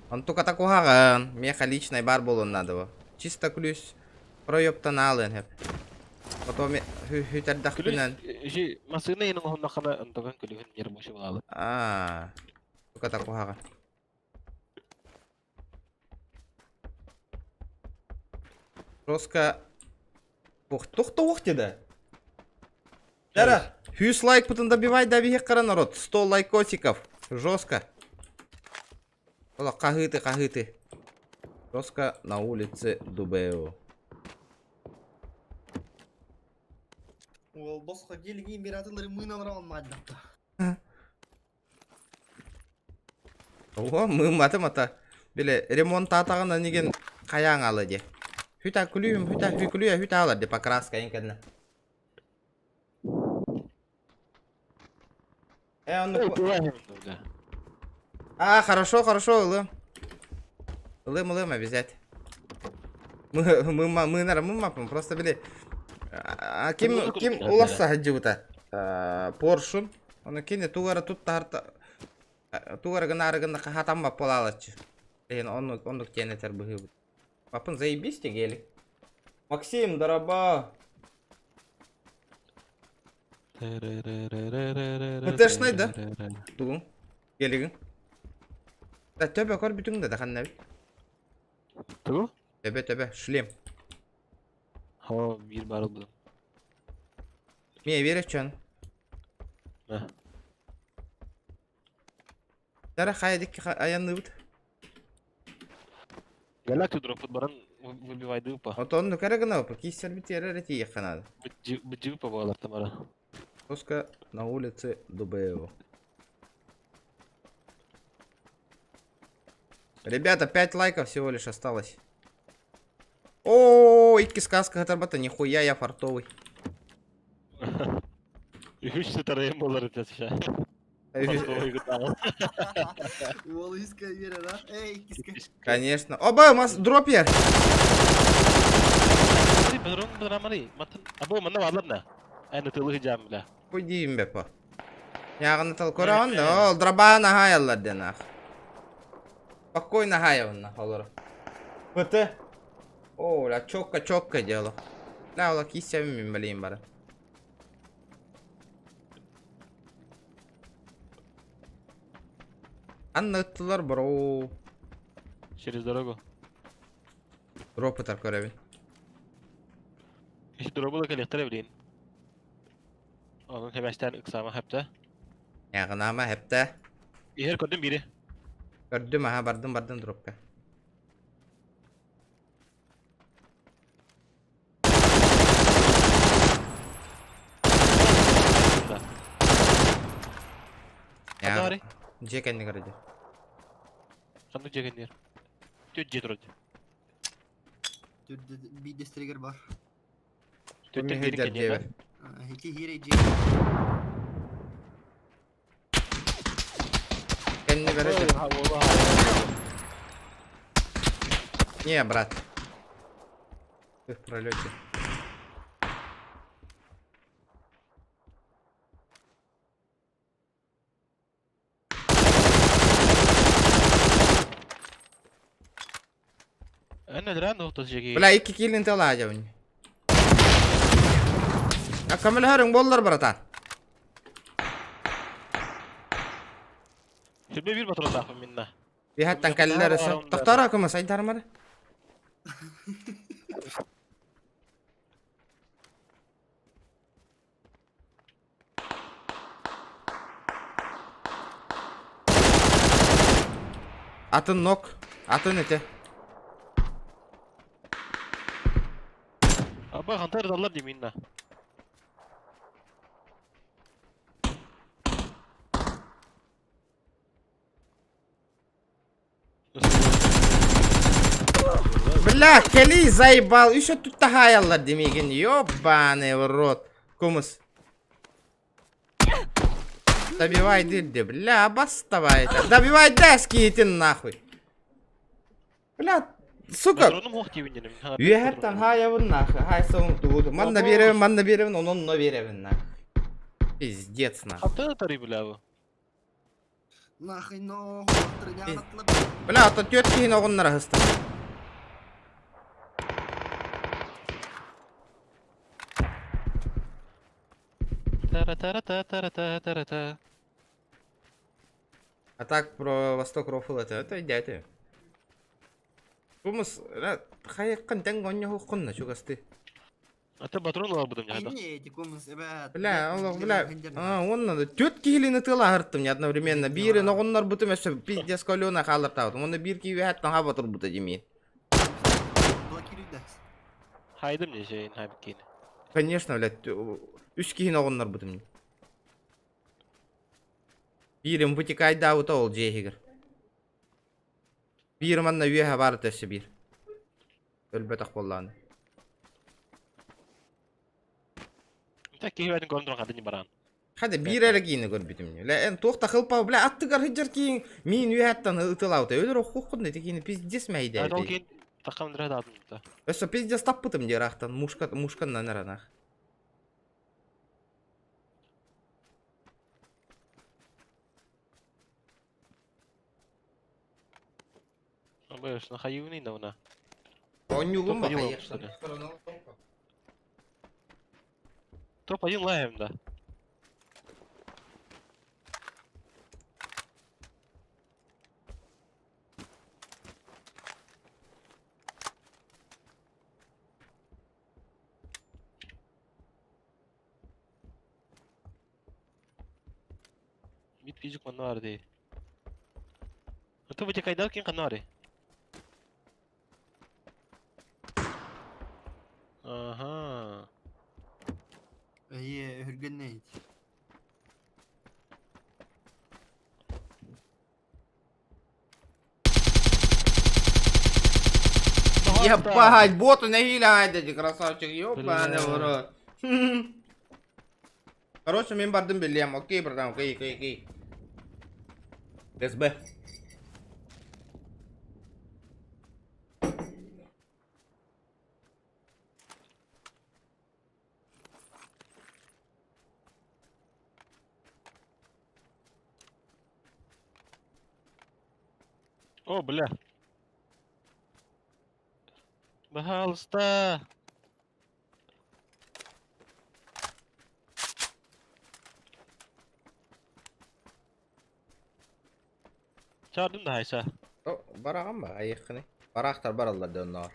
S1: Онтуката куһаҕан. Миэхэ личный бар буолуон наада бу. Чисто ключ проебтан аалыан сөп. Потом хүтэрдэхпинэн.
S8: Иши масыына иһин оҥоһуннаххына онтуган күлүһүн нервочу булаабыт.
S1: Аа. Туката куһаҕан. Жестко. Ох, тох да. Дара, хүйс лайк путын добивай да бихе народ. 100 лайкосиков. Жестко. Ола, кахыты, кахыты. Жестко на улице Дубео.
S2: Ол босқа келген бератылары мыналар алмады.
S1: Ого, мыымматым ата. Биле, ремонтаатаҕына нигин хайаан алы дии. Хүтэ күлүүм, хүтэ хүкүлүө хүтэ алар ди покраска ин кэннэ. Э, оннук... А, хорошо, хорошо, ылым. Ылым, ылым, обязательно. Мы, мы, мы, мы, мы, просто били... А, ким, ким уласса сылдьыбыта? Поршун. Ону кини тугу эрэ туттаһар тугу эрэ гынаары гынна хатаммат буолаалаччы. Иһин оннук оннук диэн этэр быһыыбыт. Папын заебись те гелик. Максим, дороба. ПТшный да? Тугуҥ? Гелигиҥ? Да төбө көрбүтүҥ да ханна эбит?
S8: Тугу?
S1: Төбө төбө шлем.
S8: Хо, биир баар ылбытым.
S1: Миэ биэрэ чон.
S8: Мэ.
S1: Дара хайа дикки айанныыбыт.
S8: Галактик дроппут баран выбивайдыыпа.
S1: Отон ну кэрэ гынабыт, кииссэрбит тиэрэ эрэ тиийиэххэ наада.
S8: Быдьыыпа буолар тамара.
S1: Тоска на улице Дубеева. Ребята, 5 лайков всего лишь осталось. О, икки сказка хатарбата, нихуя я фартовый.
S8: Үһүс сытарайым буолар этэ сейчас.
S2: Уол үскэ биэрэр а? Эй, иккискэ.
S1: Конечно. Оба, мас дропер.
S8: Або манна баалар на. Эн ытылы жам бля.
S1: Пойдим бепа. Яғын тал көрөҕүн да, ол дробаан аһаайаллар диэн аах. Спокойно аһаайабынна олору. ПТ. О, ля, чокко чокко дело. Ля, ола киссэбин мин билейин бары. Анна ыттылар бро.
S8: Через дорогу.
S1: Дроп ытар көрөбүн.
S8: Иш дробу да кэлиэхтэрэ билин. Онон хэбэстээн ыксаама хэптэ.
S1: Яғынаама хэптэ.
S8: Иһэр көрдүм бири.
S1: Көрдүм аха бардым бардым дропка.
S8: Ханна
S1: Дьиэ кэннигэр дьэ.
S8: Ханнык дьиэ кэннигэр? Түт дьиэ турар дьэ.
S2: Түрдө биирдэстэригэр бар.
S8: Түттэн биир кэннигэр.
S2: Ити хиирэй дьиэ.
S1: Кэннигэр дьэ. Не, брат. Ты в пролете.
S8: Эн өлөрөн доҕтос жеги.
S1: Бля, икки киилин тыла дьабын. А көмөлөһөрүҥ буоллар, братан.
S8: Сүрбэ биир батырылаахпын минна.
S1: Биһаттан кэллэр өссө. Тохтоор көмө сайдармары. Атын нок, атын ити.
S8: Аба хантар даллар диминна.
S1: Бля, кэлий заебал, еще тут таһаайаллар димигин, ёбаный в рот. Кумыс. Добивай дырды, бля, баставай это. Добивай да, скиетин нахуй. Бля, сука. Үөһэттэн хаайабын нахуй, хаайсабын тугу. Манна биэрэбин, манна биэрэбин, онон биэрэбин нахуй. Пиздец нахуй.
S8: Хантан тарый бля бу?
S2: Нахуй но
S1: Бля, ото түөрт киһини оҕуннара сыстым.
S8: Тара-тара-та-тара-та-тара-та.
S1: А так про Восток рофл это, это идете. Кумус, хайыккын тэҥ онньоһуоххун на чугасты.
S8: Ата патрон ыларбытым дьаһайдах.
S1: Бля, олох, бля, а, он надо. Түөрт киһилиини тыалаһыртым не одновременно. Биири ноҕуннарбытым өссө пиздец колена хааллартаабытым. Онно биир киһи үөһэттэн хаба турбута димиин.
S8: Хайдым дьэ хайбыккин.
S1: Конечно, блядь, үс киһини оҕуннарбытым. Биирим вытекайдаабыта ол дьиэ иһигэр. Биир манна үөһэ баар өссө биир. Өлбөтөх буоллаҕына.
S8: Так киһи бэйэтин көрөн туран хадын бараан.
S1: Хады биир эрэ киини көрбүтүм. Лэ эн туох та хылпа бля аттыгар сылдьар киин миин үөһэттэн ытылаабыта. Өлөр оххуххун ити киини пиздец мэйдэ.
S8: Ол киин таххам дыра даатын да.
S1: Өссө пиздец таппытым дии ыраахтан мушка мушканнан эранах.
S8: Абыш, нахаюный на уна.
S1: Оонньуугун ба
S8: Топ один что ли? Топ-1 лаем, да. Мид физик маннаар дии. Ото вытекайдал кин канари. Ага.
S2: Эйе, өһүргэннэйит.
S1: Ебать, боту нэһиилэ аайда красавчик, ёбаный в рот. Короче, мин бардым билиэм, окей, братан, окей, окей, окей. СБ.
S8: О, бля. Пожалуйста. Чардым да хайса.
S1: О, бараҕын ба, айыххыны. Бараахтар бараллар дьонноор.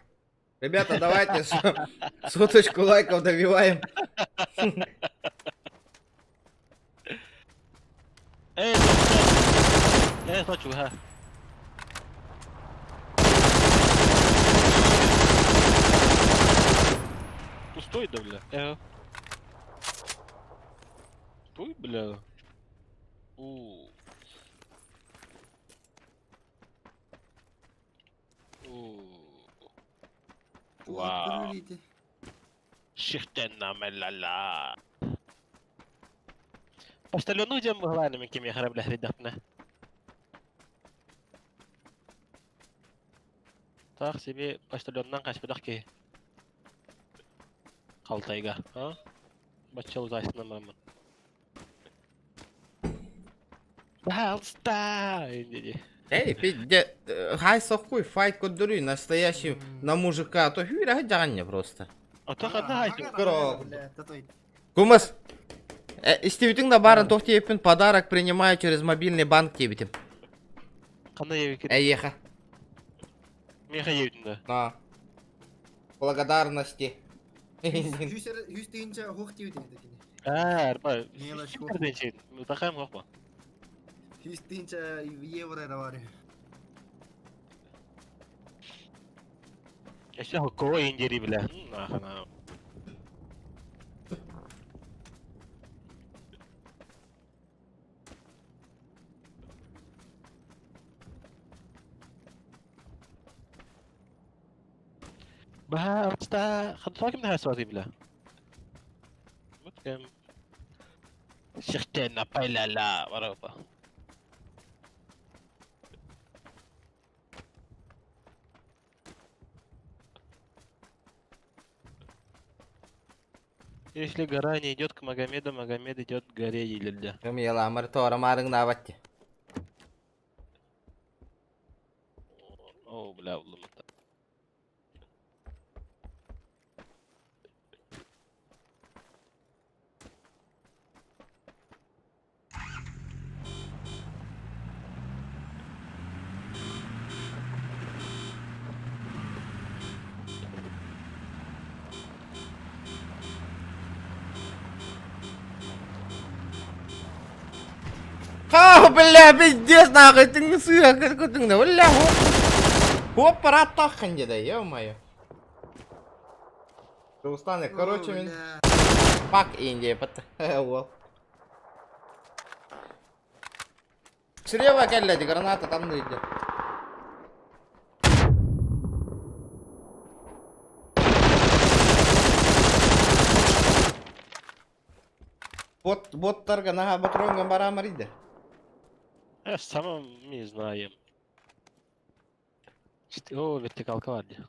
S1: Ребята, давайте соточку лайков добиваем.
S8: Эй, эй, сочуга. Пустой, да, бля. Э. Стой, бля. У. У. Вау. Шихтенна ла. Почтальону дем главными кем я бля ребятна. Так себе почтальоннан качпадах ки. Халтайга, а? Баччал зайсына мамын. Пожалуйста! Диди.
S1: Эй, пизде, хай сохкуй, файт көрдөрүй, настоящий на мужика, а то хүйрэ дьаҕанньа просто.
S8: А то ханна хай
S1: Кыра. Кумас, истибитиҥ да баарын туох диэбиппин подарок принимаю через мобильный банк диэбитим.
S8: Ханна диэбиккин?
S1: Эйиэхэ.
S8: Миэхэ диэбитин да.
S1: На. Благодарности.
S2: Үс тыһыынча уһуох диэбитин этэ кини.
S8: Аа, арба.
S2: Мелочь.
S8: Такаем хохма.
S2: 100 000 евро эрэ баар.
S8: Өссө хоккоҕо иһин диэри бile. Нахана. Баһа, отста, хантаа ким наһаа бile. Кэм Сихтен апайлала барапа. Если гора не идет к Магомеду, Магомед идет к горе или
S1: Кымыйаламар тоора маарыҥнаабат.
S8: О, бля, улымата.
S1: Ха, бля, пиздец, нахуй, ты не сыра, как ты, бля, хоп, пора да, ё-моё. Устаны, короче, мин пак Индия, пат, уол. Слева кэллэ, граната там выйдет. Бот, боттарга наха батронга барамар иде.
S8: Я сам не знаю. О, вертикалка бар дии.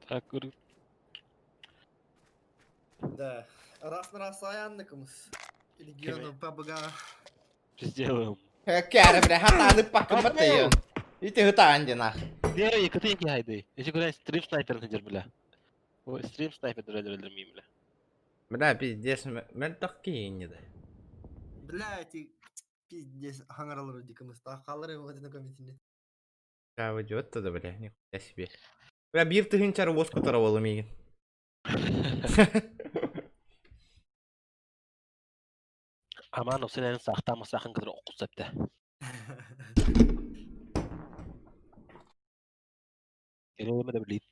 S8: Так,
S2: Да. Раз на раз аянныкымыз. Региону ПБГ.
S8: Сделаем.
S1: Кәрі, бля, хатаны пакын баттайын. Ити хытаан ден ах.
S8: Не, кытын ки хайды. Если куда стрим снайпер надер, бля. Ой, стрим снайпер дыр бля.
S1: Бля, пиздец, мен тохки да.
S2: Бля, эти пиздец хаңаралар дикіміз. Тақалар вот на комитетіне.
S1: Да, уйдет тогда, бля, нихуя себе. Бля, бир тыгынчар воску таравалы мигин.
S8: Аман сен сахта сахын кыдыр оқу сәпті. Кереме де білейді.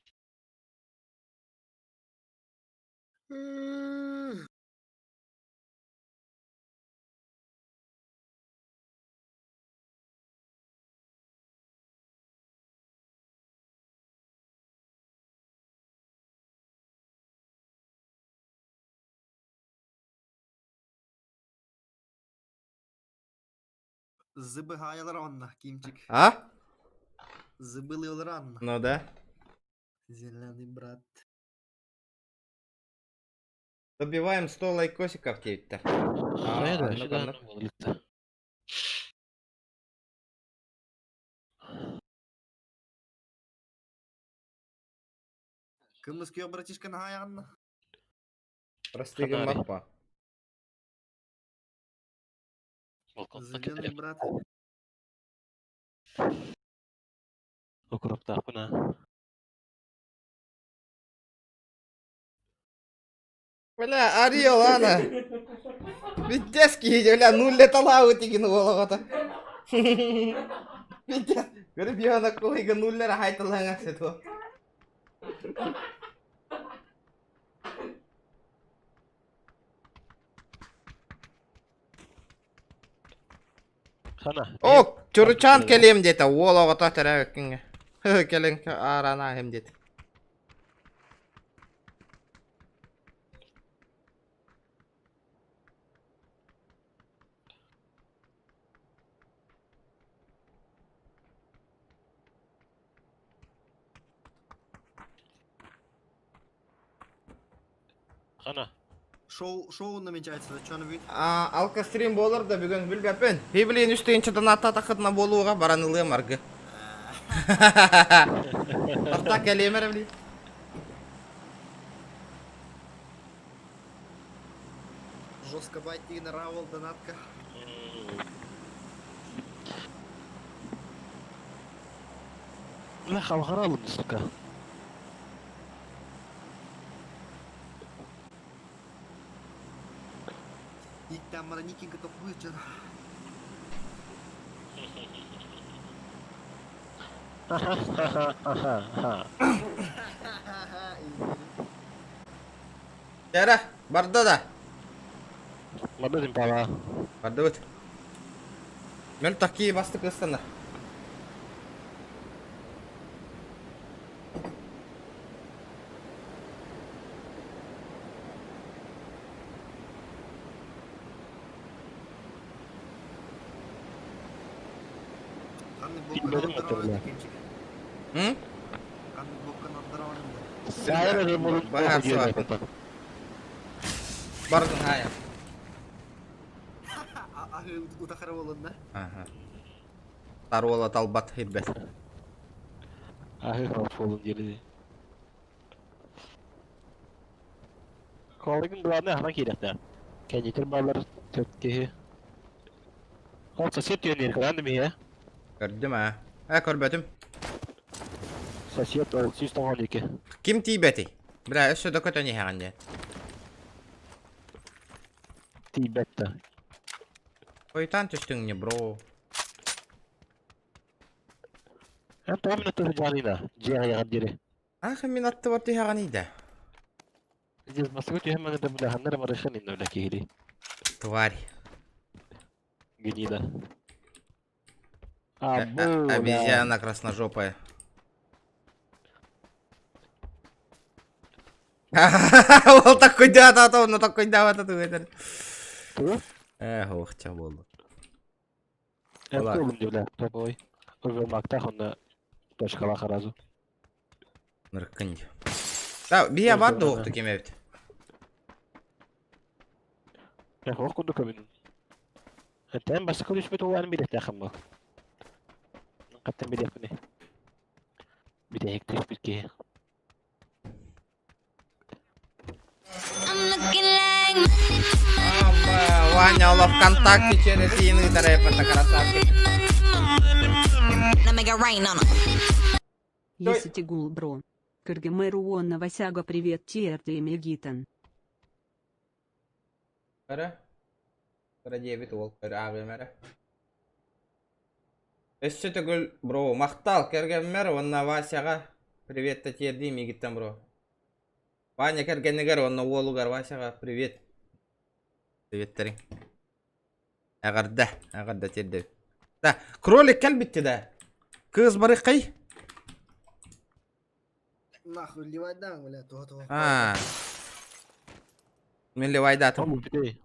S2: Забыгаялар онна, Кимчик.
S1: А?
S2: Забыли ранно.
S1: Ну да.
S2: Зеленый брат.
S1: Добиваем 100 лайкосиков теперь-то.
S8: А,
S1: ну-ка,
S8: ну-ка.
S2: Кымыз күйе братишка нагаянна.
S1: Простыгын
S8: Ханари.
S1: маппа.
S2: Зеленый брат.
S8: Укроптахпына.
S1: Бля, Ариэл, ана. Пиздец, бля, ну летала тигин головата. Пиздец. Көрүп яна койга нуллер хайталаңа сето.
S8: Хана.
S1: О, чуручан келем деді. Ол оғата тәрәвеккенге. Келен арана хем деді.
S8: Хана.
S2: Шоу, шоу намечается, что она
S1: А, алкострим буолар да бүгүн билбэппин. Библиин үс тыһыынча донатта тахытына буолуоҕа баран ылыам аргы. Тарта кэлиэм эрэ били.
S2: Жестко байт Раул донатка.
S8: Бля, халҕара сука.
S2: Иктен бара никинг топпуйчан.
S8: Ха-ха-ха-ха.
S1: Кэрэ, барда да.
S8: Барда дим пала.
S1: Бардыбыт. Мөл такие бастык ыстана.
S8: Bilmedim hatırla.
S1: Hı?
S8: Сайра
S1: Баар суох. Бардын хая.
S2: Утахара болунна.
S1: Аха. Таруола талбат хирбет.
S8: Ахы болун дири. Коллегин главное ана кирәктә. Кәнитер балар төткеһе. Ол сосед түйенер кыланды мия.
S1: Көрдүм а. Э көрбөтүм.
S8: Сосед ол 192.
S1: Ким тиибэти? Бля, өссө да көтөн иһэҕин дии.
S8: Тиибәттә.
S1: Хойтан түстүҥ не бро.
S8: Ә томны тур жанына. Жига яган дири.
S1: Ах, мин аттыбар түһэҕин иидэ.
S8: Здесь басыгы түйен маңында бля ханнар марышын инде үлә киһили.
S1: Тварь.
S8: Гнида.
S1: Обезьяна красножопая. Ол такой да, да, да, он такой да, да, да, да. Эх, ох, ча болды.
S8: Колым бля, топовый. Уже мактах он точкала сразу.
S1: Ныркын. Да, бия бар да оқты кемебит.
S8: Эх, ох, кунду көмүн. Тән баскы түшпөт уларын билет тахым. Каттан билет күнэ. Бите түшпөт ки.
S10: I'm looking like money,
S1: Амба, Ваня, ол ВКонтакте через ины это красавчик.
S10: Now make it rain on 'em.
S6: Если гул бро. Кыргымэру Васяга привет ТРД Мегитан.
S1: Көрө. Көрө диэбит уол көрө ааҕыым эрэ. Өссө төгүл бро махтал кэргэммэр уонна Васяҕа привет тиэрдии миигиттэн бро. Ваня кэргэнигэр уонна уолугар Васяҕа привет. Приветтериҥ. Эҕэрдэ, эҕэрдэ тиэрдэбит. Да, кролик кэлбитти да. Кыыс барыххай?
S2: Нахуй ливайдан, бля, то то.
S1: А. Мин ливайдатым.
S8: Тому бите.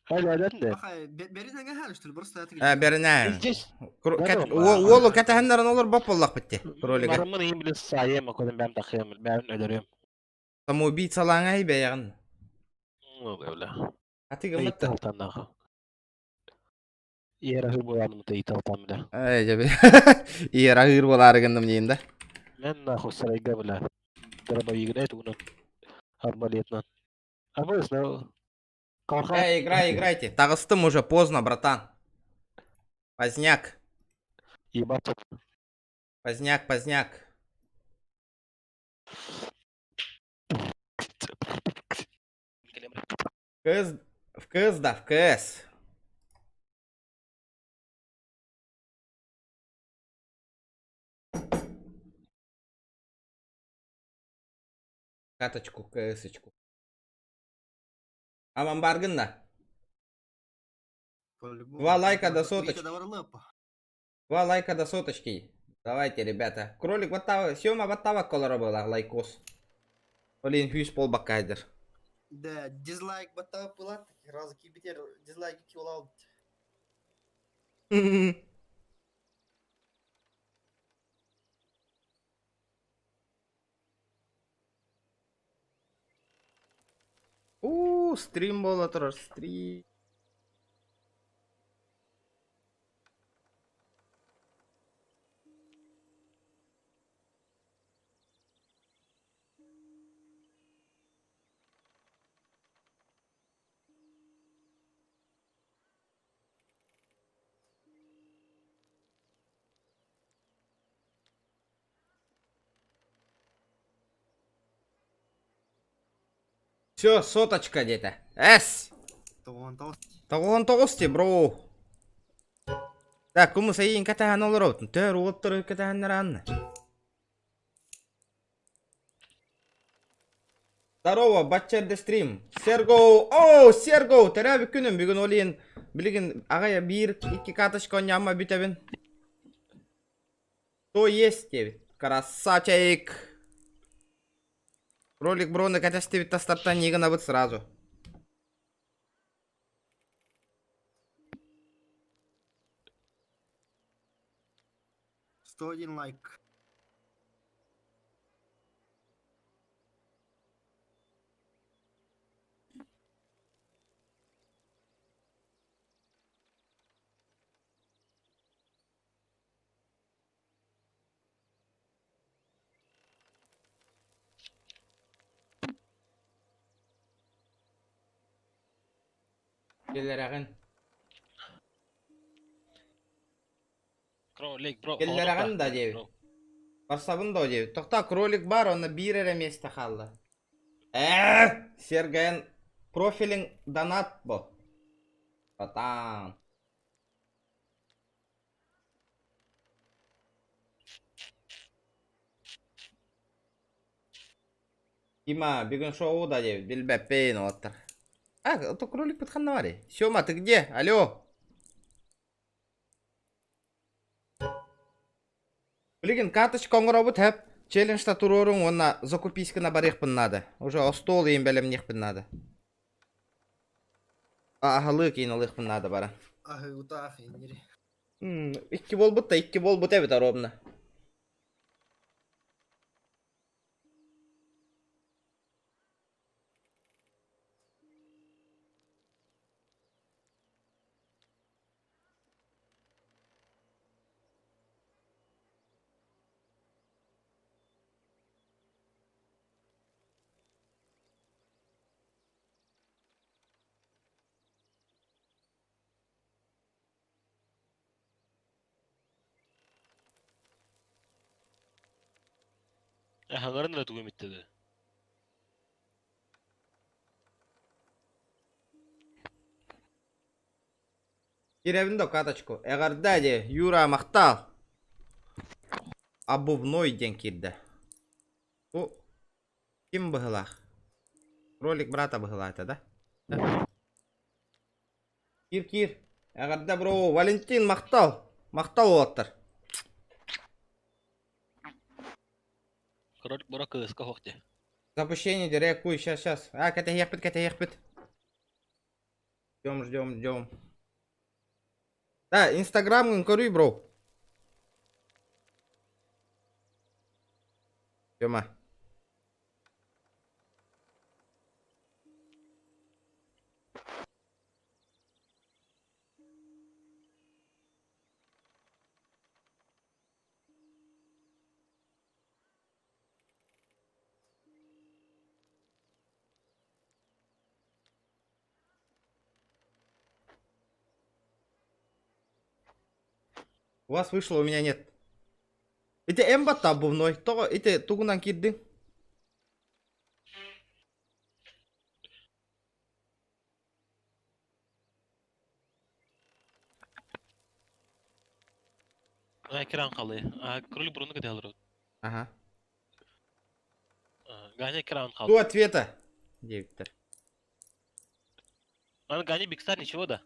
S8: Хайда да.
S2: Ахай, бери нага халыштыр, просто это.
S1: Э, беринэ.
S8: Здесь
S1: Уолу кэтэһэннэрин олор боп боллах битти. Кролига.
S8: Барымын им биле сайым, акодым бәм тахым, бәм өлөрөм.
S1: Самоубийцалааҥай бэйэҕин.
S8: Ну, бля.
S1: Аты гыммыт.
S8: Италтан Иера хыр буоланым та италтан бля.
S1: Эй, жаби. Иера хыр буолаары гынным диин да.
S8: Мен нахуй сарайга бля. Дробовигне тугунан. Арбалетнан. Абыс,
S1: Эй, играй, играйте. Таҕыстым уже поздно, братан. Поздняк.
S8: Ебаться.
S1: Поздняк, поздняк. КС... В КС, да, в КС. Каточку, КС-очку. Аман баргынна. Два лайка до соточки. Два лайка до соточки. Давайте, ребята. Кролик баттава, Сёма баттава колора была лайкос. Блин, хүйс пол бакайдер.
S2: Да, дизлайк баттава пылат, разы кибитер дизлайк киолал.
S1: Уу, стрим буола турар, стрим. Все, соточка где-то. С! 99 ти, бро. Так, кумус айын катахан олорот. Төр уоттар катаханнар анна. Здорово, бачча стрим. Серго, о, Серго, төрөөбүт күнүм бүгүн олин билигин аҕай биир икки карточка онньомо бүтэбин. То есть диэбит. Красавчик. Ролик броны кэтэстибит тастартан нигынабыт сразу.
S2: 101 лайк.
S1: Кэллэрэҕин.
S8: Кролик, бро.
S1: Кэллэрэҕин да диэбит. Барсабын да диэбит. Тохтоо, кролик бар, онно биир эрэ миэстэ хаалла. Ээ, Сергейн профилиҥ донат бо. Братан. Дима, бүгүн шоу да диэбит, билбэппин уолаттар. А, то кролик ханна барый? Сёма, ты где? Алло. Билигин карточка оҥоробут хэп. Челленджта туруоруҥ уонна закуписканы барыахпын наада. Уже остуол иин бэлэмниэхпин наада. Аһылыы киин ылыахпын наада бара.
S2: Аһыгутаах иннири.
S1: Икки буолбут да икки буолбут эбит ровно.
S8: Хаҥарын эрэ тугу эмиттэ
S1: Кирэбин да каточку. Эҕэрдэ дии, Юра махтал. Обувной диэн киирдэ. Бу ким быһылаах? Ролик брата быһылаата да? Киир киир. Эҕэрдэ бро, Валентин махтал. Махтал уолаттар.
S8: Король бро кыыска суох дии.
S1: Запущение дирекуй, сейчас, сейчас. А, кэтэһиэхпит, кэтэһиэхпит. Ждем, ждем, ждем. Да, инстаграмҥын көрүй, бро. Тёма. У вас вышло, у меня нет. Ити эмбат обувной. Тоҕо ити тугунан киирдиҥ?
S8: Экран халыы. Кролик брону кэтэһэлэр.
S1: Ага.
S8: Ганя экран
S1: Жду
S8: хаалбыт.
S1: ответа. Диэбиттэр.
S8: Аны Ганя Бикстар ничего да?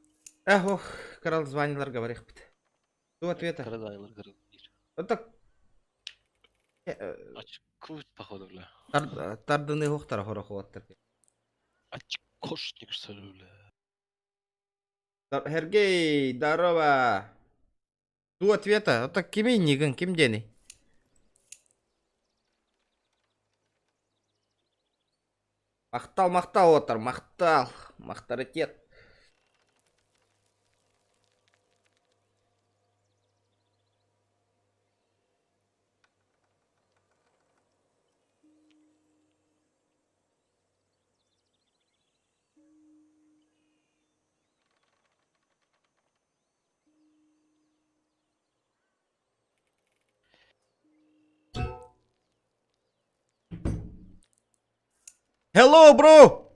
S1: Эх, ох, крал звонилар говорихпит. Жду ответа.
S8: Кыра звонилар кыра.
S1: Вот так.
S8: Очкуют, походу, бля.
S1: Тардыны хохтара хорохуаттар.
S8: Очкошник, что ли, бля.
S1: Сергей, здорово. Жду ответа. Вот так кими нигын, ким дени? Махтал, махтал, отар, махтал. Махтаритет. Hello, bro!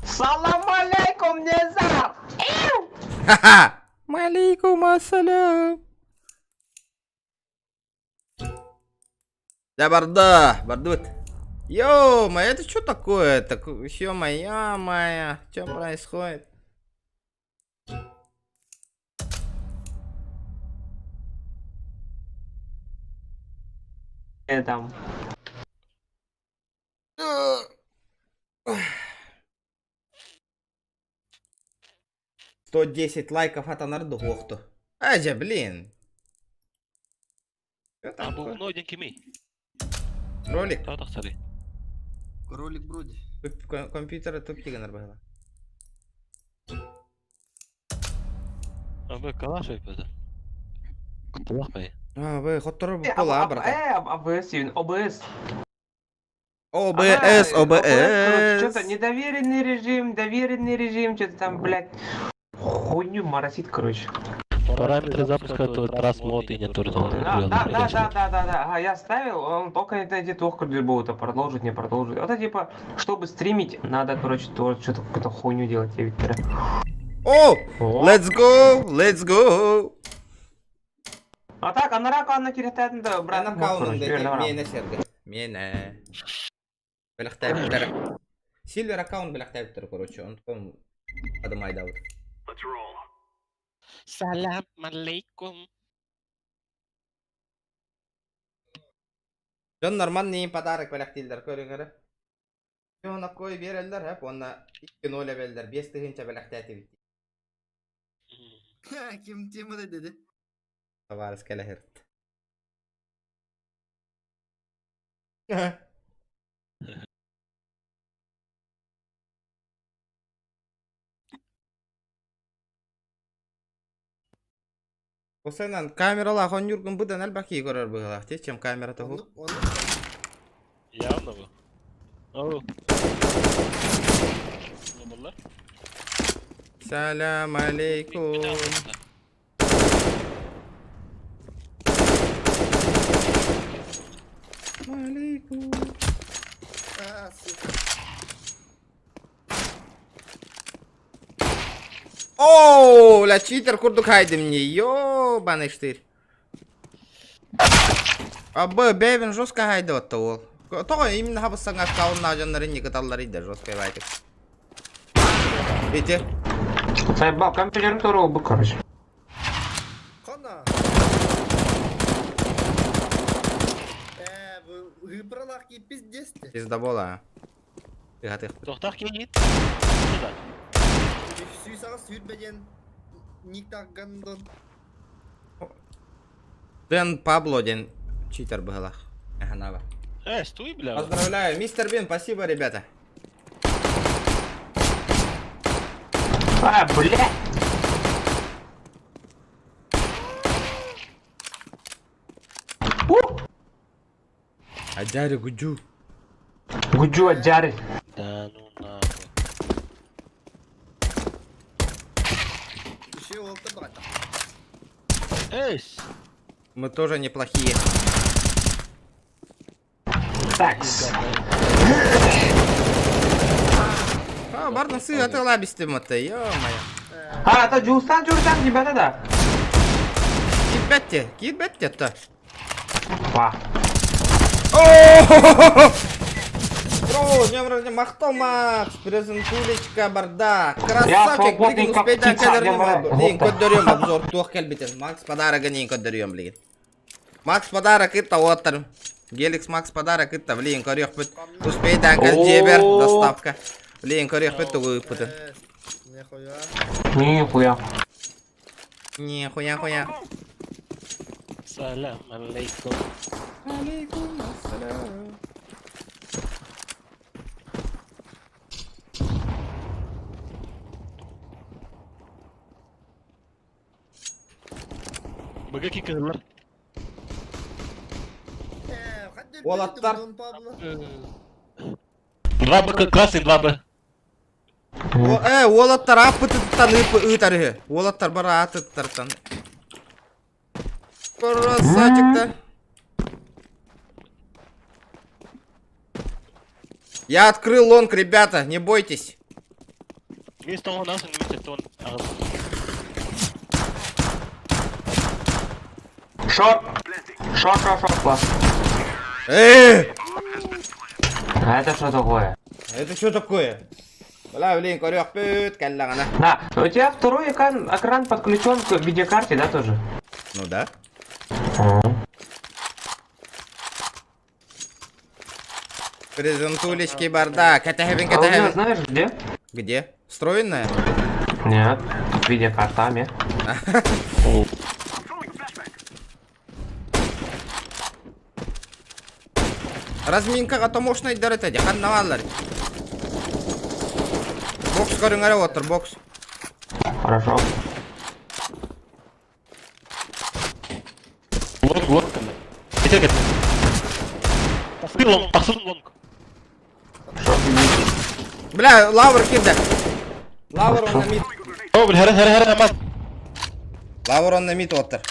S9: Салам алейкум, Незар!
S1: Ха-ха! Малейкум ассалям! Да барда, бардут. Ё-моё, это что такое? Так, ё-моё, моя, что происходит?
S9: Там.
S1: 110 лайков от Анарду Хохту. Ажа, блин. Что
S8: А
S1: такое?
S8: бу нойден кимий?
S1: Ролик.
S8: Таа тахсары.
S2: Кролик Броди.
S1: Компьютер туптиган арбагала.
S8: А бу калаш өйпөдө. Кутулах бай.
S1: А, вы хоттору була, братан.
S9: АБС, ОБС.
S1: ОБС, ОБС.
S9: Что-то недоверенный режим, доверенный режим, что-то там, блядь, хуйню моросит, короче.
S8: Параметры запуска то раз мод и не
S9: Да, да, да, да, да, да, да. Ага, я ставил, он только не найдет ох, будет, продолжить, не продолжить. Это типа, чтобы стримить, надо, короче, тоже что-то какую-то хуйню делать, я ведь.
S1: О, let's go, let's go.
S9: А так, а на раку анна кирятатын брат.
S1: Анам каунун мена серге. Мена. Беләхтәбиттер. Сильвер аккаунт беләхтәбиттер, короче, он потом адымайда вот.
S7: Let's roll.
S8: Салам алейкум.
S1: Дьон нормальный подарок бэлэхтииллэр көрүҥ эрэ. Онно кой биэрэллэр хэп уонна 2-0 эбэллэр 5 тыһыынча бэлэхтээтибит.
S2: Ким темада dedi.
S1: Табаарыс кэлэһирт. Осенан камералаах онньуургун быдан элбэх киһи көрөр быһыылаах дии, чем камера тоһу.
S2: Оннук, оннук.
S8: Явно бу. Оу. Боллар.
S1: Салям алейкум. Алейкум.
S2: А, сука.
S1: О, ля читер курдук хайдым не, ёбаный штырь. А б бэвин жестко хайды отта ол. Тоҕо именно хабыссаҥа аккауннаах дьоннор инники таллар иде жестко байтык. Ити.
S9: Заебал, компьютерым тоже был, короче.
S2: Хана. Э, бу ыпралах ки пиздец те.
S1: Пиздабола. Тыга тых.
S8: Тохтах кийин.
S2: Сүйсаға сүйрбеген ник гандон.
S1: Дэн Пабло ден читер быһылах. Эханаба.
S8: Э, стой, бля.
S1: Поздравляю, мистер Бин, спасибо, ребята.
S9: А, блядь. У!
S1: Аджари гуджу.
S9: Гуджу аджары.
S8: Да ну нахуй.
S2: Еще олты брата.
S8: Эй,
S1: Мы тоже неплохие.
S9: Такс.
S1: А, барна сы, а ты лабистым это, ё-моё.
S9: А, это Джустан Джуртан, ребята, да.
S1: Кирбетте, кирбетте-то.
S9: Па.
S1: О! Бро, днем рождения, Махтал Макс, презентулечка, бардак.
S9: Я
S1: Красавчик,
S9: свободный,
S1: блин,
S9: как
S1: успей
S9: птица, днем рождения.
S1: Блин, көддөрүм обзор туох кэлбитин. Макс подарок не көддөрүм, блин. Макс подарок это оттар. Геликс Макс подарок это, блин, көрүөх бүт. Успей дән жебер, доставка. Блин, көрүөхпүт тугу ыыппытын.
S2: Нихуя.
S9: Нихуя.
S1: Нихуя хуя.
S8: Салам алейкум.
S1: Алейкум ассалам.
S8: Быга кыһыллар.
S1: Уолаттар.
S8: 2 Б красный 2 Б.
S1: Э, уолаттар ааппытыттан ыытар үһү. Уолаттар бары аатыттартан. Красавчик-то. Я открыл лонг, ребята, не бойтесь.
S8: Вместо он нас, вместе он.
S9: Short. Short, short, short, класс. А это что такое?
S1: Это что такое? Бля, блин, көрүөхпүт, кэллэҕинэ.
S9: Да, у тебя второй экран, экран подключен к видеокарте, да, тоже?
S1: Ну да. Презентулечки бардак. Кэтэһэбин,
S9: А у меня
S1: кэтэһэбин.
S9: знаешь где?
S1: Где? Встроенная?
S9: Нет, видеокартами.
S1: Разминкаҕа томошнайдар этэ, ханна бааллар? Бокс көрүҥ эрэ уоттар, бокс.
S9: Хорошо.
S8: Лонг, лонг. Этер кет. Тахсыр лонг, тахсыр лонг.
S1: Бля, лавр кирдэ. Лавр он на мид.
S8: О, бля, хара, хара, хара, мас.
S1: Лавр он на мид уоттар.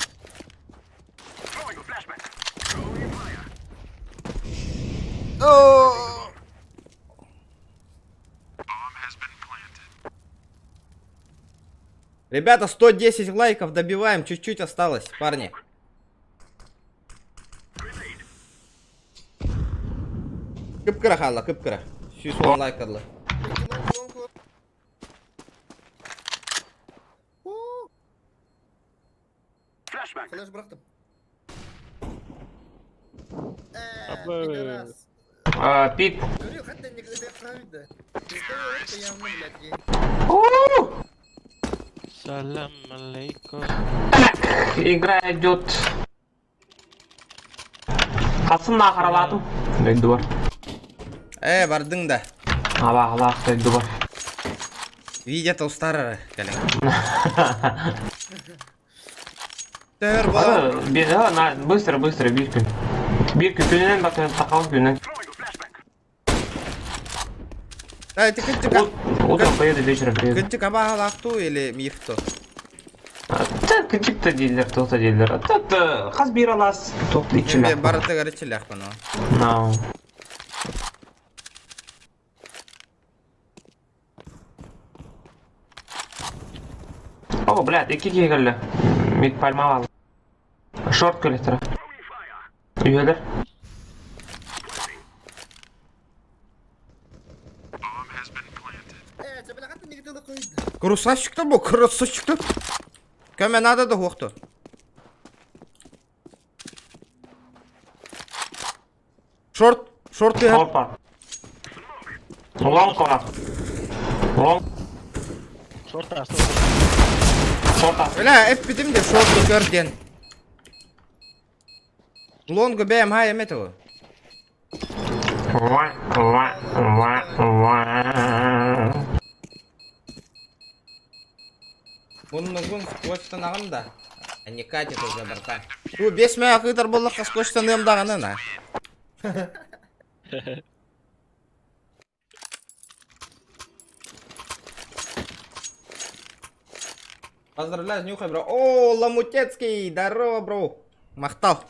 S1: Ребята, 110 лайков добиваем, чуть-чуть осталось, парни. Кып-кыра хаалла, кып-кыра. 110 лайк алла.
S2: Флеш бырахтым. Пидорас.
S9: А, пик.
S2: Говорю, хатта не когда блядь.
S8: Салам алейкум.
S9: Так, игра идет. Хасын нахараладым. Дойду бар.
S1: Э, бардың да.
S9: Аба, Аллах, дойду бар.
S1: Видя устарары, кэлэн. Төр буолан.
S9: На, быстро, быстро, биир күн. Биир күн күнүнэн бак тақал күнүнэн.
S1: Э, ты кынчык
S9: Утром поеду, вечером приеду.
S1: Кынчык абаалаахтуу или мифто?
S9: Та кынчык дииллэр, туох да дииллэр. Тат хас биир алаас туох
S1: Мен
S9: иччилээх.
S1: барытыгар иччилээхпин.
S9: No. О, блядь, икки киһи кэллэ. Мид пальма Шорт кэллэ. Үһүөлэр.
S1: Красавчик-то был, красавчик-то. Көмө надо да хуохту. Шорт, шорт ты.
S9: Опа. Лонг кора. Лонг.
S8: Шорт астı.
S9: Шорт астı.
S1: Бля, эппитим де шорт көр диэн. Лонгу бэм хай эметого.
S9: Ва, ва, ва, ва.
S1: Муннугун скотчтан аҕын да. А не катит уже борта. Ту бес мэ акытар боллаққа скотчтан ымдағаны на. Поздравляю, нюхай, бро. О, Ламутецкий, здорово, бро. Махтал.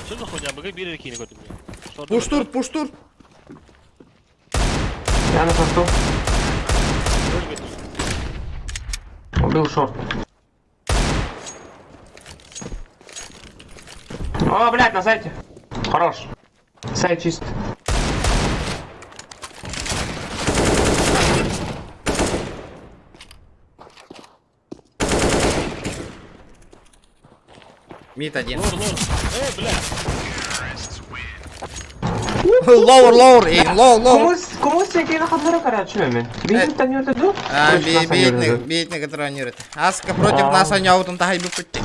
S8: Что за хуйня? Быга биир киини көрдүм. Шорт.
S1: Пуштур, пуштур.
S9: Я на шорту. Убил шорт. О, блядь, на сайте. Хорош. Сай чист.
S1: Мид один.
S8: Лор, лор. Э, бля.
S1: Лоур, лоур, эй, лоу, лоу.
S9: Кумыс, кумыс секені хадзара карачы мен. Бейт танюрды ду?
S1: А, бейтник, бейтник, который анюрит. Аска против нас аняутун тахай буппутти.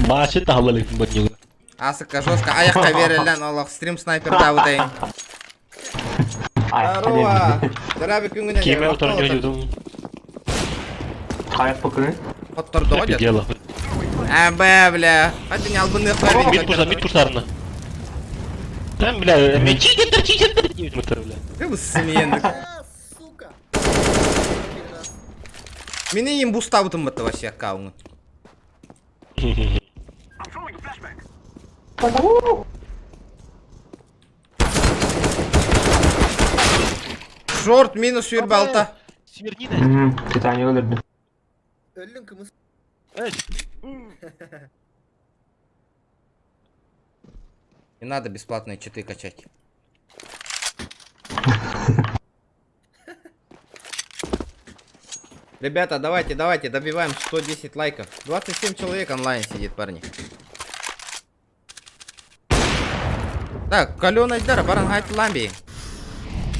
S8: Машы тахалалык баднюга.
S1: Асыка жестко аяққа берілген олақ стрим снайпер дабытайын. Здорово. Здорово, күнгүнен.
S8: Кеме отырын жойдум.
S9: Қаяқ бүкіні?
S1: Отторду ғой.
S8: Дело.
S1: Абэ, бля. Хadi не албыны
S8: Мид пурса, мид пурсарына. Там, бля, мен читер, читер, дейт мытыр, бля.
S1: Ты смендик.
S2: А, сука!
S1: Мени им буставытым бытты вообще аккаунт. Шорт минус юрбе алта.
S8: Свернина.
S9: Титаник өлірді.
S2: Өлдің кымыс.
S8: Эй,
S1: Не надо бесплатные читы качать. Ребята, давайте, давайте, добиваем 110 лайков. 27 человек онлайн сидит, парни. Так, Калена Айдара, баран хайт ламби.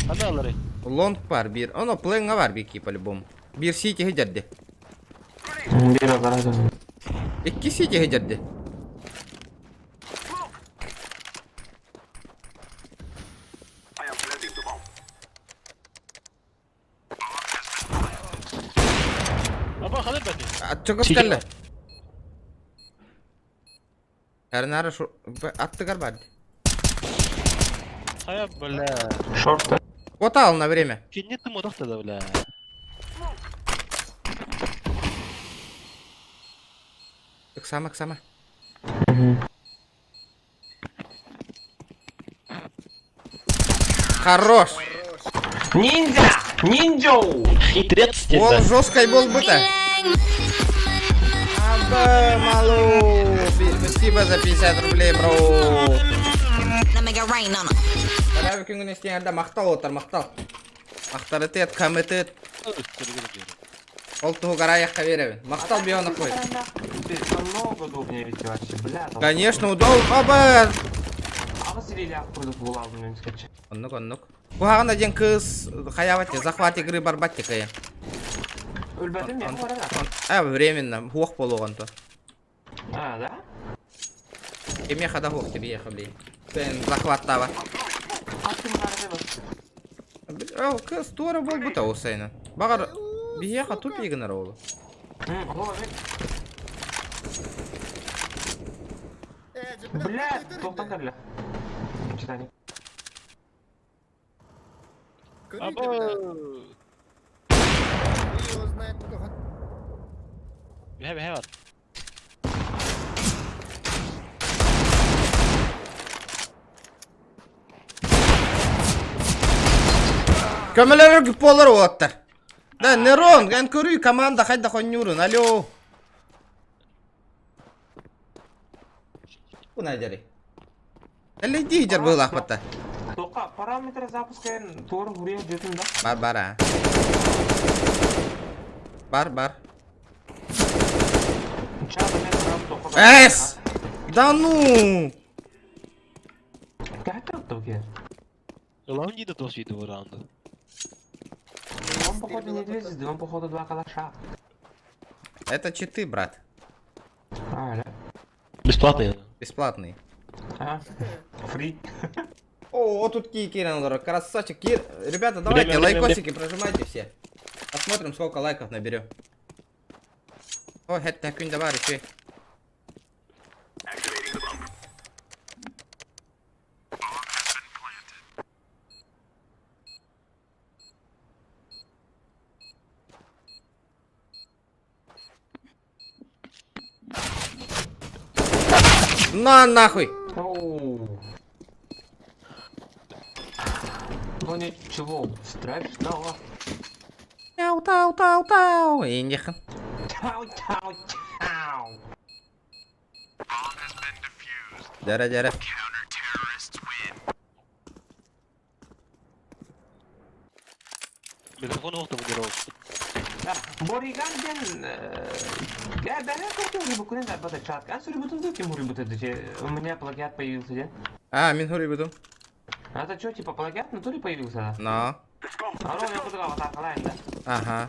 S8: аналары.
S1: Лонг пар, бир. Оно пленга бар бики по-любому. Бир сити хедерди.
S9: Бір азар
S1: Икки сити хедерди.
S8: Аба, хадыр бәті.
S1: Чогос кэллэ. Эрнара шу... Аттыгар бар.
S8: Хая, бля.
S9: Шорт.
S1: Хватало на время.
S8: Кенне тым одақта да, бля.
S1: Ыксама, ыксама. Хорош.
S9: Ниндзя! Ниндзю!
S8: Хитрец
S1: Ол
S8: деді.
S1: жесткой был бы-то. Аба, малу. Спасибо за 50 рублей, бро.
S10: Now make it rain on 'em.
S1: Карабы күнгүн эстеңерде мактал отыр, мактал. Мактар этет, кам этет. Ол тугар аяққа беребин. Мактал бионы кой.
S9: Намного удобнее ведь вообще, бля. там-
S1: Конечно, удобно. Аба.
S9: Ағыз или ақ буладым мен скача.
S1: Оннук, оннук. Кухаган один кыз хаявати, захват игры барбатти кая.
S9: Өлбәдім мен бар
S1: А, временно, хуох болуган то.
S9: А, да?
S1: Кеме хада хуох тебе ехали. Сен захват тава.
S9: Аттым барды бас.
S1: О, кыз тура бол бута осайна. Багар бияха тупи игнар олу.
S9: Бля, тоқтан бля. Титаник.
S8: Аба.
S2: Его знает, кого.
S8: Бе, бе, бар.
S1: Көмөлөр болар оттар. Да, Нерон, ген көрүй команда хайда хонюрун. Алло. Куна жары. Әлі дижер был ахпатта.
S9: Тоқа, параметры запуска тур гурия жүтін да.
S1: Бар бар а. Бар бар. Эс! Да ну!
S9: Как это
S8: Лаун не дос видео раунда.
S9: Он походу не две звезды, он походу два калаша.
S1: Это читы, брат.
S9: А, да.
S8: Бесплатный.
S1: Бесплатные.
S9: А, фри.
S1: О, вот тут Киран, красавчик. Кир... Ребята, давайте
S8: Время, время,
S1: лайкосики прожимайте все. Посмотрим, сколько лайков наберем. О, это күн давар еще. На нахуй!
S9: Оу. Ну ничего страшного.
S1: Тау тау тау тау. Индихан.
S9: Тау тау тау.
S1: Дьэрэ дьэрэ.
S8: Микрофон уохта бу
S9: Бориган диэн Я бэҕэ хотел рыбу да бата чат. А сурибутун да ким урибут это У меня плагиат появился, да?
S1: А, мин хуруйбутум.
S9: А это что, типа плагиат в натуре появился?
S1: Но.
S9: А ну, я буду аватар да?
S1: Ага.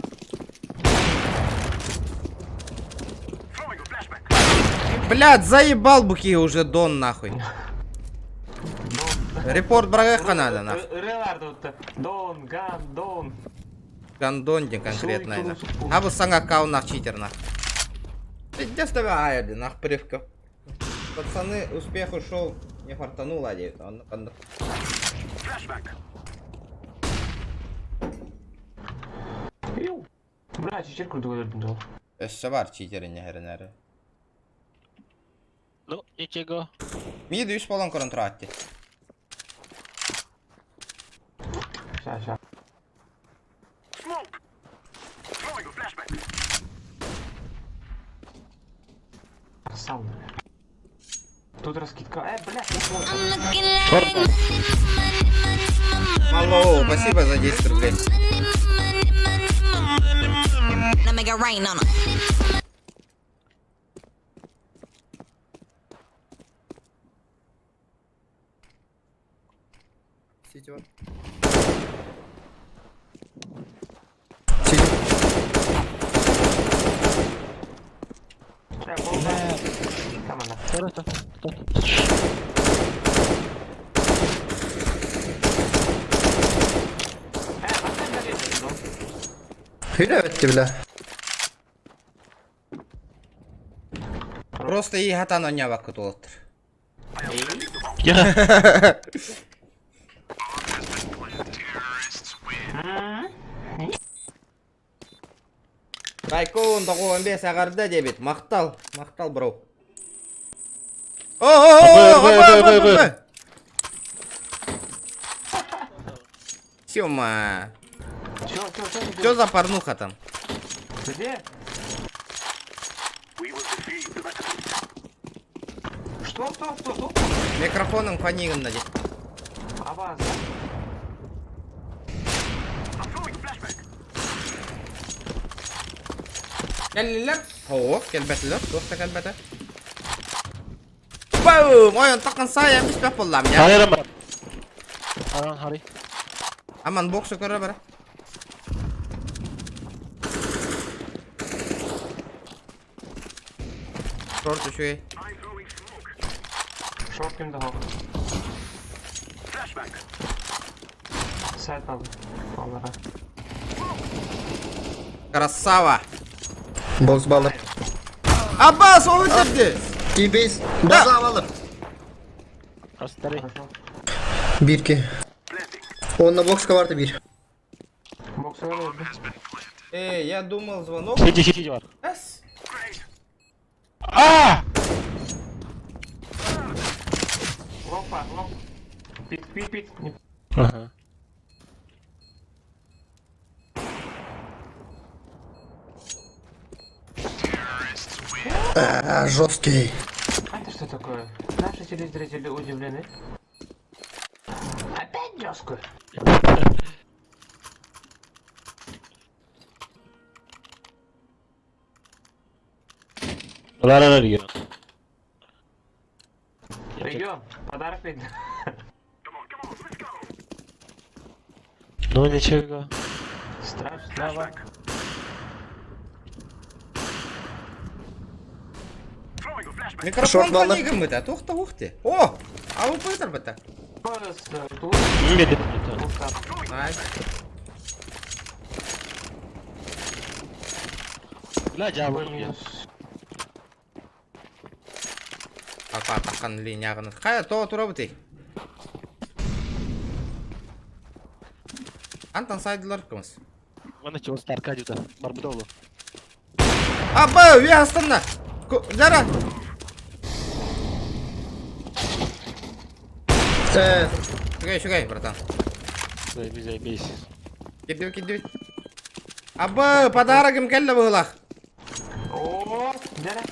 S1: Блядь, заебал буки уже Дон нахуй. Репорт брагаха надо нахуй.
S9: Дон, ган, дон.
S1: Гандон диэн конкретно. А бу саҥа аккауннаах читер нах. Пиздец тебя аярди нах привка. Пацаны, успех ушел, не фартануло, диэбит. Онно ханнык.
S9: Бля, чичер курдук өлөрдүм доо.
S1: Өссө бар читерин эрэнэри.
S8: Ну, ничего.
S1: Миди үс болон көрөн тураатти.
S9: Ща, ща. Сам. Тут раскидка. Бля,
S10: I'm looking like money, money, money,
S1: Алло, спасибо за 10 рублей.
S10: money, money, money, money. Now make it rain on 'em.
S2: Сити бар.
S9: Бля, бол. Команда.
S8: Хорошо.
S2: Хүйрәбетти бля.
S1: Просто и хатан оñабакка туолаттар.
S8: Я.
S1: Райкон тоҕуон бес аҕарда диэбит. Махтал, махтал, бро. О,
S8: Б, Б,
S1: Сёма.
S9: Чё, чё, чё ты
S1: Чё за порнуха там?
S9: Где? Что, что, что, что?
S1: Микрофоном фонигом нади.
S9: Абаз.
S1: Кэллилэр. Оо, кэлбэтилэр. Туох да кэлбэтэ. Бум! Ой, онтон сайа миспэх буоллам я.
S8: Харри бар. Аран Харри.
S1: Аман боксы көрө бара. Шорт үчүгэй.
S9: Шорт ким дохо. Сайт алды. Аллаға.
S1: Красава.
S2: Бокс балыр.
S1: Аббас, ол өлтүрдү.
S2: T-base. База алыр.
S8: Астары.
S9: Хорошо.
S2: 1-2. Онна бокска барды 1.
S9: Бокс өлді.
S1: Э, я думал звонок.
S8: Сиди, сиди бар.
S1: Эс.
S8: А!
S9: Лопа, лоп. Пит, пит, пит. Не
S8: Ага.
S2: А, жесткий.
S9: А это что такое? Наши телезрители удивлены. Опять деску?
S8: Лара регион.
S9: Регион, подарок ведь.
S8: Ну ничего.
S9: Страшного.
S1: Микрофон
S2: Шорт баллар.
S1: фонигом это. Тух-то ух ты. О, а вы пытер быта.
S9: Тут,
S8: Медленно.
S1: Найс.
S8: Бля, жабы.
S9: минус.
S1: Апа таққан линияғын. Қая тоға тура бітей. Антон сайдылар кымыз.
S8: Мана чего старка дюта. Барбудолу.
S1: Аба, уя астында. Жара.
S2: Э,
S1: Шугай, шугай, братан.
S8: Заебись, заебись.
S1: Киддибит, киддибит. Аба, подарогым кэллэ быһыылаах.
S9: О, Дяля.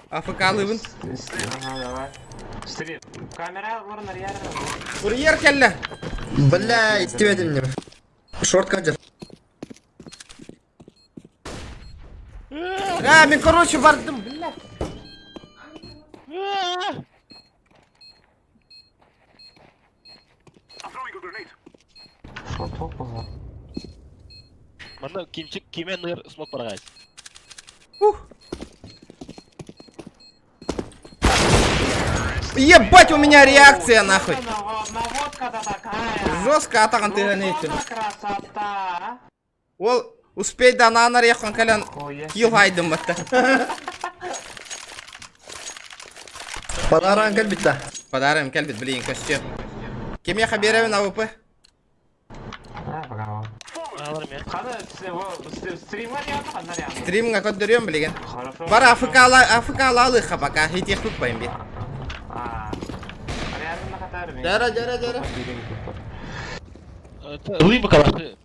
S1: АФК-лыыбын.
S9: Ага, давай. Стрим. Камера олорон арыйар.
S1: Курьер кэллэ.
S2: Бля, истибэтим мне. Шорт кадр.
S1: А, мен короче бардым, бля.
S9: Шо топ было?
S8: Манна кимчик киме ныр смок баргай.
S1: Ух. Ебать, у меня реакция нахуй.
S9: Наводка-то такая.
S1: Жестко атаҕын
S9: Ну
S1: тыаһын
S9: что
S1: иһиттим.
S9: за красота, а?
S1: Ол успей да анаан арыйаххан кэлэн киил хайдым батта.
S2: Подаран кэлбит да.
S1: Подарым кэлбит, блин, костюм. Кимиэхэ биэрэбин АВП?
S9: А, пока. Хана, стрима рядом, хана рядом.
S1: Стримҥа көрдөрүөм билигин.
S9: Хорошо.
S1: Бар АФК-ла АФК-лаалыахха пока, итиэхпит байым бир.
S9: А, рядом на катаре.
S1: Дьара, дьара, дьара.
S8: Ылый бакалашты.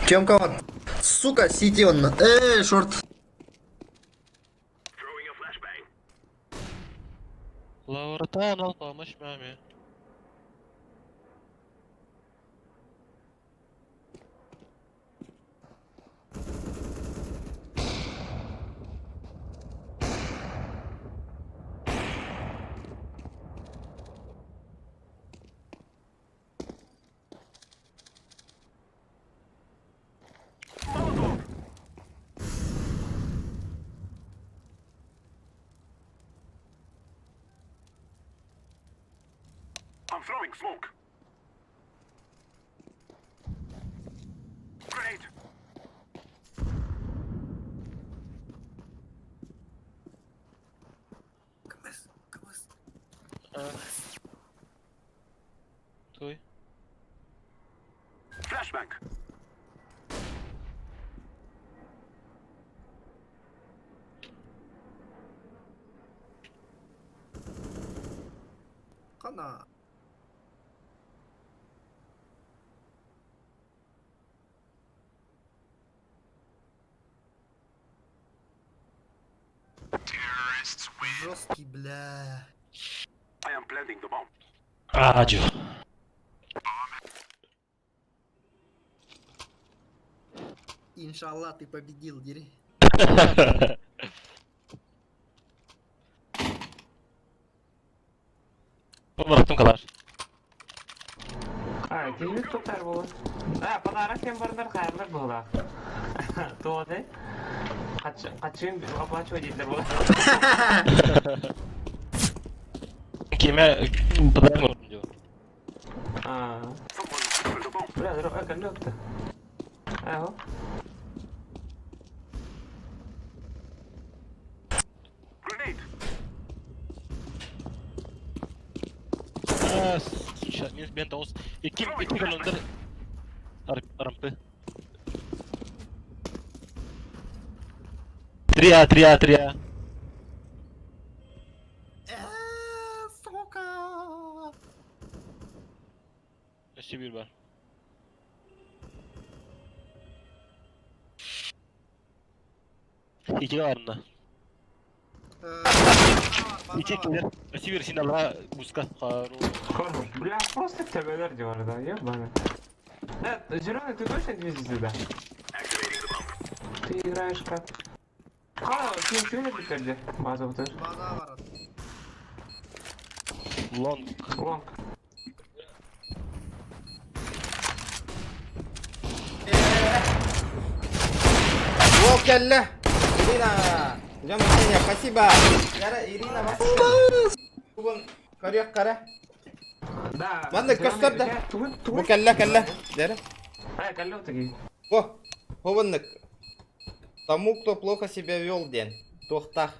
S2: Чем кого? Сука, сити он. Эй, шорт.
S8: Лауратан ал помощь маме.
S7: I'm throwing smoke. Grenade.
S8: Той.
S7: Flashbang.
S2: Хана. Жесткий, бля.
S7: I am planting the bomb.
S8: Адю.
S2: Иншалла, ты победил, дери.
S8: Бырахтым калаш.
S9: А, киһи тутар буолан. А, подарок кем бардар хайрлар буола. Туоты. Качын оплачивать дииллэр буола.
S8: Киме подарок диyor.
S9: А. Бля, здорово, калётта. Аго.
S7: Grenade.
S8: Мен тоғыз. Икки икки колондар рампы. 3А, 3А, 3А.
S2: Сука.
S8: Өссө bir бар. Икки барында. Икки килер. Өссө bir син алга буска.
S9: Бля, просто төбөлөр деп да, ебаный. Да, зеленый, ты точно две да? Ты играешь как? А, ким чуйна битерди? База бутыр.
S2: База бар.
S8: Лонг.
S9: Лонг.
S1: Ол кэллэ. Ирина. Жам спасибо. Яра, Ирина, вас. Бүгүн көрүөх кара.
S9: Да.
S1: Манна көстөр да. Бу кэллэ кэллэ. Дәрі.
S9: А, каллё таки.
S1: О, хобоннык. Тому, кто плохо себя вел день. Тухтах.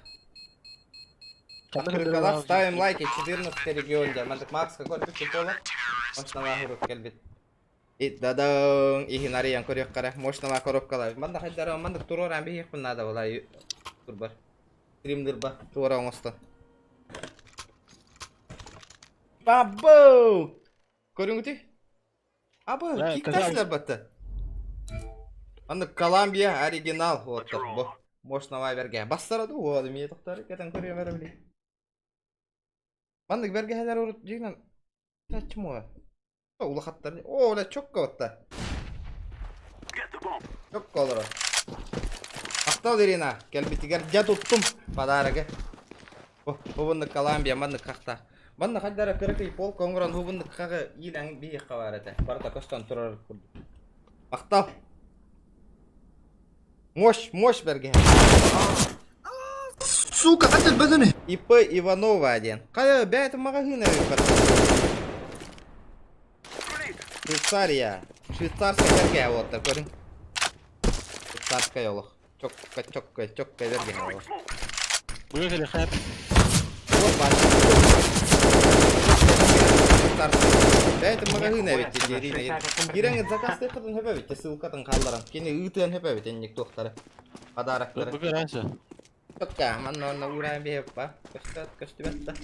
S1: Открыкалар ставим лайки 14 регион ден. Мандык Макс какой бит пола. Мощного хурук келбит. И дадаң иһин арыйан көрүөх кара. Мощного коробкалар. Манда хайдара мандык турор амби хеппин надо була. Турбар. Стримдер ба. Туора оңосто. Бабу! Көрүңүтүй? Абы,
S8: Да,
S1: кикташлар батты. Аны Колумбия оригинал вот бу. Мощного берге. Бастарады о, мен тоқтар кетен көрөм бери. Маннык бэргэһэлэр урут дьиҥинэн чмуо. Улахаттар. Оо, бля, чокко батта. Чокко олорор. Махтал Ирина, кэлбитигэр дьэ туттум подарогы. Хубуннук Колумбия маннык хахта. Манна хайдара кыракый полка оҥорон хубуннук хаҕы иилэн биһиэххэ баар этэ. Барыта көстөн турар курдук. Махтал. Мощь, мощь бэргэһэ.
S2: Сука, хантан бөдөни?
S1: ИП Иванова диэн. Хайа, бэйэтин маҕаһыын эбит Швейцария. Швейцарская бэргэһэ буолта, көрүҥ. Швейцарская олох. Чокка, чокка, чокка бэргэһэ олох.
S8: Буга кэлэ хап.
S1: Вот баар. Бэйэтин маҕаһыын эбит дии Ирина. Кирэҥ заказтыаххытын сөп эбит, ссылкатын хаалларан. Кини ыытыан сөп эбит инник туохтары. Подароктары.
S8: Буга раньше.
S1: Чокка, манна онно ууран биһиэппа. Көстөөт, көстүбэт да.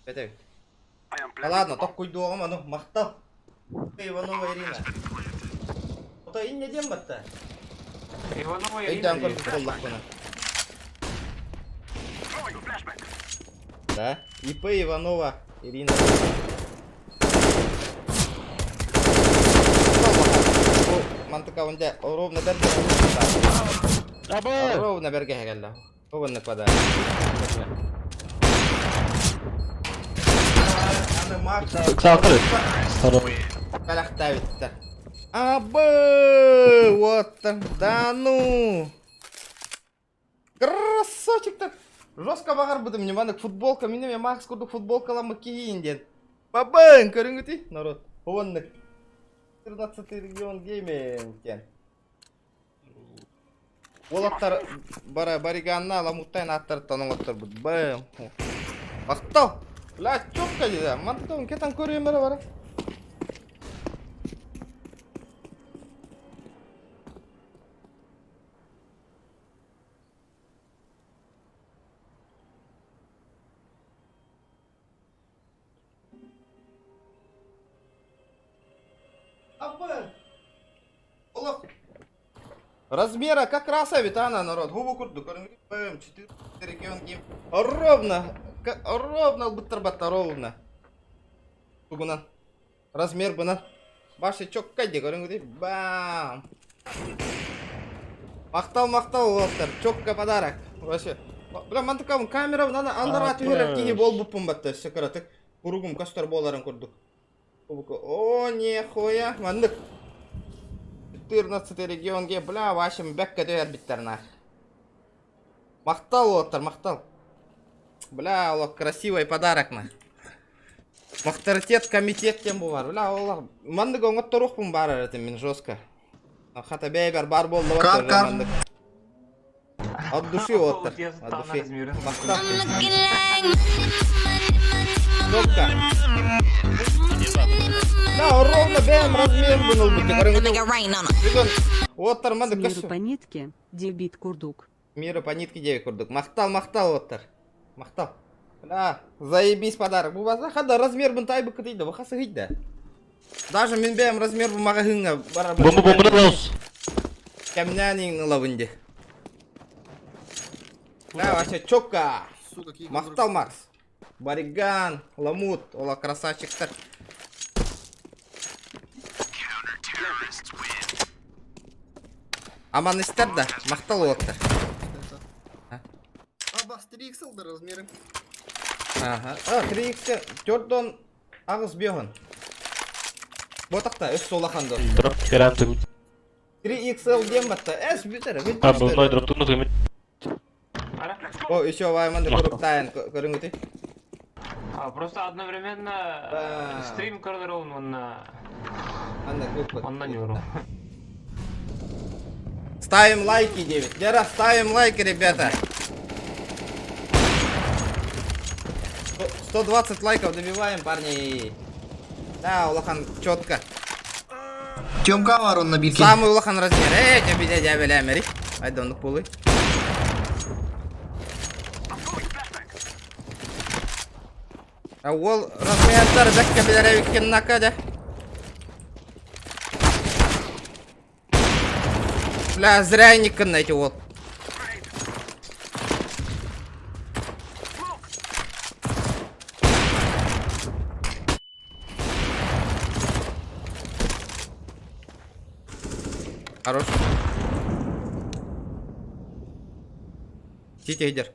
S1: Бэтэбит. Да ладно, токкуйдуоҕум ану, махтал. Иванова Ирина. Ото инне диэн батта.
S9: Иванова Ирина.
S1: Өйдөөн көрбүт буоллахпына. Да, ИП Иванова Ирина. Мантыка онде ровно берге. Ровно берге кэллэ. Угуннук бада. Аны Макс бэлэхтээбиттэр. Абы! Вот там, да ну! Красавчик так! Жестко баҕарбытым, не маннык футболка, мин эмиэ Макс курдук футболкаламмыт киһиин диэн. Бабын, көрүҥүтүй, народ. Уоннык. 14 регион гейминг диэн. Уолаттар бара бариганна ламуттайн ааттарыттан оҥотторбут. Бэм. Махтал! Бля, четко дии. Мантан кетан көрүөм эрэ бара. Аппы! Олох Размера как раз эбит, ана народ. Губу курдук. Көрүҥ 4 регион гим. Ровно, ровно ылбыттар батта ровно. Тугунан. Размер бына. Башы чокка де көрүҥ Бам. Махтал, махтал, уолаттар. Чокка подарок. Вообще. Бля, мантыкабын камера надо андара түһэрэр киһи буолбуппун батта өссө кыратык. Куругум көстөр буоларын курдук. О, нехуя, маннык. 14 регионге, бля, вашим бэккэ түһэрбиттэр нах. Махтал, уолаттар, махтал. Бля, олох красивый подарок на. Авторитет комитет диэн бу бар. Бля, олох маннык оҥотторуохпун баар этим мин жестко. Хата бэйбэр бар буолла
S2: Кар, кар.
S1: маннык. От души уолаттар. От души. Махтал. Жестко. Да, ровно бэм размер был Бүгүн уолаттар маннык
S6: Миру
S1: көссө.
S6: по нитке, дебит курдук.
S1: Миру по нитке девять курдук. Махтал, махтал уолаттар. Махтал. Бля, заебись подарок. Бу база хада размер бун тайбы кытыйда, бахасы гыйда. Даже мин бэм размер бу магазинга бар.
S8: Бомба бомбаны лаус.
S1: Кэмнән ылабын ди. Да, вообще четко.
S2: Сука, какие
S1: Махтал, Макс. Бариган, Ламут, ола красавчиктар. Аман истер да, махтал уолаттар.
S2: А, бас 3 XL да размеры.
S1: Ага. А, 3x төрдон ағыз беғын. Ботақта, өс солахан до.
S8: Дроп керан тыгы.
S1: 3XL дем батта. Эс бүтер,
S8: А, бұл
S1: бүтер.
S8: дроп туну тыгы.
S1: О, еще вайманды көрүк көрүңүти.
S9: А, просто одновременно
S1: Да.
S9: стрим көрдөрөбүн уонна
S1: Анда көп
S9: онна ньуру.
S1: Ставим лайки, 9. Лера, ставим лайки, ребята. 120 лайков добиваем, парни. Да, улахан четко.
S2: Тёмка бар онно бирки.
S1: Самый улахан размер. Эй, тебе дядя Белямери. Айда, ну пулы. А ол размердар бәккә биләрәбиккен накада. Бля, зря не найти ол. Хорош. Сити идер.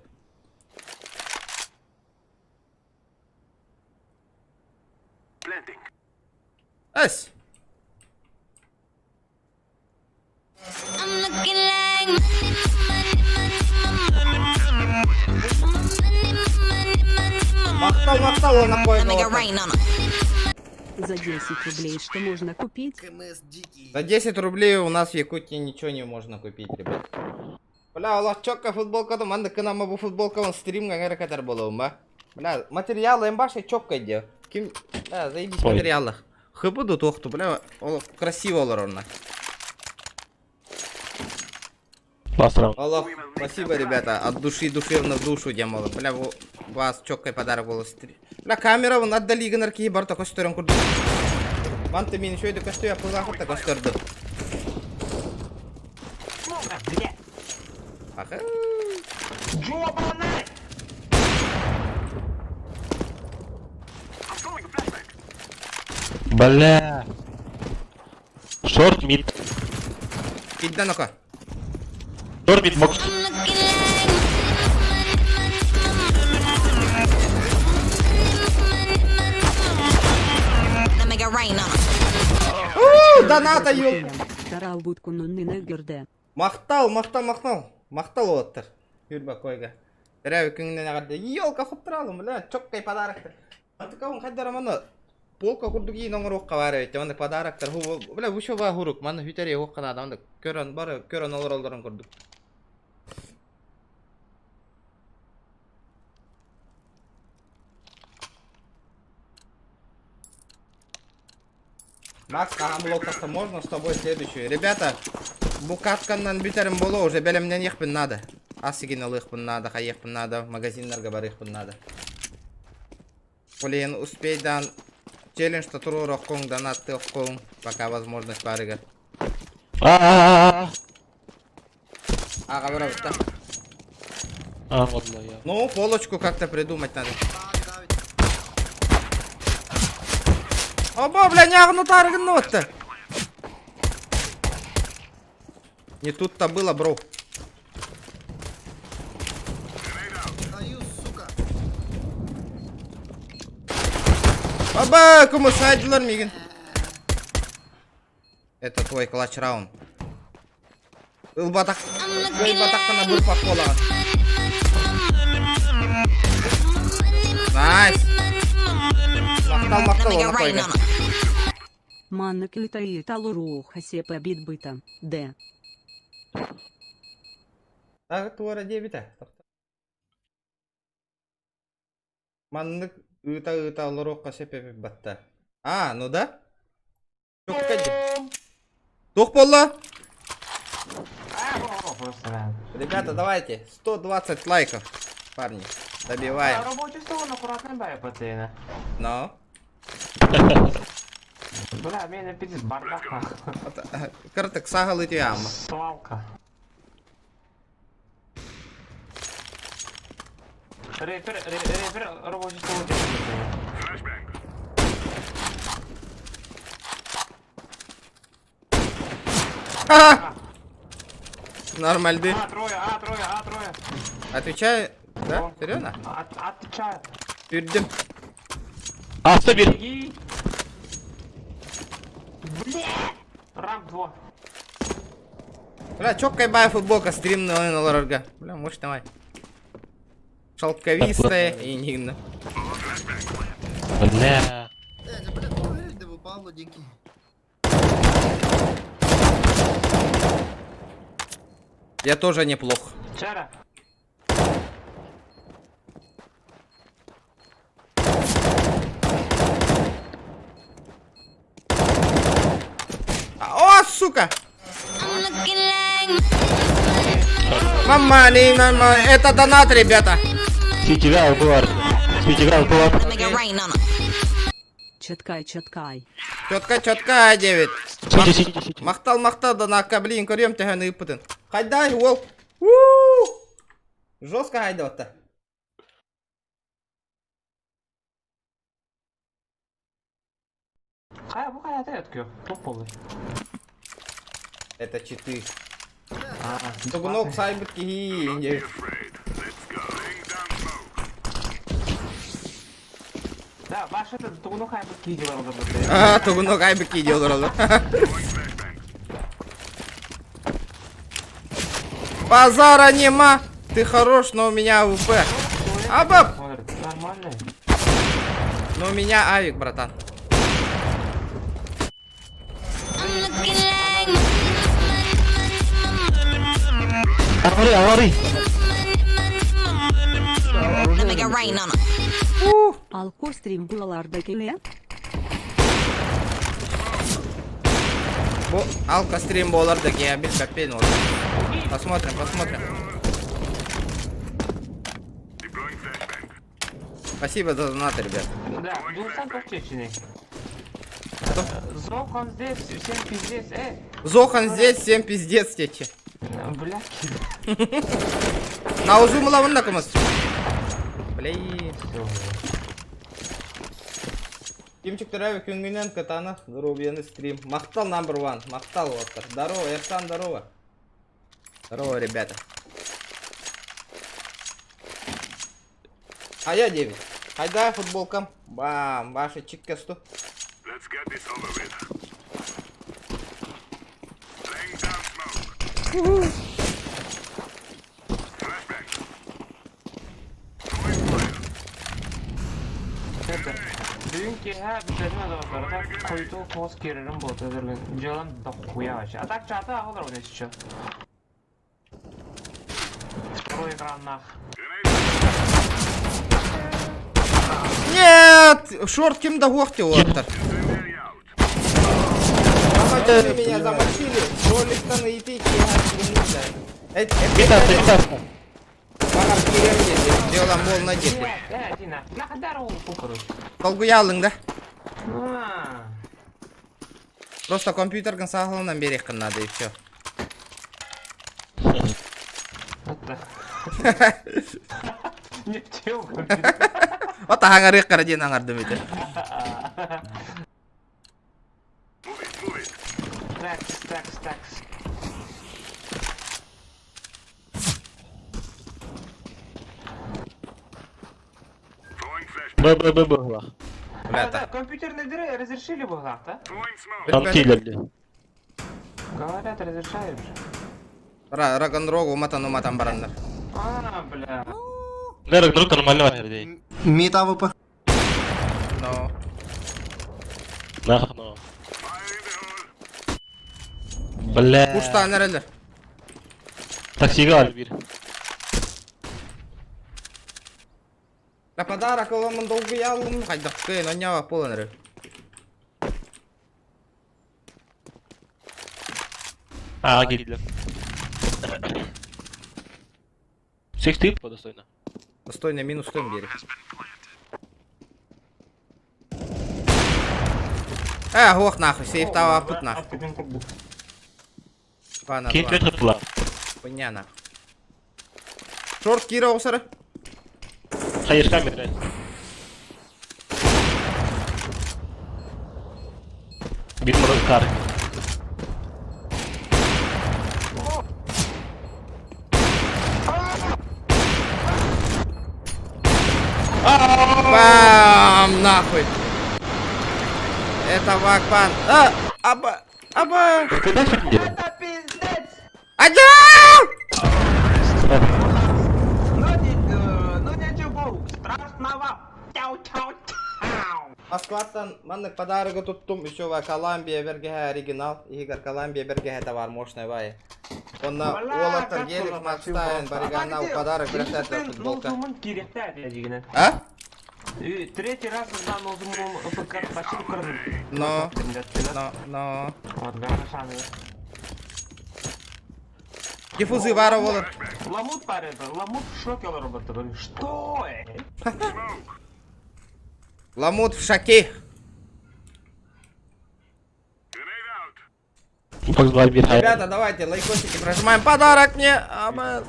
S1: Эс! Махтал, махтал, он
S6: За 10 рублей что можно купить?
S1: За 10 рублей у нас в Якутии ничего не можно купить, ребят. Бля, олох чокка футболка манна кынама бу футболка он стримга ngara катар болуым ба. Бля, материалы эмбаши чокка де. Ким, бля, заебись
S8: Ой.
S1: материалах. Хыбыду тохту, бля, олох красиво олар онна.
S8: Last round.
S1: Аллах, спасибо, ребята, от души душевно в душу демала. Бля, вас чоккай подарок был. Бля, камера вон отдали гынар ки барта көстөрөн курду. Манты мин шөйдө көстө япылга көстөрдү. Аха.
S8: Бля. Short mid.
S1: Киддан ока.
S8: Short mid box.
S1: Уу, доната ел.
S6: Тарау будку нунны герде.
S1: Махтал, махтал, махтал. Махтал оттар. Юрба койга. Рәві күңінен ағарды. Елка хуптыралым, бля, чоккай подароктар. Антыка он хайдара мана полка курдук иин оңор бар эбит. Онда подароктар. Бля, еще ба хурук. Маны хүтәре оққана адам да көрөн бары көрөн олор олорун курдук. Макс, ага, блок можно с тобой следующую. Ребята, букатканнан бүтерим боло уже белемнен ехпин надо. Асигин алыхпын надо, хаехпын надо, магазиннарга барыхпын надо. Блин, успей дан челлендж татуру роккоң, донат тылкоң, пока возможность барыгар.
S8: А-а-а.
S1: Ага, бра,
S8: А, вот я.
S1: Ну, полочку как-то придумать надо. Оба, бля, не ну таргнут-то. Не тут-то было, бро.
S2: Даю, сука.
S1: Оба, кому сайдылар мигин. Это твой клатч раунд. Ылбатак, ылбатактан бір пак болаган. Найс. Мактал, мактал, оны койган.
S6: Манна килта талуру хасепа битбыта. Д.
S1: Так, туара дебите. Маннык ыта-ыта олорокка сепеби батта. А, ну да? Тух болла? Ребята, давайте, 120 лайков, парни, добиваем.
S9: Рабочий стол аккуратно бай пацаны.
S1: Но.
S9: Бля, меня пиздец бардак нахуй.
S1: Картак сагалы тюяма.
S9: Свалка. Репер, репер, рабочий стол
S1: Ха! Нормальды.
S9: А, трое, а, трое, а, трое.
S1: Отвечаю, да? Серьезно?
S9: Отвечаю.
S1: Тюрдем.
S8: А, сто мид.
S9: Беги. Бля. Рамп 2.
S1: Бля, чоккай бай футболка стрим на лорга. Бля, может давай. Шелковистая и не
S8: Бля.
S1: Я тоже неплох.
S9: Вчера.
S1: О, сука! Мама, не, мама, это донат, ребята.
S8: Сити была. Сити была.
S6: Четкай, четкай.
S1: Четко, четко, 9.
S8: Сити, сити, сити.
S1: Махтал, махтал, донака, блин, көрем төһөн ыппытын. Хайдай, уол. У! Жестко хайда.
S9: Кая бу кая өткө. Топ болду.
S1: Это читы. Тугунок сайбыт киһи.
S9: Да, ваш этот тугунок хайбыт киһи бар олорбут.
S1: Аа, тугунок айбыт киһи олоролор. Базара нема. Ты хорош, но у меня АВП. Аба!
S9: Нормально.
S1: Но у меня авик, братан.
S8: Аварий, аварий!
S6: Алко стрим булаларда келе.
S1: Бу алка стрим буолар да киһи билбэппин ол. Посмотрим, посмотрим. Спасибо за донат, ребят.
S9: Да, Дулсан тоже чеченый. Зохан здесь, всем пиздец, эй.
S1: Зохан здесь, всем пиздец, тече.
S9: Бля,
S1: На узумла вон накомас. Блин. Кимчик төрөбү күнгүнэн кытаанах здоровьяны стрим. Махтал number one. Махтал оттар. Здорово, Эрсан, здорово. Здорово, ребята. А я 9. Хайда футболкам. Бам, ваши чиккасту.
S7: Let's get this over with. Laying down smoke. Flashbang. Throwing fire.
S9: Это, бүгүн киэһэ бүтэрин одоҕотторута хойутуу хос киирэрим буолта өтөргүн дьыалам дохуя вообще. А так чата аҕалар уонна еще. Второй экраннаах.
S1: Нет! Шорт ким да гохти оттар. Замочили меня, замочили. Ролик-то на итики,
S8: Бита, бита.
S1: Багар кирем деди. Делам бол на дети.
S9: Э, Дина, нахадар ол кукуру.
S1: Толгуялың да.
S9: А,
S1: Просто компьютергын сахалынан берек надо и все.
S9: Вот так. Не в компьютер.
S1: Вот аңарык карадин аңардым ите.
S7: Move it, move it.
S9: Такс, такс, такс.
S7: Throwing flashbang.
S8: Б, Б, Б, Б, Б.
S1: Бля,
S9: А, да, компьютерные дыры разрешили бы, да?
S7: Throwing smoke.
S8: Там киллерли.
S9: Говорят, разрешают же.
S1: Рагонрогу уматан уматан барандар.
S9: А, бля.
S8: Лера, друг нормально варди.
S2: Мид АВП.
S1: Но.
S8: Нах, но.
S7: Fire in the hole.
S8: Бля.
S1: Куштан эрелер.
S8: Таксига аль бир.
S1: На подарок оламын долгуялым. Хайдак кын, онява полон эрел.
S8: А, киллер. Всех ты достойно.
S1: Достойно минус 100 берег. Э, ох нахуй, сейф тава пут нахуй. Два на
S8: Кин
S1: два.
S8: твет пла.
S1: Хуйня нахуй. Шорт кира осары.
S8: Хайш камера. Бит кар.
S1: Бам, нахуй. Это вакпан. А, аба, аба.
S8: Когда что делать?
S9: Это пиздец!
S1: Адя!
S9: Ну не, ну ничего страшного. Чау-чау-чау.
S1: Москваттан маннык подарок туттум еще ва Колумбия бергеһэ оригинал. Игорь Колумбия бергеһэ товар мощный вай. Онна уолаттар гелик Макстайн бариганал подарок бросает футболка. А?
S9: Третий раз когда ноутбук почти
S1: Но, но, но.
S9: Вот, гарашаны.
S1: Диффузы вара болар.
S9: Ламут парень, ламут в шоке работает. Что?
S1: Ламут в шаке. Ребята, давайте лайкосики прожимаем. Подарок мне! Аба,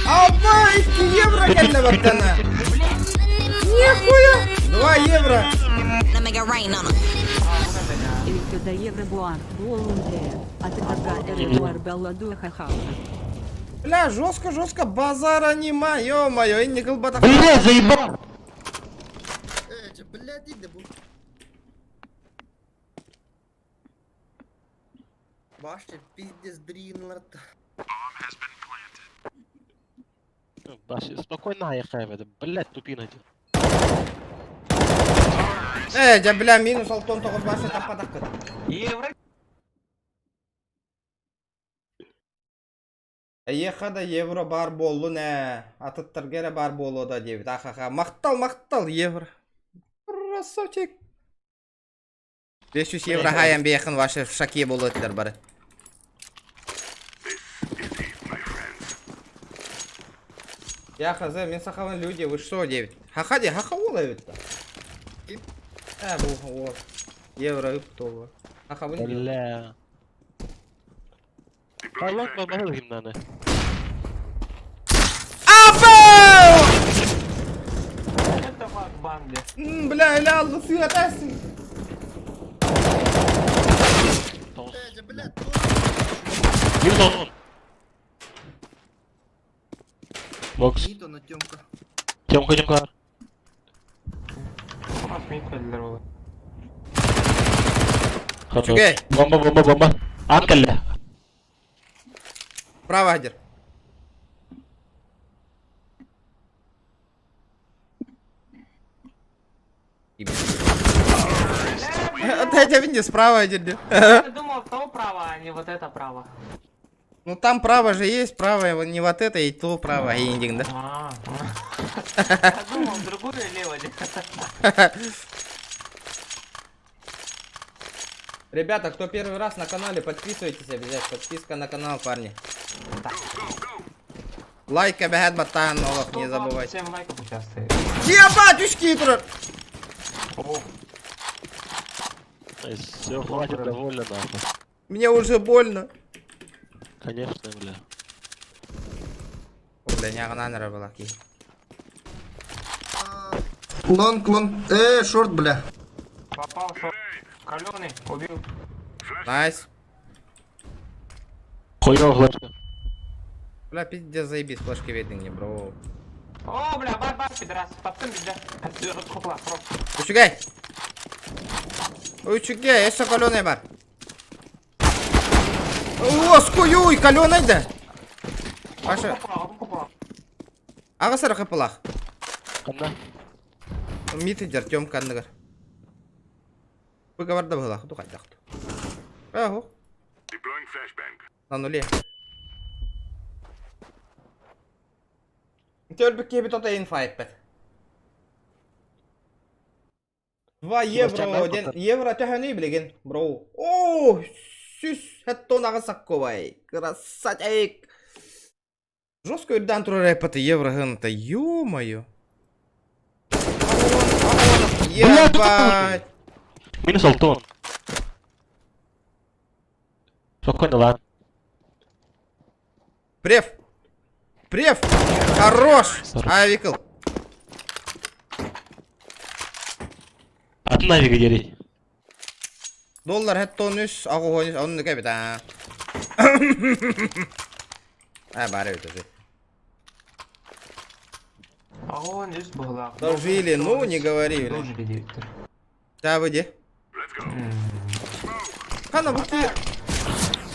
S1: Аба, 2 евро кэллэ баттана. Нихуя! 2 евро!
S6: Ехада евро буар буолун ээ, атыттарга эрэ буар белла ха-ха.
S1: Бля, жестко, жестко, базара нема, ё-моё, инник ылбатах.
S8: Блядь, заебал!
S2: Э, блядь, иди бу. Башня, пиздец, дринлард.
S8: Спокойно, я это, блядь, тупина.
S1: Э, дьэ, бля, минус алтон тоҕус баша таппатаххыт.
S9: Евро
S1: Эйиэхэ да евро баар буоллун ээ, атыттарга эрэ баар буолуо да диэбит. Ахаха, махтал, махтал, евро. Красавчик. 500 евро хаайан биэхин ваши в шаке буолуо этилэр бары. Я хз, мин сахабын люди, вы что, диэбит. Хаха ди, хаха уола эбит да. Э, бу уол. Евро үп толу. Хахабын
S8: Бля. Аллах бабаһы гимнаны.
S1: Апел!
S9: Это факт банды.
S1: Бля, ля, алла сыатасың.
S8: Ким тоғын? Бокс.
S2: Нито на Тёмка.
S8: Тёмка, Тёмка.
S9: У нас мид было.
S1: Үчүгэй.
S8: Бомба, бомба, бомба. Аан кэллэ.
S1: Право один. Дайте мне справа один.
S9: Я думал, то право, а не вот это право.
S1: Ну там право же есть, право не вот это и то право, и да?
S9: А, Я думал, другую лево.
S1: Ребята, кто первый раз на канале, подписывайтесь обязательно. Подписка на канал, парни. Лайк, обязательно, батан, олох, не забывайте.
S9: 7 лайков участвует.
S1: Ебать, очки, трор!
S8: Все, хватит, довольно, нахуй.
S1: Мне уже больно.
S8: Конечно, бля.
S1: О, бля, не агнанера была.
S2: Long, long. Short, бля.
S9: Попал short. Каленый, убил.
S1: Nice.
S8: Хуёво флешка.
S1: Бля, пиздец, заебись, флешки видно не, бро.
S9: О, бля, бар, бар, пидорас. Таптым, бля. Хопла, хроп.
S1: Үчүгэй. Үчүгэй, өссө каленый бар. О, скуюй, каленый да. Паша, аҕыс эрэ хапылах.
S8: Ханна?
S1: Мит идер, Тёмка анныгар. Выговор да была, ду хайдах. Аху. На нуле. Төлбүк кебит ота инфайппет. 2 евро, ден, евро төһөнүй билигин, бро. О, сүүс хэттон аҕыс саккобай. Красавчик. Жестко үрдээн турар эппэт евро гынта, ё-моё. Ебать.
S8: Минус Алтон. Спокойно, ладно.
S1: Прев. Прев. Хорош. Авикл.
S8: Атын авига дери.
S1: Доллар хэттон үс, агуһон үс, онну кэбит а. А, бары өтөсү.
S9: А он үс была.
S1: Дожили, ну не говори. бля.
S9: Дожили диэбиттэр.
S1: Да, выйди. Хана, бу ки...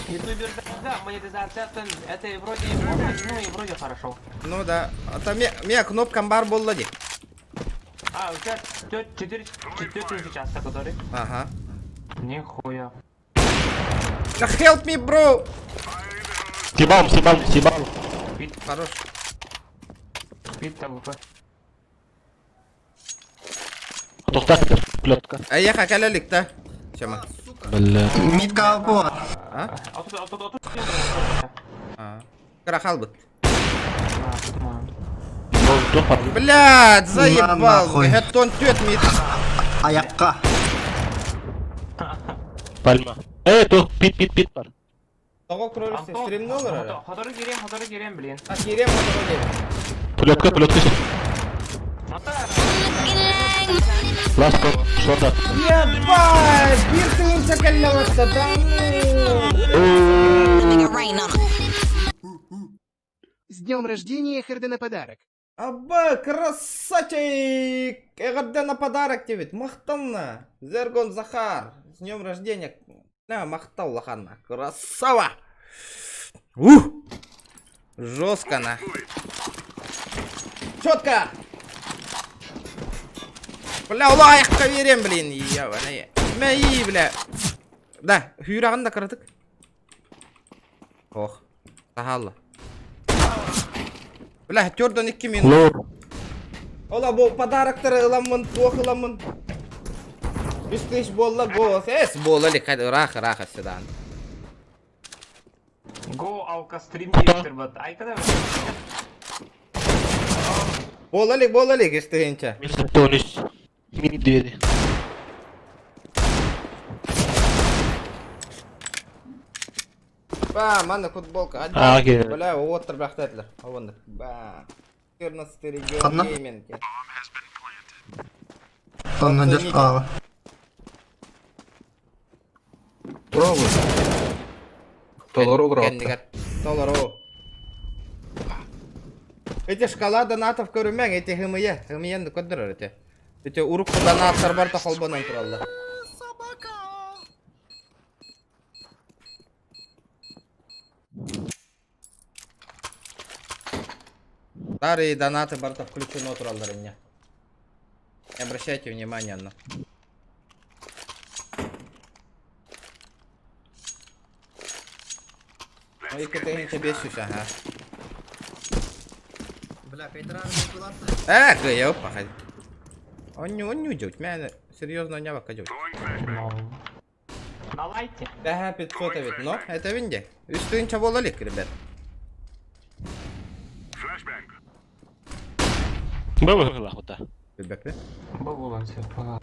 S9: Ютубер, да, монетизация, это и вроде и плохо, ну и вроде хорошо.
S1: Ну да, а там меня кнопка бар буолла дии.
S9: А, у тебя 4, 4 часа, который?
S1: Ага.
S9: Нихуя.
S1: Да help me, bro!
S8: Съебал, съебал, съебал.
S1: Хорош.
S9: Пит ТВП.
S8: Тоқтат, плетка.
S1: А я кэлэ да? Чема.
S8: Бля.
S2: Мидка по.
S1: А?
S9: А тут, а тут, а тут.
S1: А. Крахал бы.
S8: Ну,
S1: Блядь, заебал.
S2: нахуй.
S1: Это он тет мид.
S2: Айакка.
S8: Пальма. Эй, то, пит, пит, пит бар.
S1: Того кролик стрим доллара.
S9: Хотору кирем, хотору кирем, блин.
S1: А кирем хотору кирем.
S8: Плетка, плетка.
S9: Ата.
S8: Last one, short up.
S1: Ебать! Биир тыһыынча кэллэ барда, да ну!
S10: Make it rain on 'em.
S12: С днем рождения, Хердена подарок.
S1: Аба, красавчик! Эҕэрдэ на подарок тебе, махтанна! Зергон Захар, с днем рождения! На, махтал лаханна, красава! Ух! Жестко на. Четко! Бля, улаайыққа берем, блин, ебаный. Мәй, бля. Да, хүйрағын да кыратык. Ох, сахалла. Бля, төрдөн 2 минут.
S8: Лор.
S1: Ола бу подароктары ыламмын, туох ыламмын. 3000 буолла голос. Эс буола ли, ыраах ыраах сюда.
S9: Го алкострим директор бат. Айкада
S1: Буола илик, буола илик, үс тыһыынча.
S8: Минус 13. Мини двери.
S1: Ба, манна футболка.
S8: А, окей.
S1: Бля, уоттар бахтатлар. Оннук. Ба. 14 регион
S2: Ханна?
S1: гейминг.
S2: Онно дьэр аава.
S11: Пробуй. Толору уграта.
S1: Кэннигэр. Толору. Эти шкала донатов көрүмэҥ, эти хымыя. Хымыян көрдөрөр эти. Эти урукку донаттар барта холбонон тураллар.
S2: Собака!
S1: Старые донаты барта включено тураллар инне. Не обращайте внимания на. Ну и кытыгын бесүс, ага.
S2: Бля, кайтарар кулатта.
S1: Э, кыйып, пахай. Онню, онню делать, мя серьезно не вакадёт.
S9: На лайте.
S1: Ага, 500 ведь, но это винде. Үстүн чаболалик, ребят.
S8: Бабы лахута.
S1: Ребята.
S9: Бабулан все, пора.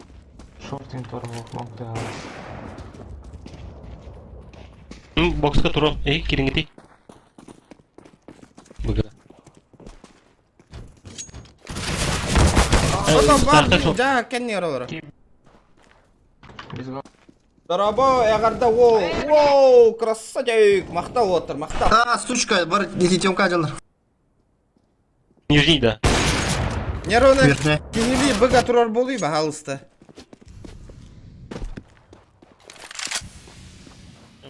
S9: Шортин торвох мог да.
S8: Бокска туром. Эй, кирингити. Быгра.
S1: Ото бар, да, кенни оролор.
S9: Без гол.
S1: Дорабо, эгарда, воу, воу, красавчик, махтал отыр, махтал.
S2: А, сучка, бар, не дьаллар.
S8: Нижний, да.
S1: Нероны,
S2: Верхняя.
S1: кихили быга турар болуй ба, халыста.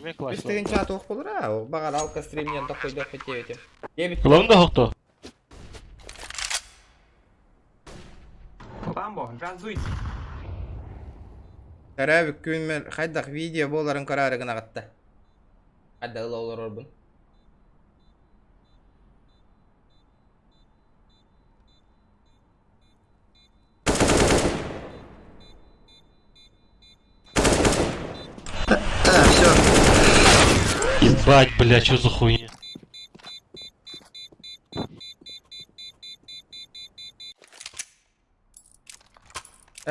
S1: Үстігін чат оқ болыр, а, бағар алка стримнен тоқой доқ бете бете.
S8: Главное хохто.
S9: Ламбо, газуйте.
S1: Төрәбі күнмер хайдах видео боларын көрәрі гына қатты. Хайда ылы олар орбун.
S2: А, все.
S8: Ебать, бля, что за хуйня?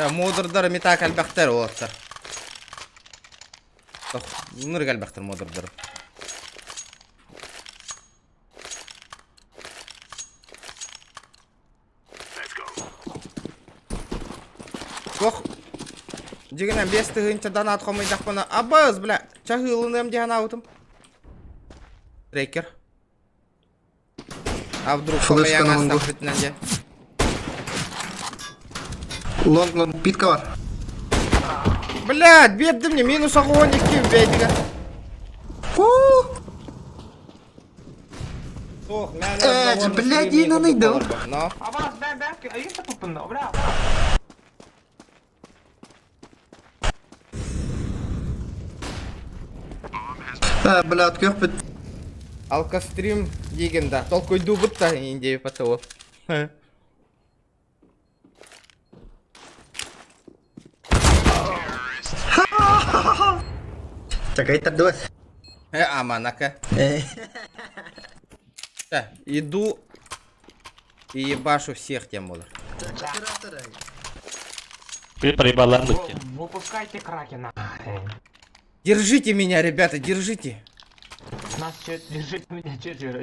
S1: Модердар метак әлбәқтер олаттар. Нұрг әлбәқтер модердар. Ох. Дигенен 5 тыһыынча донат хомуйдахпына. Абыз, бля, чаһыылыныам диэн аутым. Трекер. А вдруг
S2: Флешка на лонгу.
S1: хомуяңа дьэ.
S2: Лонг, лонг, питка бар.
S1: Блядь, бердим мне минус огонь ким бәйдиге. Ох,
S2: Э, блядь, я на найду.
S1: Но.
S9: Абаз, бә, бә, а тупында, бля.
S2: А, бля, открыл
S1: Алкострим деген да. Толкой дубыт та инде потолок.
S2: Чакай тардуас.
S1: Э, аманака.
S2: Э.
S1: Да, иду и ебашу всех тем буду.
S8: Ты проебала ногти.
S9: Выпускайте кракена.
S1: Держите меня, ребята, держите.
S9: Нас чет, держите меня четверо.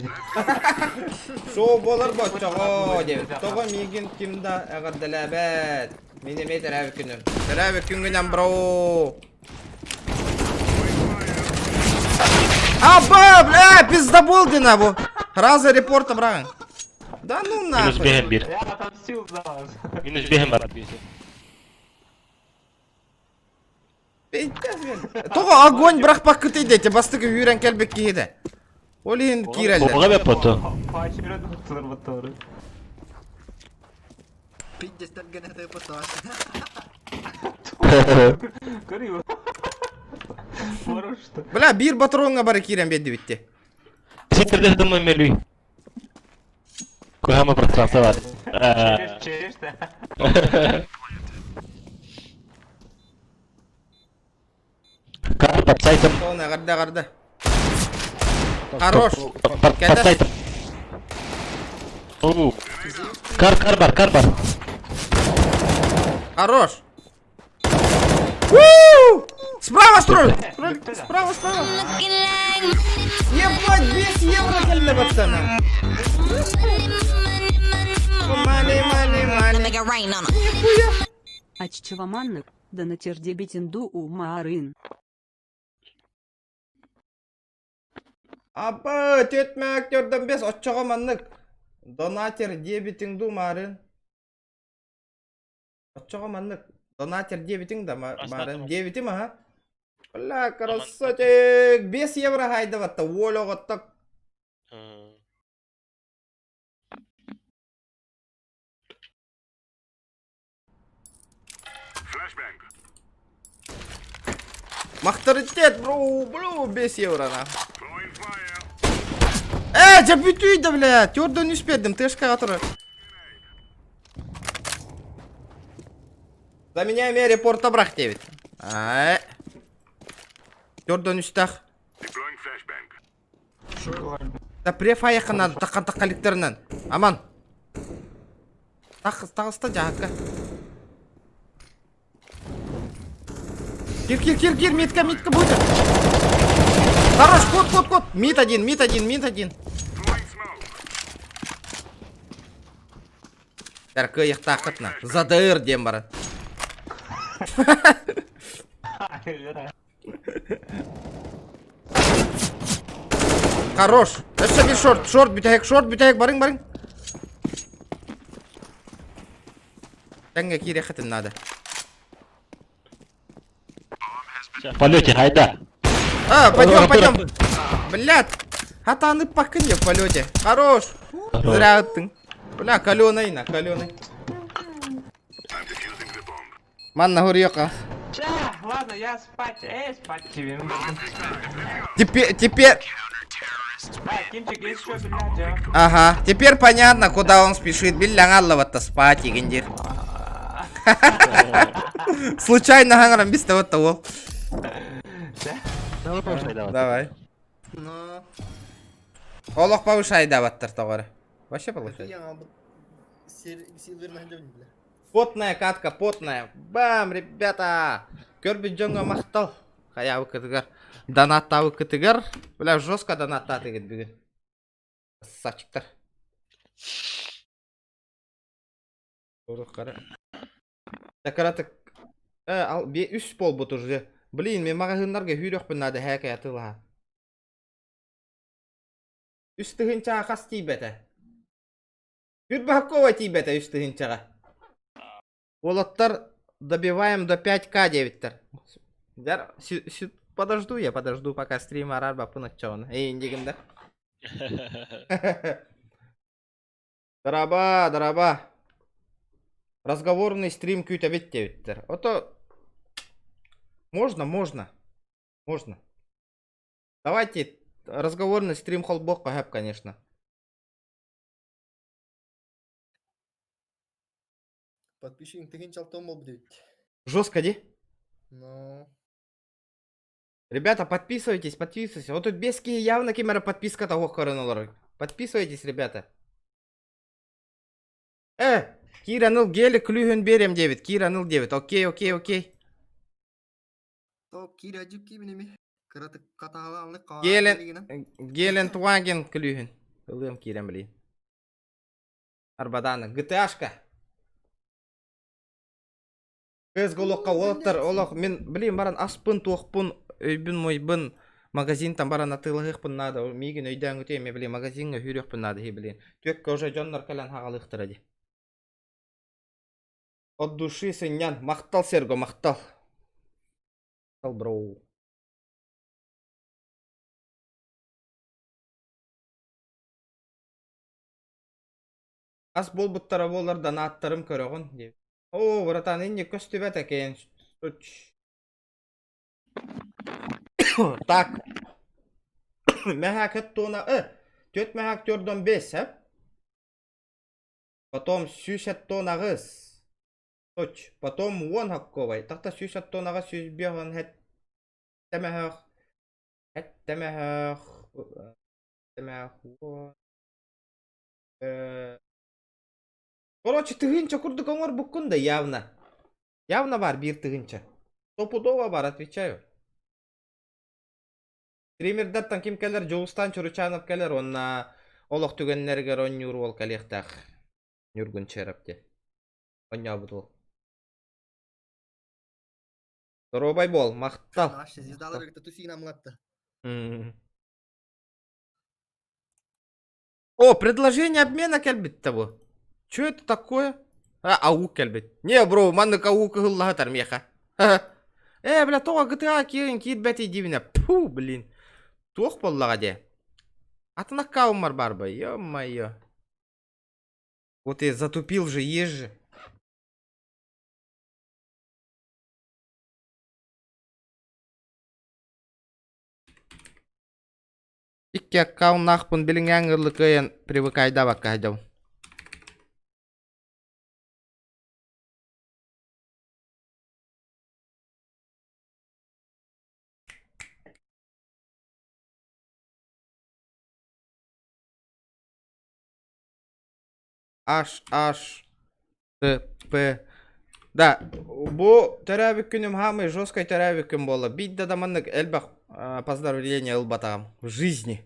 S1: Шоу болар бо чого деп. Того мигин кимда эҕэрдэлээбэт. Мин эмиэ төрөөбүт күнүм. Төрөөбүт күҥҥүнэн, бро! Аба, бля, пиздобол дина бу. Раза репорта браҕыҥ. Да ну
S8: Минус
S1: нахуй.
S8: бэһэн биир.
S9: Я отомстил за вас.
S8: Минус бэһэн барат биэси.
S1: Тоҕо огонь бырахпаккытый дети бастакы үүрэн кэлбит киһи да. Ол иһин киирэллэр.
S8: Оҕо бэппото.
S9: Поочередно туттулар
S2: Пиздец, гена ты поташ.
S9: Көрүү. Хорош что.
S1: Бля, биир батроҥҥа бары киирэн биэрдибитти.
S8: Ситтерде думаю мелүй. Кухама пространство бар.
S9: Через, через,
S8: Кар под сайтом.
S1: Соны ағарды ағарды. Хорош.
S8: Под сайтом. Кар, кар бар, кар бар.
S1: Хорош. У! Справа строй! Справа, справа. Ебать, 5 евро кэллэ пацаны. Мани, мани, мани. Нихуя.
S6: Аччаваманнык, да на тердебитинду у маарын.
S1: Апа, төтмә актердан бес отчоға маннык. Донатер дебитиң ду марын. Отчоға маннык. Донатер дебитиң да марын. Дебитим, ага. Бля, красавчик. 5 евро хайдаватта. Оля отток. Махторитет, бро, бро, 5 евро на. Э, дьэ бүтүй да, бля, төрдөн үс бердим, тэшкаға тұрар. За меня мере порта брах девять. Ай. Төрдөн үстах. Да префаяққа надо, таққан таққаликтерінен. Аман. Тақыз, тағыста жағаққа. Кир, кир, кир, кир, митка, митка будет. Хорош, кот, кот, кот. Мид один, мид один, мид один. Таркы яқтақытна. Задыр дем бара. Хорош. Өссө bir шорт, шорт бүтэһик, шорт бүтэһик, барың, барың. Тәңге кире хытын надо.
S8: В полете, хайда.
S1: А, пойдем, пойдем. Блядь. Хатаны пакын в полете. Хорош. Зря ты. Бля, каленый на, каленый. Манна гурьёка.
S9: Ладно, я спать. Эй, спать тебе.
S1: Теперь, теперь...
S9: Да, Кимчик, есть еще, блядь, а?
S1: Ага, теперь понятно, куда он спешит. Билляңаллаватта спать, егендер. Случайно хаңарам бис вот того. Давай.
S2: Ну.
S1: Олох повышай даваттар тоғары. Вообще получается. Потная катка, потная. Бам, ребята! Көрбүт дьоҥҥо махтал. Хайабы кытыгар. Донаттабы кытыгар. Бля, жестко донаттаты бүгін. Красавчиктар. Такаратык. Э, ал, бе үс болбут уже. Блин, мен магазиннарга хүрөкпүн надо хэкэ атылаха. Үс тыһынчаҕа хас тиийбэтэ. Хүрбахкова тиийбэтэ үс тыһынчаҕа. Уолаттар добиваем до 5к девиттер. Подожду я, подожду, пока стрим арар бапын отчоғын. Эй, индигінде. Дороба, дороба. Разговорный стрим күүтэбит девиттер. Ото... Можно, можно. Можно. Давайте разговорный стрим холбок хэп, конечно.
S2: Подписчик тыгын чалтон бол будет.
S1: Жестко, ди?
S2: Ну.
S1: Ребята, подписывайтесь, подписывайтесь. Вот тут бески явно кемера подписка того короналар. Подписывайтесь, ребята. Э, Кираныл гелик клюхен берем 9. Кираныл 9. Окей, окей, окей.
S2: То кира жук кибинеми. Кыраты катааланы
S1: Гелен, Гелен Туаген клюхен. Ылым кирем, блин. Арбадана. ГТАшка. КСГО олоххо уолаттар олох мин блин баран аспын туохпун өйбүн мойбун магазинтан баран атыылаһыахпын наада миигин өйдөөн күтүө эмиэ блин магазиҥҥа үүрүөхпүн наада иһи блин түөккэ уже дьоннор кэлэн хаҕалыахтара дии от души сынньан махтал Серго махтал махтал бро Ас буолбуттара буоллар донааттарым көрөҕүн диэбит. Оо, братан, инник көстүбэт экээн. Так. Мэһээкэт туона, түөрт мэһээк түөрдон бес, э? Потом сүүс эттон аҕыс. Точ. Потом уон хокковай. Тахта сүүс эттон аҕыс, сүүс биэс хэттэ мэһээх. Хэттэ мэһээх. Мэһээх уон. Короче, тыһыынча курдук оҥорбуккун да явно. Явно бар биир тыһыынча. Стопудово бар, отвечаю. Стримердартан ким кэлэр? Дьулустаан Чуручанов кэлэр уонна олох түгэннэригэр оонньуур уол кэлиэхтээх. Ньургун Череп диэн. Оонньообут уол. Доруобай буол, махтал.
S2: Вообще звездалары кытта тусигин амлатты.
S1: О, предложение обмена кэлбит бу. Чё это такое? А, аук кэлбит. Не, бро, маннык аук ыһыллаһатар миэхэ. Э, бля, тоҕо GTA киирин киирбэти дибинэ. Пу, блин. Туох буоллаҕа дии? Атын аккаунмар бар бы, ё-моё. Вот я затупил же, ешь же. Икки аккауннаахпын билиҥҥээҥ ыалы кыайан привыкайдаабакка сылдьабын. H H Т П Да, бу төрөөбүт күнүм хаамый жесткай төрөөбүт күн буолла. Биирдэ да маннык элбэх поздравление ылбатаҕым в жизни.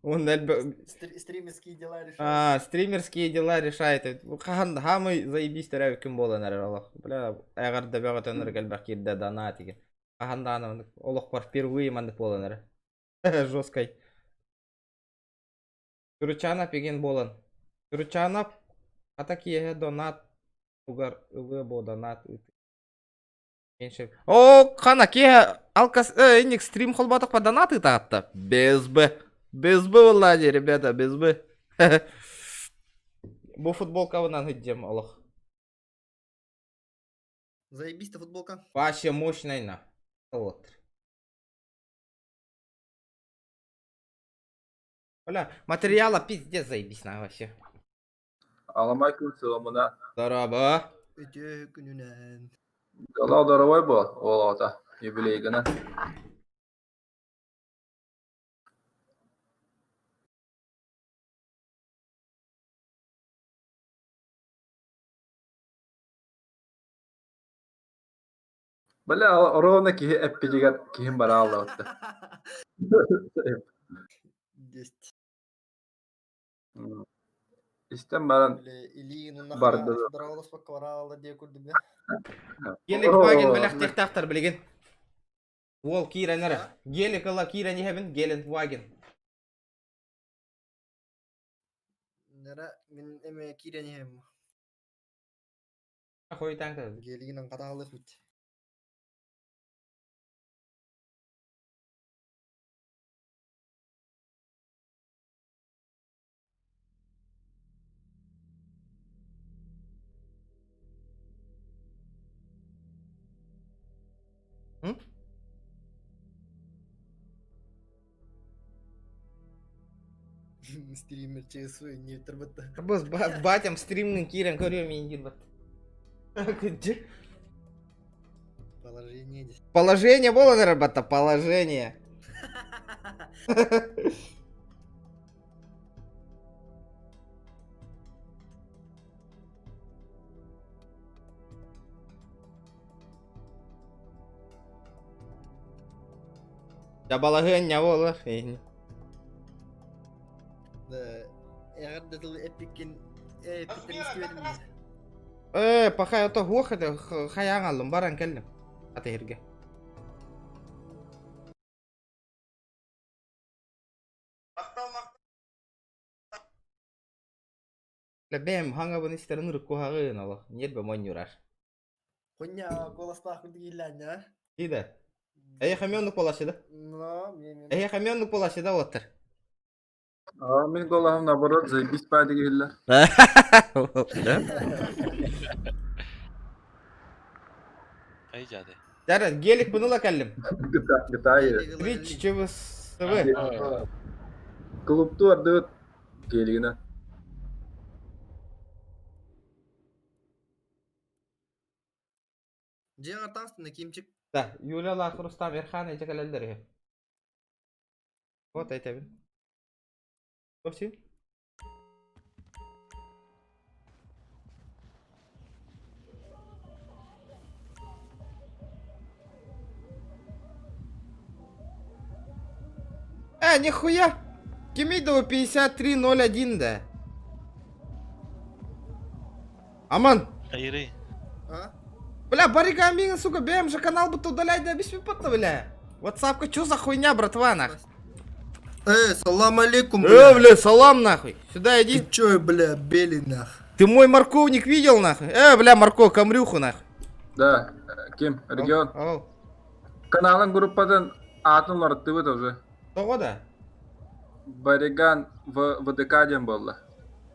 S1: Он элбэх...
S2: Стримерские дела решает.
S1: А, стримерские дела решает. Хаһан хаамый заебись төрөөбүт күн буолан эрэр олох. Бля, эҕэрдэ бөҕөтөн элбэх киирдэ дана тиги. Хаһан даҕаны олохпор впервые маннык буолан эрэр. Жесткай. Туручанов игин буолан. Туручанов хата киэһэ донат угар ылыа буо донат ыытыы. О, хана киэһэ алкас э инник стрим холботохпа донат ыытаатта. Без Б. Без Б буолла дии, ребята, без Б. Бу футболкабынан сылдьыам олох.
S2: Заебись-то футболка.
S1: Вообще мощная на. Вот. Бля, материала пиздец заебись на вообще.
S11: Аламай күн сылымына.
S1: Дорообо.
S2: Үтүө күнүнэн.
S11: Дало дорогой был, ол ота, юбилейгынан. Бля, ровно киһи эппитигэр киһим бара аллабытта.
S2: Десять.
S11: Истэн баран барды.
S1: Гелик Ваген бэлэхтиэхтаахтар билигин. Уол киирэн эрэ. Гелик ыла киирэн иһэбин, Гелендваген.
S2: Нера мин эме киирэн иһэм.
S1: Хойутаан кэлбит.
S2: Гелигинэн хатаалыах бит.
S1: М?
S2: Стример ЧСВ не турбатта.
S1: Бос батям стримнин киирэн көрүөм иин диир бат. Кырдьык.
S2: Положение здесь.
S1: Положение буолан эрэр батта, положение. Да балаһыанньа буолар.
S2: Да, эҕэрдэ тылы эппиккин эппиттэрин истибэтим дии.
S1: Э, пока это хуох это хайаан аллым баран кэллим. Атыһырга. Бэм хаҥабын истэрин ырыккуһаҕын олох ньиэрбэ монньурар.
S2: Хуйня голостаах курдук а?
S1: Ида. Эйиэхэ эмиэ оннук буолааччы да?
S2: Но, мне
S1: Эйиэхэ эмиэ оннук буолааччы да уоттар?
S11: А, мин голосом наоборот заебись падик иһиллэр.
S5: Хайы жады.
S1: Дәрі, гелик бұны кәллім.
S11: Гытайы.
S1: Twitch ЧВСВ.
S11: Клубту ардыбыт гелигина.
S2: Дьиэҕэр таастына кимчик.
S1: Да, Юля Лах, Рустам, Эрхан эти кэлэллэр Вот это Вообще? А, нихуя! Кемидова 53.01, да. Аман!
S5: Хайыры.
S2: А?
S1: Бля, Барига Амина, сука, БМ же канал будто удаляй, да обеспи бля. Ватсапка, чё за хуйня, братва, нах?
S2: Э, салам алейкум,
S1: Э, бля, салам, нахуй. Сюда иди.
S2: Ты чё, бля, белый нах?
S1: Ты мой морковник видел, нахуй? Э, бля, морков, камрюху, нахуй.
S11: Да, ким, регион.
S1: Ау.
S11: Каналын группадан атын уларыттыбыт уже.
S1: Того да?
S11: Бариган в ВДК диэн буолла.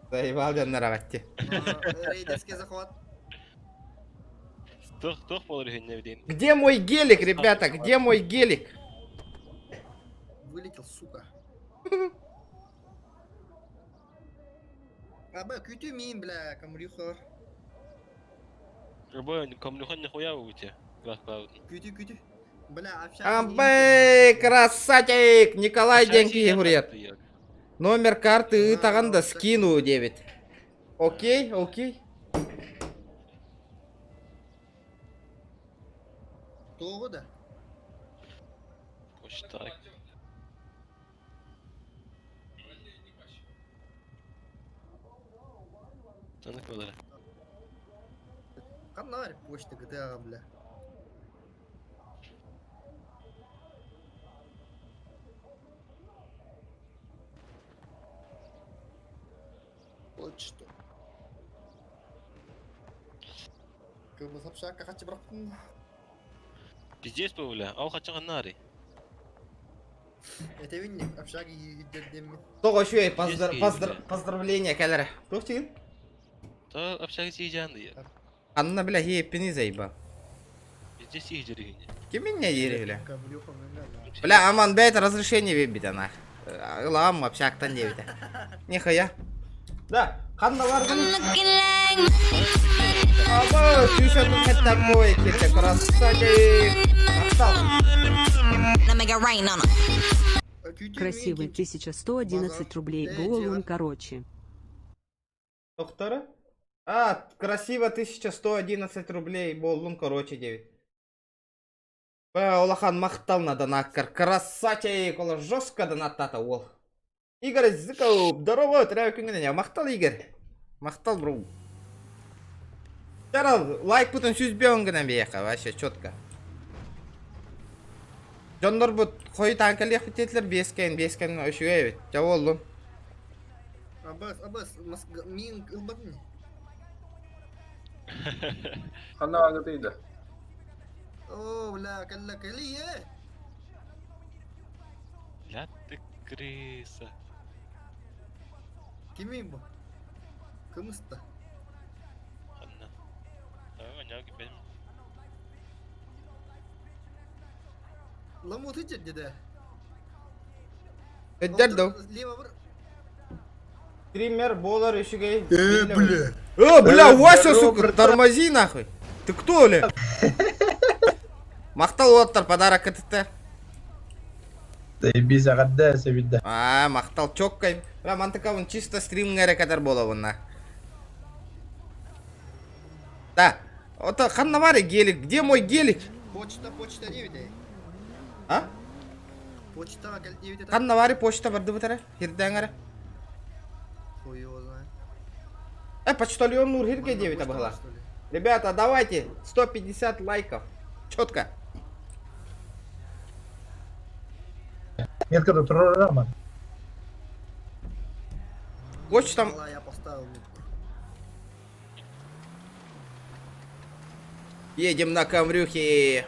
S1: Заебал дьоннор аҕатти.
S2: Рейдерский захват.
S5: Тух тух болар үһүнне бидин.
S1: Где мой гелик, ребята? Где мой гелик?
S2: Вылетел, сука. Аба, күтү мин, бля, камрюха.
S5: Рыбой комлюхан нихуя уйти.
S2: Күтү, күтү. Бля, общаться.
S1: Амбэй, красавчик! Николай Деньки говорит. Номер карты ытаганда скину 9. Окей, окей.
S2: Того да?
S5: Почта. Tanık olarak.
S2: Канар почта GTA, бля. Почта. Кымыз общака хачы бырақтын.
S5: Пиздец bu бля. Ал качан нари.
S2: Это винник, общаги егердемми.
S1: Того еще и
S5: Пиздец,
S1: поздравления, кәләре. Тух тигин?
S5: Та общага сийжанды я.
S1: Анна, бля, еппини заеба.
S5: Пиздец сийжери.
S1: Ким меня ери, бля?
S2: Камрюха, бля, да.
S1: Бля, аман, бля, это разрешение вебит, она. Лам, общактан девять. Нихуя. Да, ханна
S10: I'm
S1: варган.
S10: looking like money,
S1: Аба, ты еще тут такой, китя, красавчик. Отстал.
S10: Now make it rain on 'em.
S6: Красивый 1111 рублей. Голун короче.
S1: Доктора? А, красиво 1111 рублей, боллун, короче, 9. Бля, Олахан махтал на донаккар. Красавчик, ола жестко донаттата, ол. Игорь Зыков, здорово, тряю күнгенен. Махтал, Игорь. Махтал, бро. Жарал, лайк бутын сүзбе гынан бияка, вообще четко. Дьоннор бут хой танкалиях битетлер бескен, бескен өшүгө бит. Жа болдум.
S2: Абас, абас, мин ылбатын.
S11: Ханна агытыйда.
S2: О, бля, калла кали, э.
S5: Ля ты крыса.
S2: Кими бу? Кымыста.
S5: Ханна. Давай, няги бен.
S2: Ламуты деде.
S1: Эддер дау.
S2: Лево бір.
S1: Стример, болар, өшүгө.
S2: Э, бля.
S1: Э, бля, Вася, сука, тормози нахуй. Ты кто, ли? Мактал оттар, подарок КТТ.
S4: Заебись, агадда, себидда.
S1: А, мактал чоккай. Бля, мантыка чисто стримгере кадар бола бұнна. Да. Ото ханна гелик. Где мой гелик?
S2: Почта, почта не видей.
S1: А?
S2: Почта, кал не видей.
S1: Ханна бари почта барды бутара. Хирдәңәре.
S2: Хуй его знает.
S1: Э, почтальон Нур хирге
S2: Манна
S1: девит
S2: почта,
S1: абыла.
S2: что ли?
S1: Ребята, давайте 150 лайков. Четко.
S14: Метка программа.
S1: Хочешь там...
S2: Я поставил метку.
S1: Едем на Камрюхе.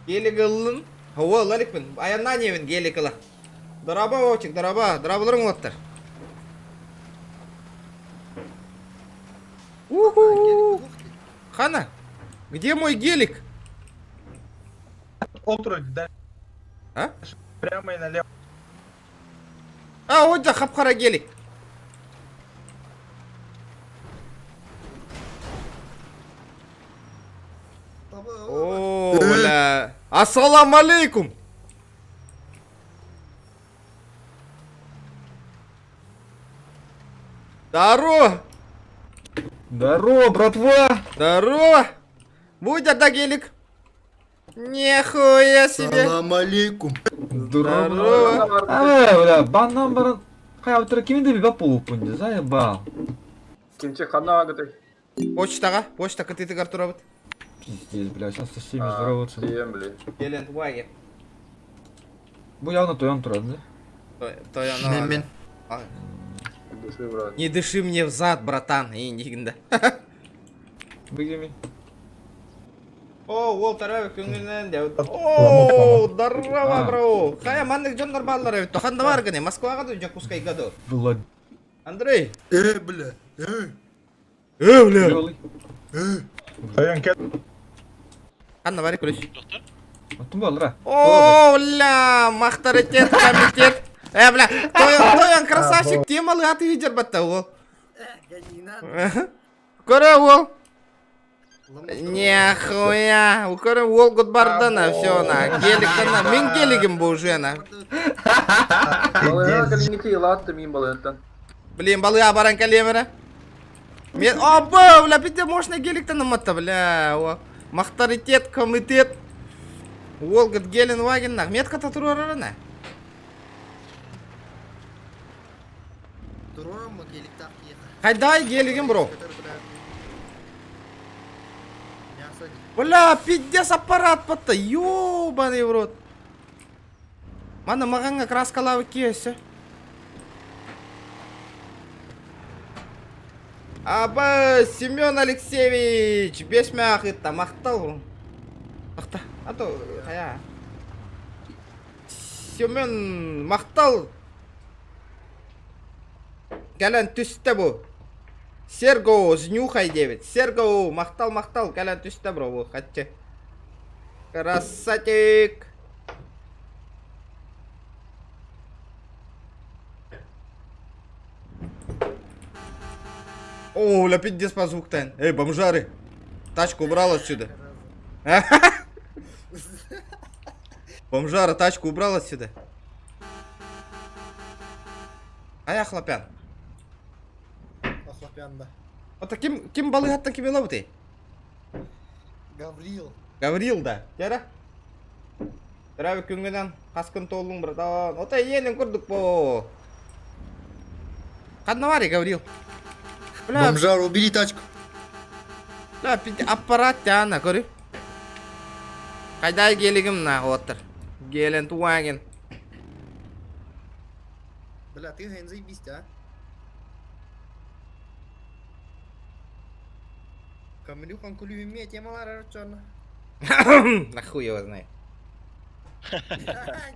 S1: Гелик ыллын. О, лаликпин. Аянна невин гелик ыла. Дороба, Вовчик, дороба. Дорабаларың оттар. Уху. Хана, где мой гелик?
S14: Полтроди, да.
S1: А?
S14: Прямо и налево.
S1: А, вот за хапхара гелик. О, бля. Ассалам алейкум. Здорово.
S11: Здорово, братва!
S1: Здорово. Будь да гелик. Нихуя себе.
S2: Салам алейкум.
S1: Здорово.
S11: А, бля, баннан баран. Хайа, кимин де бибап болуппун, заебал.
S9: Кимче ханна гыты.
S1: Почтаға, почта кытыты турабыт.
S11: Пиздец, бля, сейчас со всеми здороваться.
S9: бля.
S1: Гелен Ваген.
S11: Бу явно тоян турат, да?
S1: Тоян.
S2: Мен мен.
S9: Дыши, брат.
S1: Не дыши мне в зад, братан. И нигда.
S11: Бігеми.
S1: О, ол тарабы көңүлүнөн деп. О, здорово, бро. Хая маннык жондар баллар эбит. Тоханда бар гыне, Москвага да Жакускайга да.
S11: Влад.
S1: Андрей.
S2: Э, бля. Э.
S1: Э, бля.
S2: Э.
S14: Тоян кет.
S1: Ханна бар ключ.
S11: Аттым балра.
S1: О, бля, махтаритет, комитет. Э, бля, тоян, тоян красавчик, темалы аты видер батта ол. Көрө ол. Нихуя, көрө ол гот бардана, все на, геликтана, мен гелигим бу уже на. Блин, балыга баран калемера. Мен, оба, бля, пите можно геликтан матта, бля, о. Махтаритет, комитет. Ол гот гелен ваген на, метка татурарана. Хайдай гелигим, бро. Бля, пиздец аппарат батта, ёбаный в рот. Мана мағанға краскалавы киесі. Аба, Семен Алексеевич, беш мә мақтал. Мақта, а то, хая. Семен, мақтал. Кәлән түсті бұ. Серго, знюхай девять. Серго, мақтал, мақтал, кәлән түсті бро, бұ, хатчы. Красатик. О, ля пиздец по звук тен. Эй, бомжары. Тачку убрал отсюда. Бомжара тачку убрал отсюда. А я хлопян.
S2: Хлопян, да.
S1: Ата ким ким балыгаттан ким ты?
S2: Гаврил.
S1: Гаврил да. Яра. Тәрәбі күнгенен қасқын толың братан. Ота елін көрдік по. Қаннавари, Гаврил. Бля,
S2: Бомжар, убери тачку.
S1: бля, пиздец, аппарат тяна, көрі. Қайда гелигім на отыр. Гелен туаген.
S2: Бля, ты ген заебись, а? Камилюхан кулюме темалар черно.
S1: Нахуй его знает.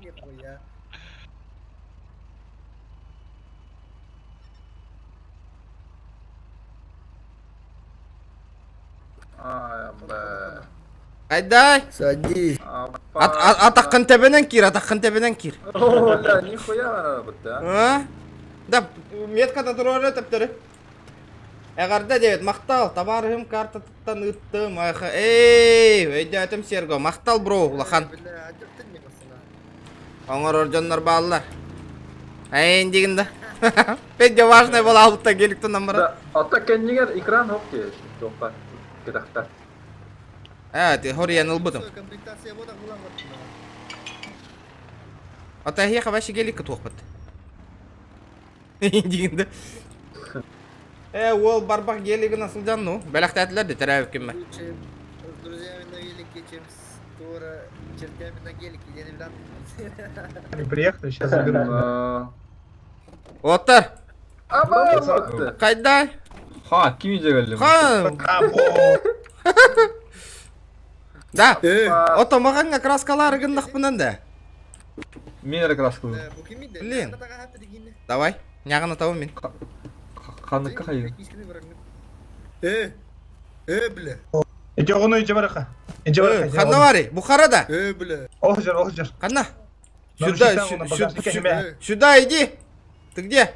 S2: Нихуя.
S1: Айдай.
S2: Садись.
S1: Атаққын тәбенен кир, атаққын тәбенен кир.
S9: О, бля, нихуя бытта.
S1: А? Да, меткада турары тәптері. Әғарда девет, мақтал, табарым картаттан ыттым, айха. Эй, өйдәтім Серго, мақтал бро, улахан.
S2: Бля, адептен не басына.
S1: Оңор оржоннор баллар. Әйін дегенді. Пенде важный бола алыпта келікті номера.
S9: Ата кеннигер экран хоп ки. Тоқта. Кетақта.
S1: Ә, ты хориян ылбыдым.
S2: Комплектация бода булан
S1: Ата хеха вообще геликка туақпыт. Дегенді. Э, уол барбах гелигына сылдьан ну, бэлэхтээтилэр да төрөөбүккүн
S2: Лучше с друзьями на велике, чем с тура чертями на гелике. Я не дам.
S14: Они приехали, сейчас заберут.
S1: Оттар,
S11: Аба!
S1: кайда?
S11: Ха, ким иже
S1: Ха,
S14: Або!
S1: да. Ото мағанга краскалары гыннахпынан да.
S11: Мен эрэ краскалыы.
S1: Блин. Давай, нягана того мин.
S11: Ханыкка хайы.
S2: Э, э, бля.
S14: Иди ону иди бараха. Иди бараха.
S1: Ханна бари, Бухарада.
S2: Э, бля.
S14: Охжар, охжар.
S1: Ханна.
S14: Ну,
S1: Сюда,
S14: считай, он на багажнике
S1: сюда,
S14: меня.
S1: сюда иди. Ты где?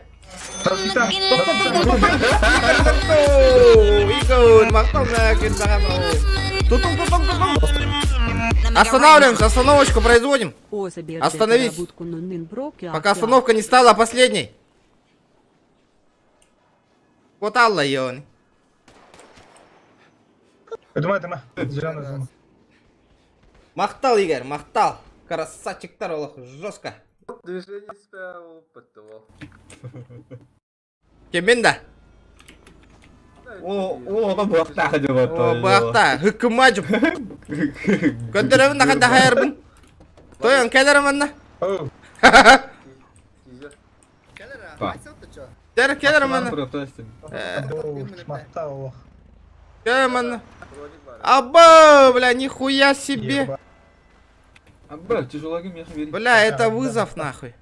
S1: Останавливаемся, остановочку производим. Остановись. Пока остановка не стала последней. Вот Алла ён.
S14: Думай, думай. Зеленая зона.
S1: Махтал, Игорь, махтал. Красавчиктар олох, жестко.
S11: Движение справа, потом.
S1: Кемен да.
S11: О, о, бахта
S1: О, бахта, хыкымажып. Көндөрөбүн да канда хайарбын. Тойон келерим анна. Дер келерим анна. Келерим анна. Аба, бля, нихуя себе.
S11: Аба, тяжело мне
S1: Бля, это вызов нахуй.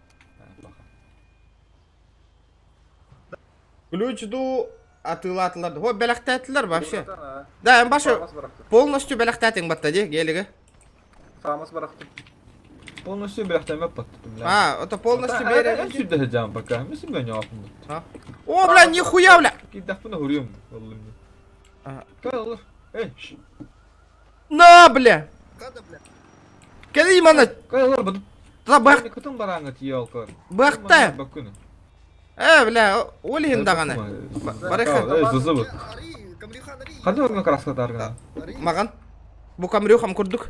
S1: Ключ ду атылатылар. О, бэлэхтээтилэр вообще. Да, эм башы полностью бэлэхтээтиҥ батта ди, гелиге.
S11: Фамас барахты. Полностью бэлэхтэмэ батта, бля.
S1: А, это полностью бере.
S11: Я сюда жам пока. Мы себя не апын.
S1: О, бля, нихуя, бля.
S11: Кидахпына хурьем. Калыр. Эй.
S1: На, бля. Кели мана.
S11: Калыр бу.
S1: Та бах.
S11: Кытын бараңы тиялкар.
S1: Бахта. Э, бля, олихин даганы. Барыха.
S11: Эй, зызыбыт. Қандай орнына краска таргана?
S1: Маған. Бу камрюхам курдук.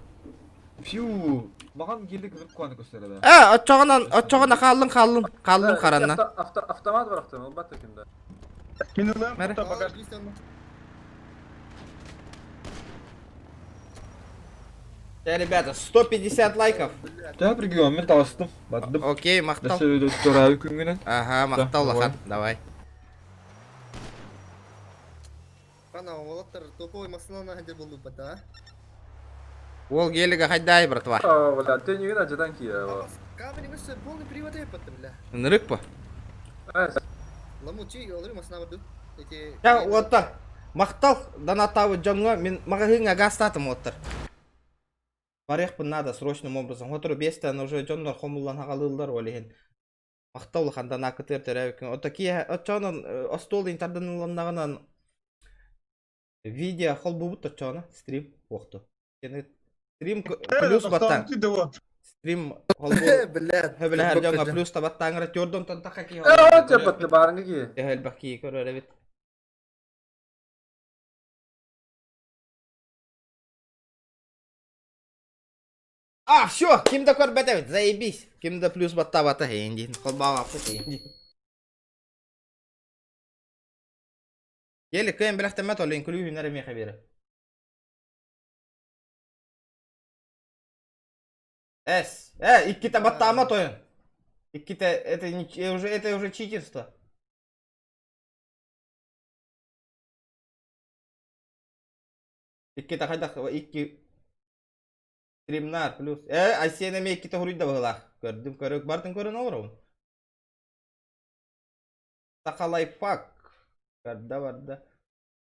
S11: Фью, маған келдік бір қуаны көстереді.
S1: Э, отчоғынан, отчоғына қалдың, қалдың, қалдың қаранна.
S11: Автомат бар автомат, ол бат екен да.
S14: Мен ылам, багажник.
S1: Да, ребята, 150 лайков.
S11: Да, пригион, мен таластым. Баттым.
S1: Окей, мақтал. Ага, мақтал, лахан, давай.
S2: Ана, олаттар топовый машинаны хәдер булды бата.
S1: Ол гелига хайдай, братва.
S11: А, бля, ты не видишь, жадан кия.
S2: Камень өсө полный привод эпатты, бля.
S1: Нырык па?
S2: Ламу чи олар машина барды. Эти
S1: Я оттар. Мақтал, донатабы жоңго, мен магазинга гастатым оттар. Барыхпын надо срочным образом. Отыру бестен уже жоннор хомуллан хагалылдар олихин. Мақтал хандан акытыр терәбикин. Ота кие отчонон остол интерден видео хол бубут отчона стрим оқту. Сени стрим плюс баттан. Стрим хол бу.
S2: Блядь.
S1: Хөбөләһәр жоңга плюс табаттаңра төрдөн тантака ки.
S11: Э, чапатты барыңы ки.
S1: Эхел баки көрөр бит. А, все, кимде көрбөтөбүт, заебись. Кимде плюс батта бата хейин Колбага апты хейин Ели кыйын билахтемет олин күлүү хүнәр меха бере. Эс, э, икките баттаама тойын. Икките, это не, уже, это уже читерство. Икките хайдах, икки стримнар плюс. Э, айсена ме икките хуруйда бағылақ. Көрдüm, көрөк, бартын көрін олар он. Сақалай фак. Барда, барда.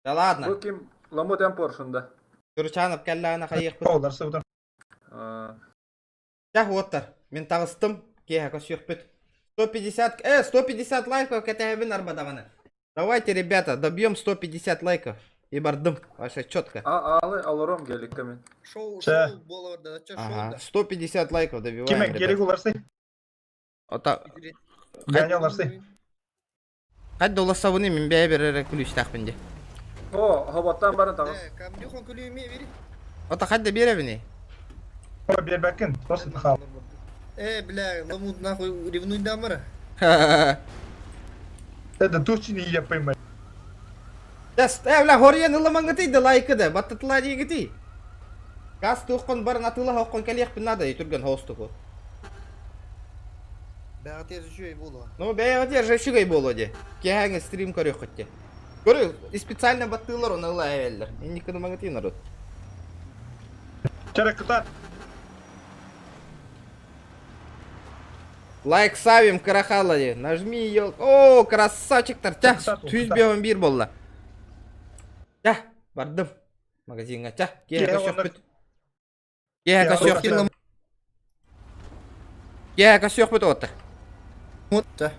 S1: Да ладно.
S11: Бу ким Ламут эм поршунда.
S1: Турчанов кәлләгәнә хайык.
S14: Олар сывды.
S1: Тә оттар. Мен тагыстым. Кеһә көсүк бит. 150, 150 лайков кәтәбин арбадаганы. Давайте, ребята, добьем 150 лайков. И бардым. Вообще четко.
S11: А, алы алором келик мен.
S2: Шоу, шоу болар да, ча шоу
S1: Ага,
S2: да.
S1: 150 лайков добиваем,
S14: Киме
S1: ребят.
S14: керек оларсый?
S1: Ота.
S14: Гани оларсый.
S1: Кайда уласабыны мен бәй берер ключ тахпинде.
S11: О, хоботтан барын тагыс.
S2: Камрюхан күлү бери.
S1: Ота кайда беребини?
S14: О, бербәкин, просто хал.
S2: Э, бля, ламут нахуй ревнуй дамара.
S14: Это точно я поймаю.
S1: Тэс, э, бля, хоруйан ыламаҥҥытый да лайкы да, баттатылаа диигитий. Газ туоххун баран атыылаһа оххон кэлиэхпин наада, түргэн хоостуку.
S2: Бэҕэтиэр үчүгэй буолуо.
S1: Ну, бэйэҕитигэр же үчүгэй буолуо дии. Киэһээҥи стрим көрүөххүт дии. Көрү, специально баттыылар оны ыла эбэллэр. Инникини маҥытый народ.
S14: Чарак кытаат.
S1: Лайк ставим, крахала дии. Нажми ее. О, красавчиктар. Тя,
S14: Кытаат,
S1: түз
S14: кытаат.
S1: бэйэм биир буолла. Тя, бардым. Магазиҥҥа. Тя, киэһэ
S14: Киэһэ
S1: көрсүөхпүт. Киэһэ
S14: Киэһэ
S1: көрсүөхпүт. Киэһэ көрсүөхпүт уоттар.
S2: Чэ.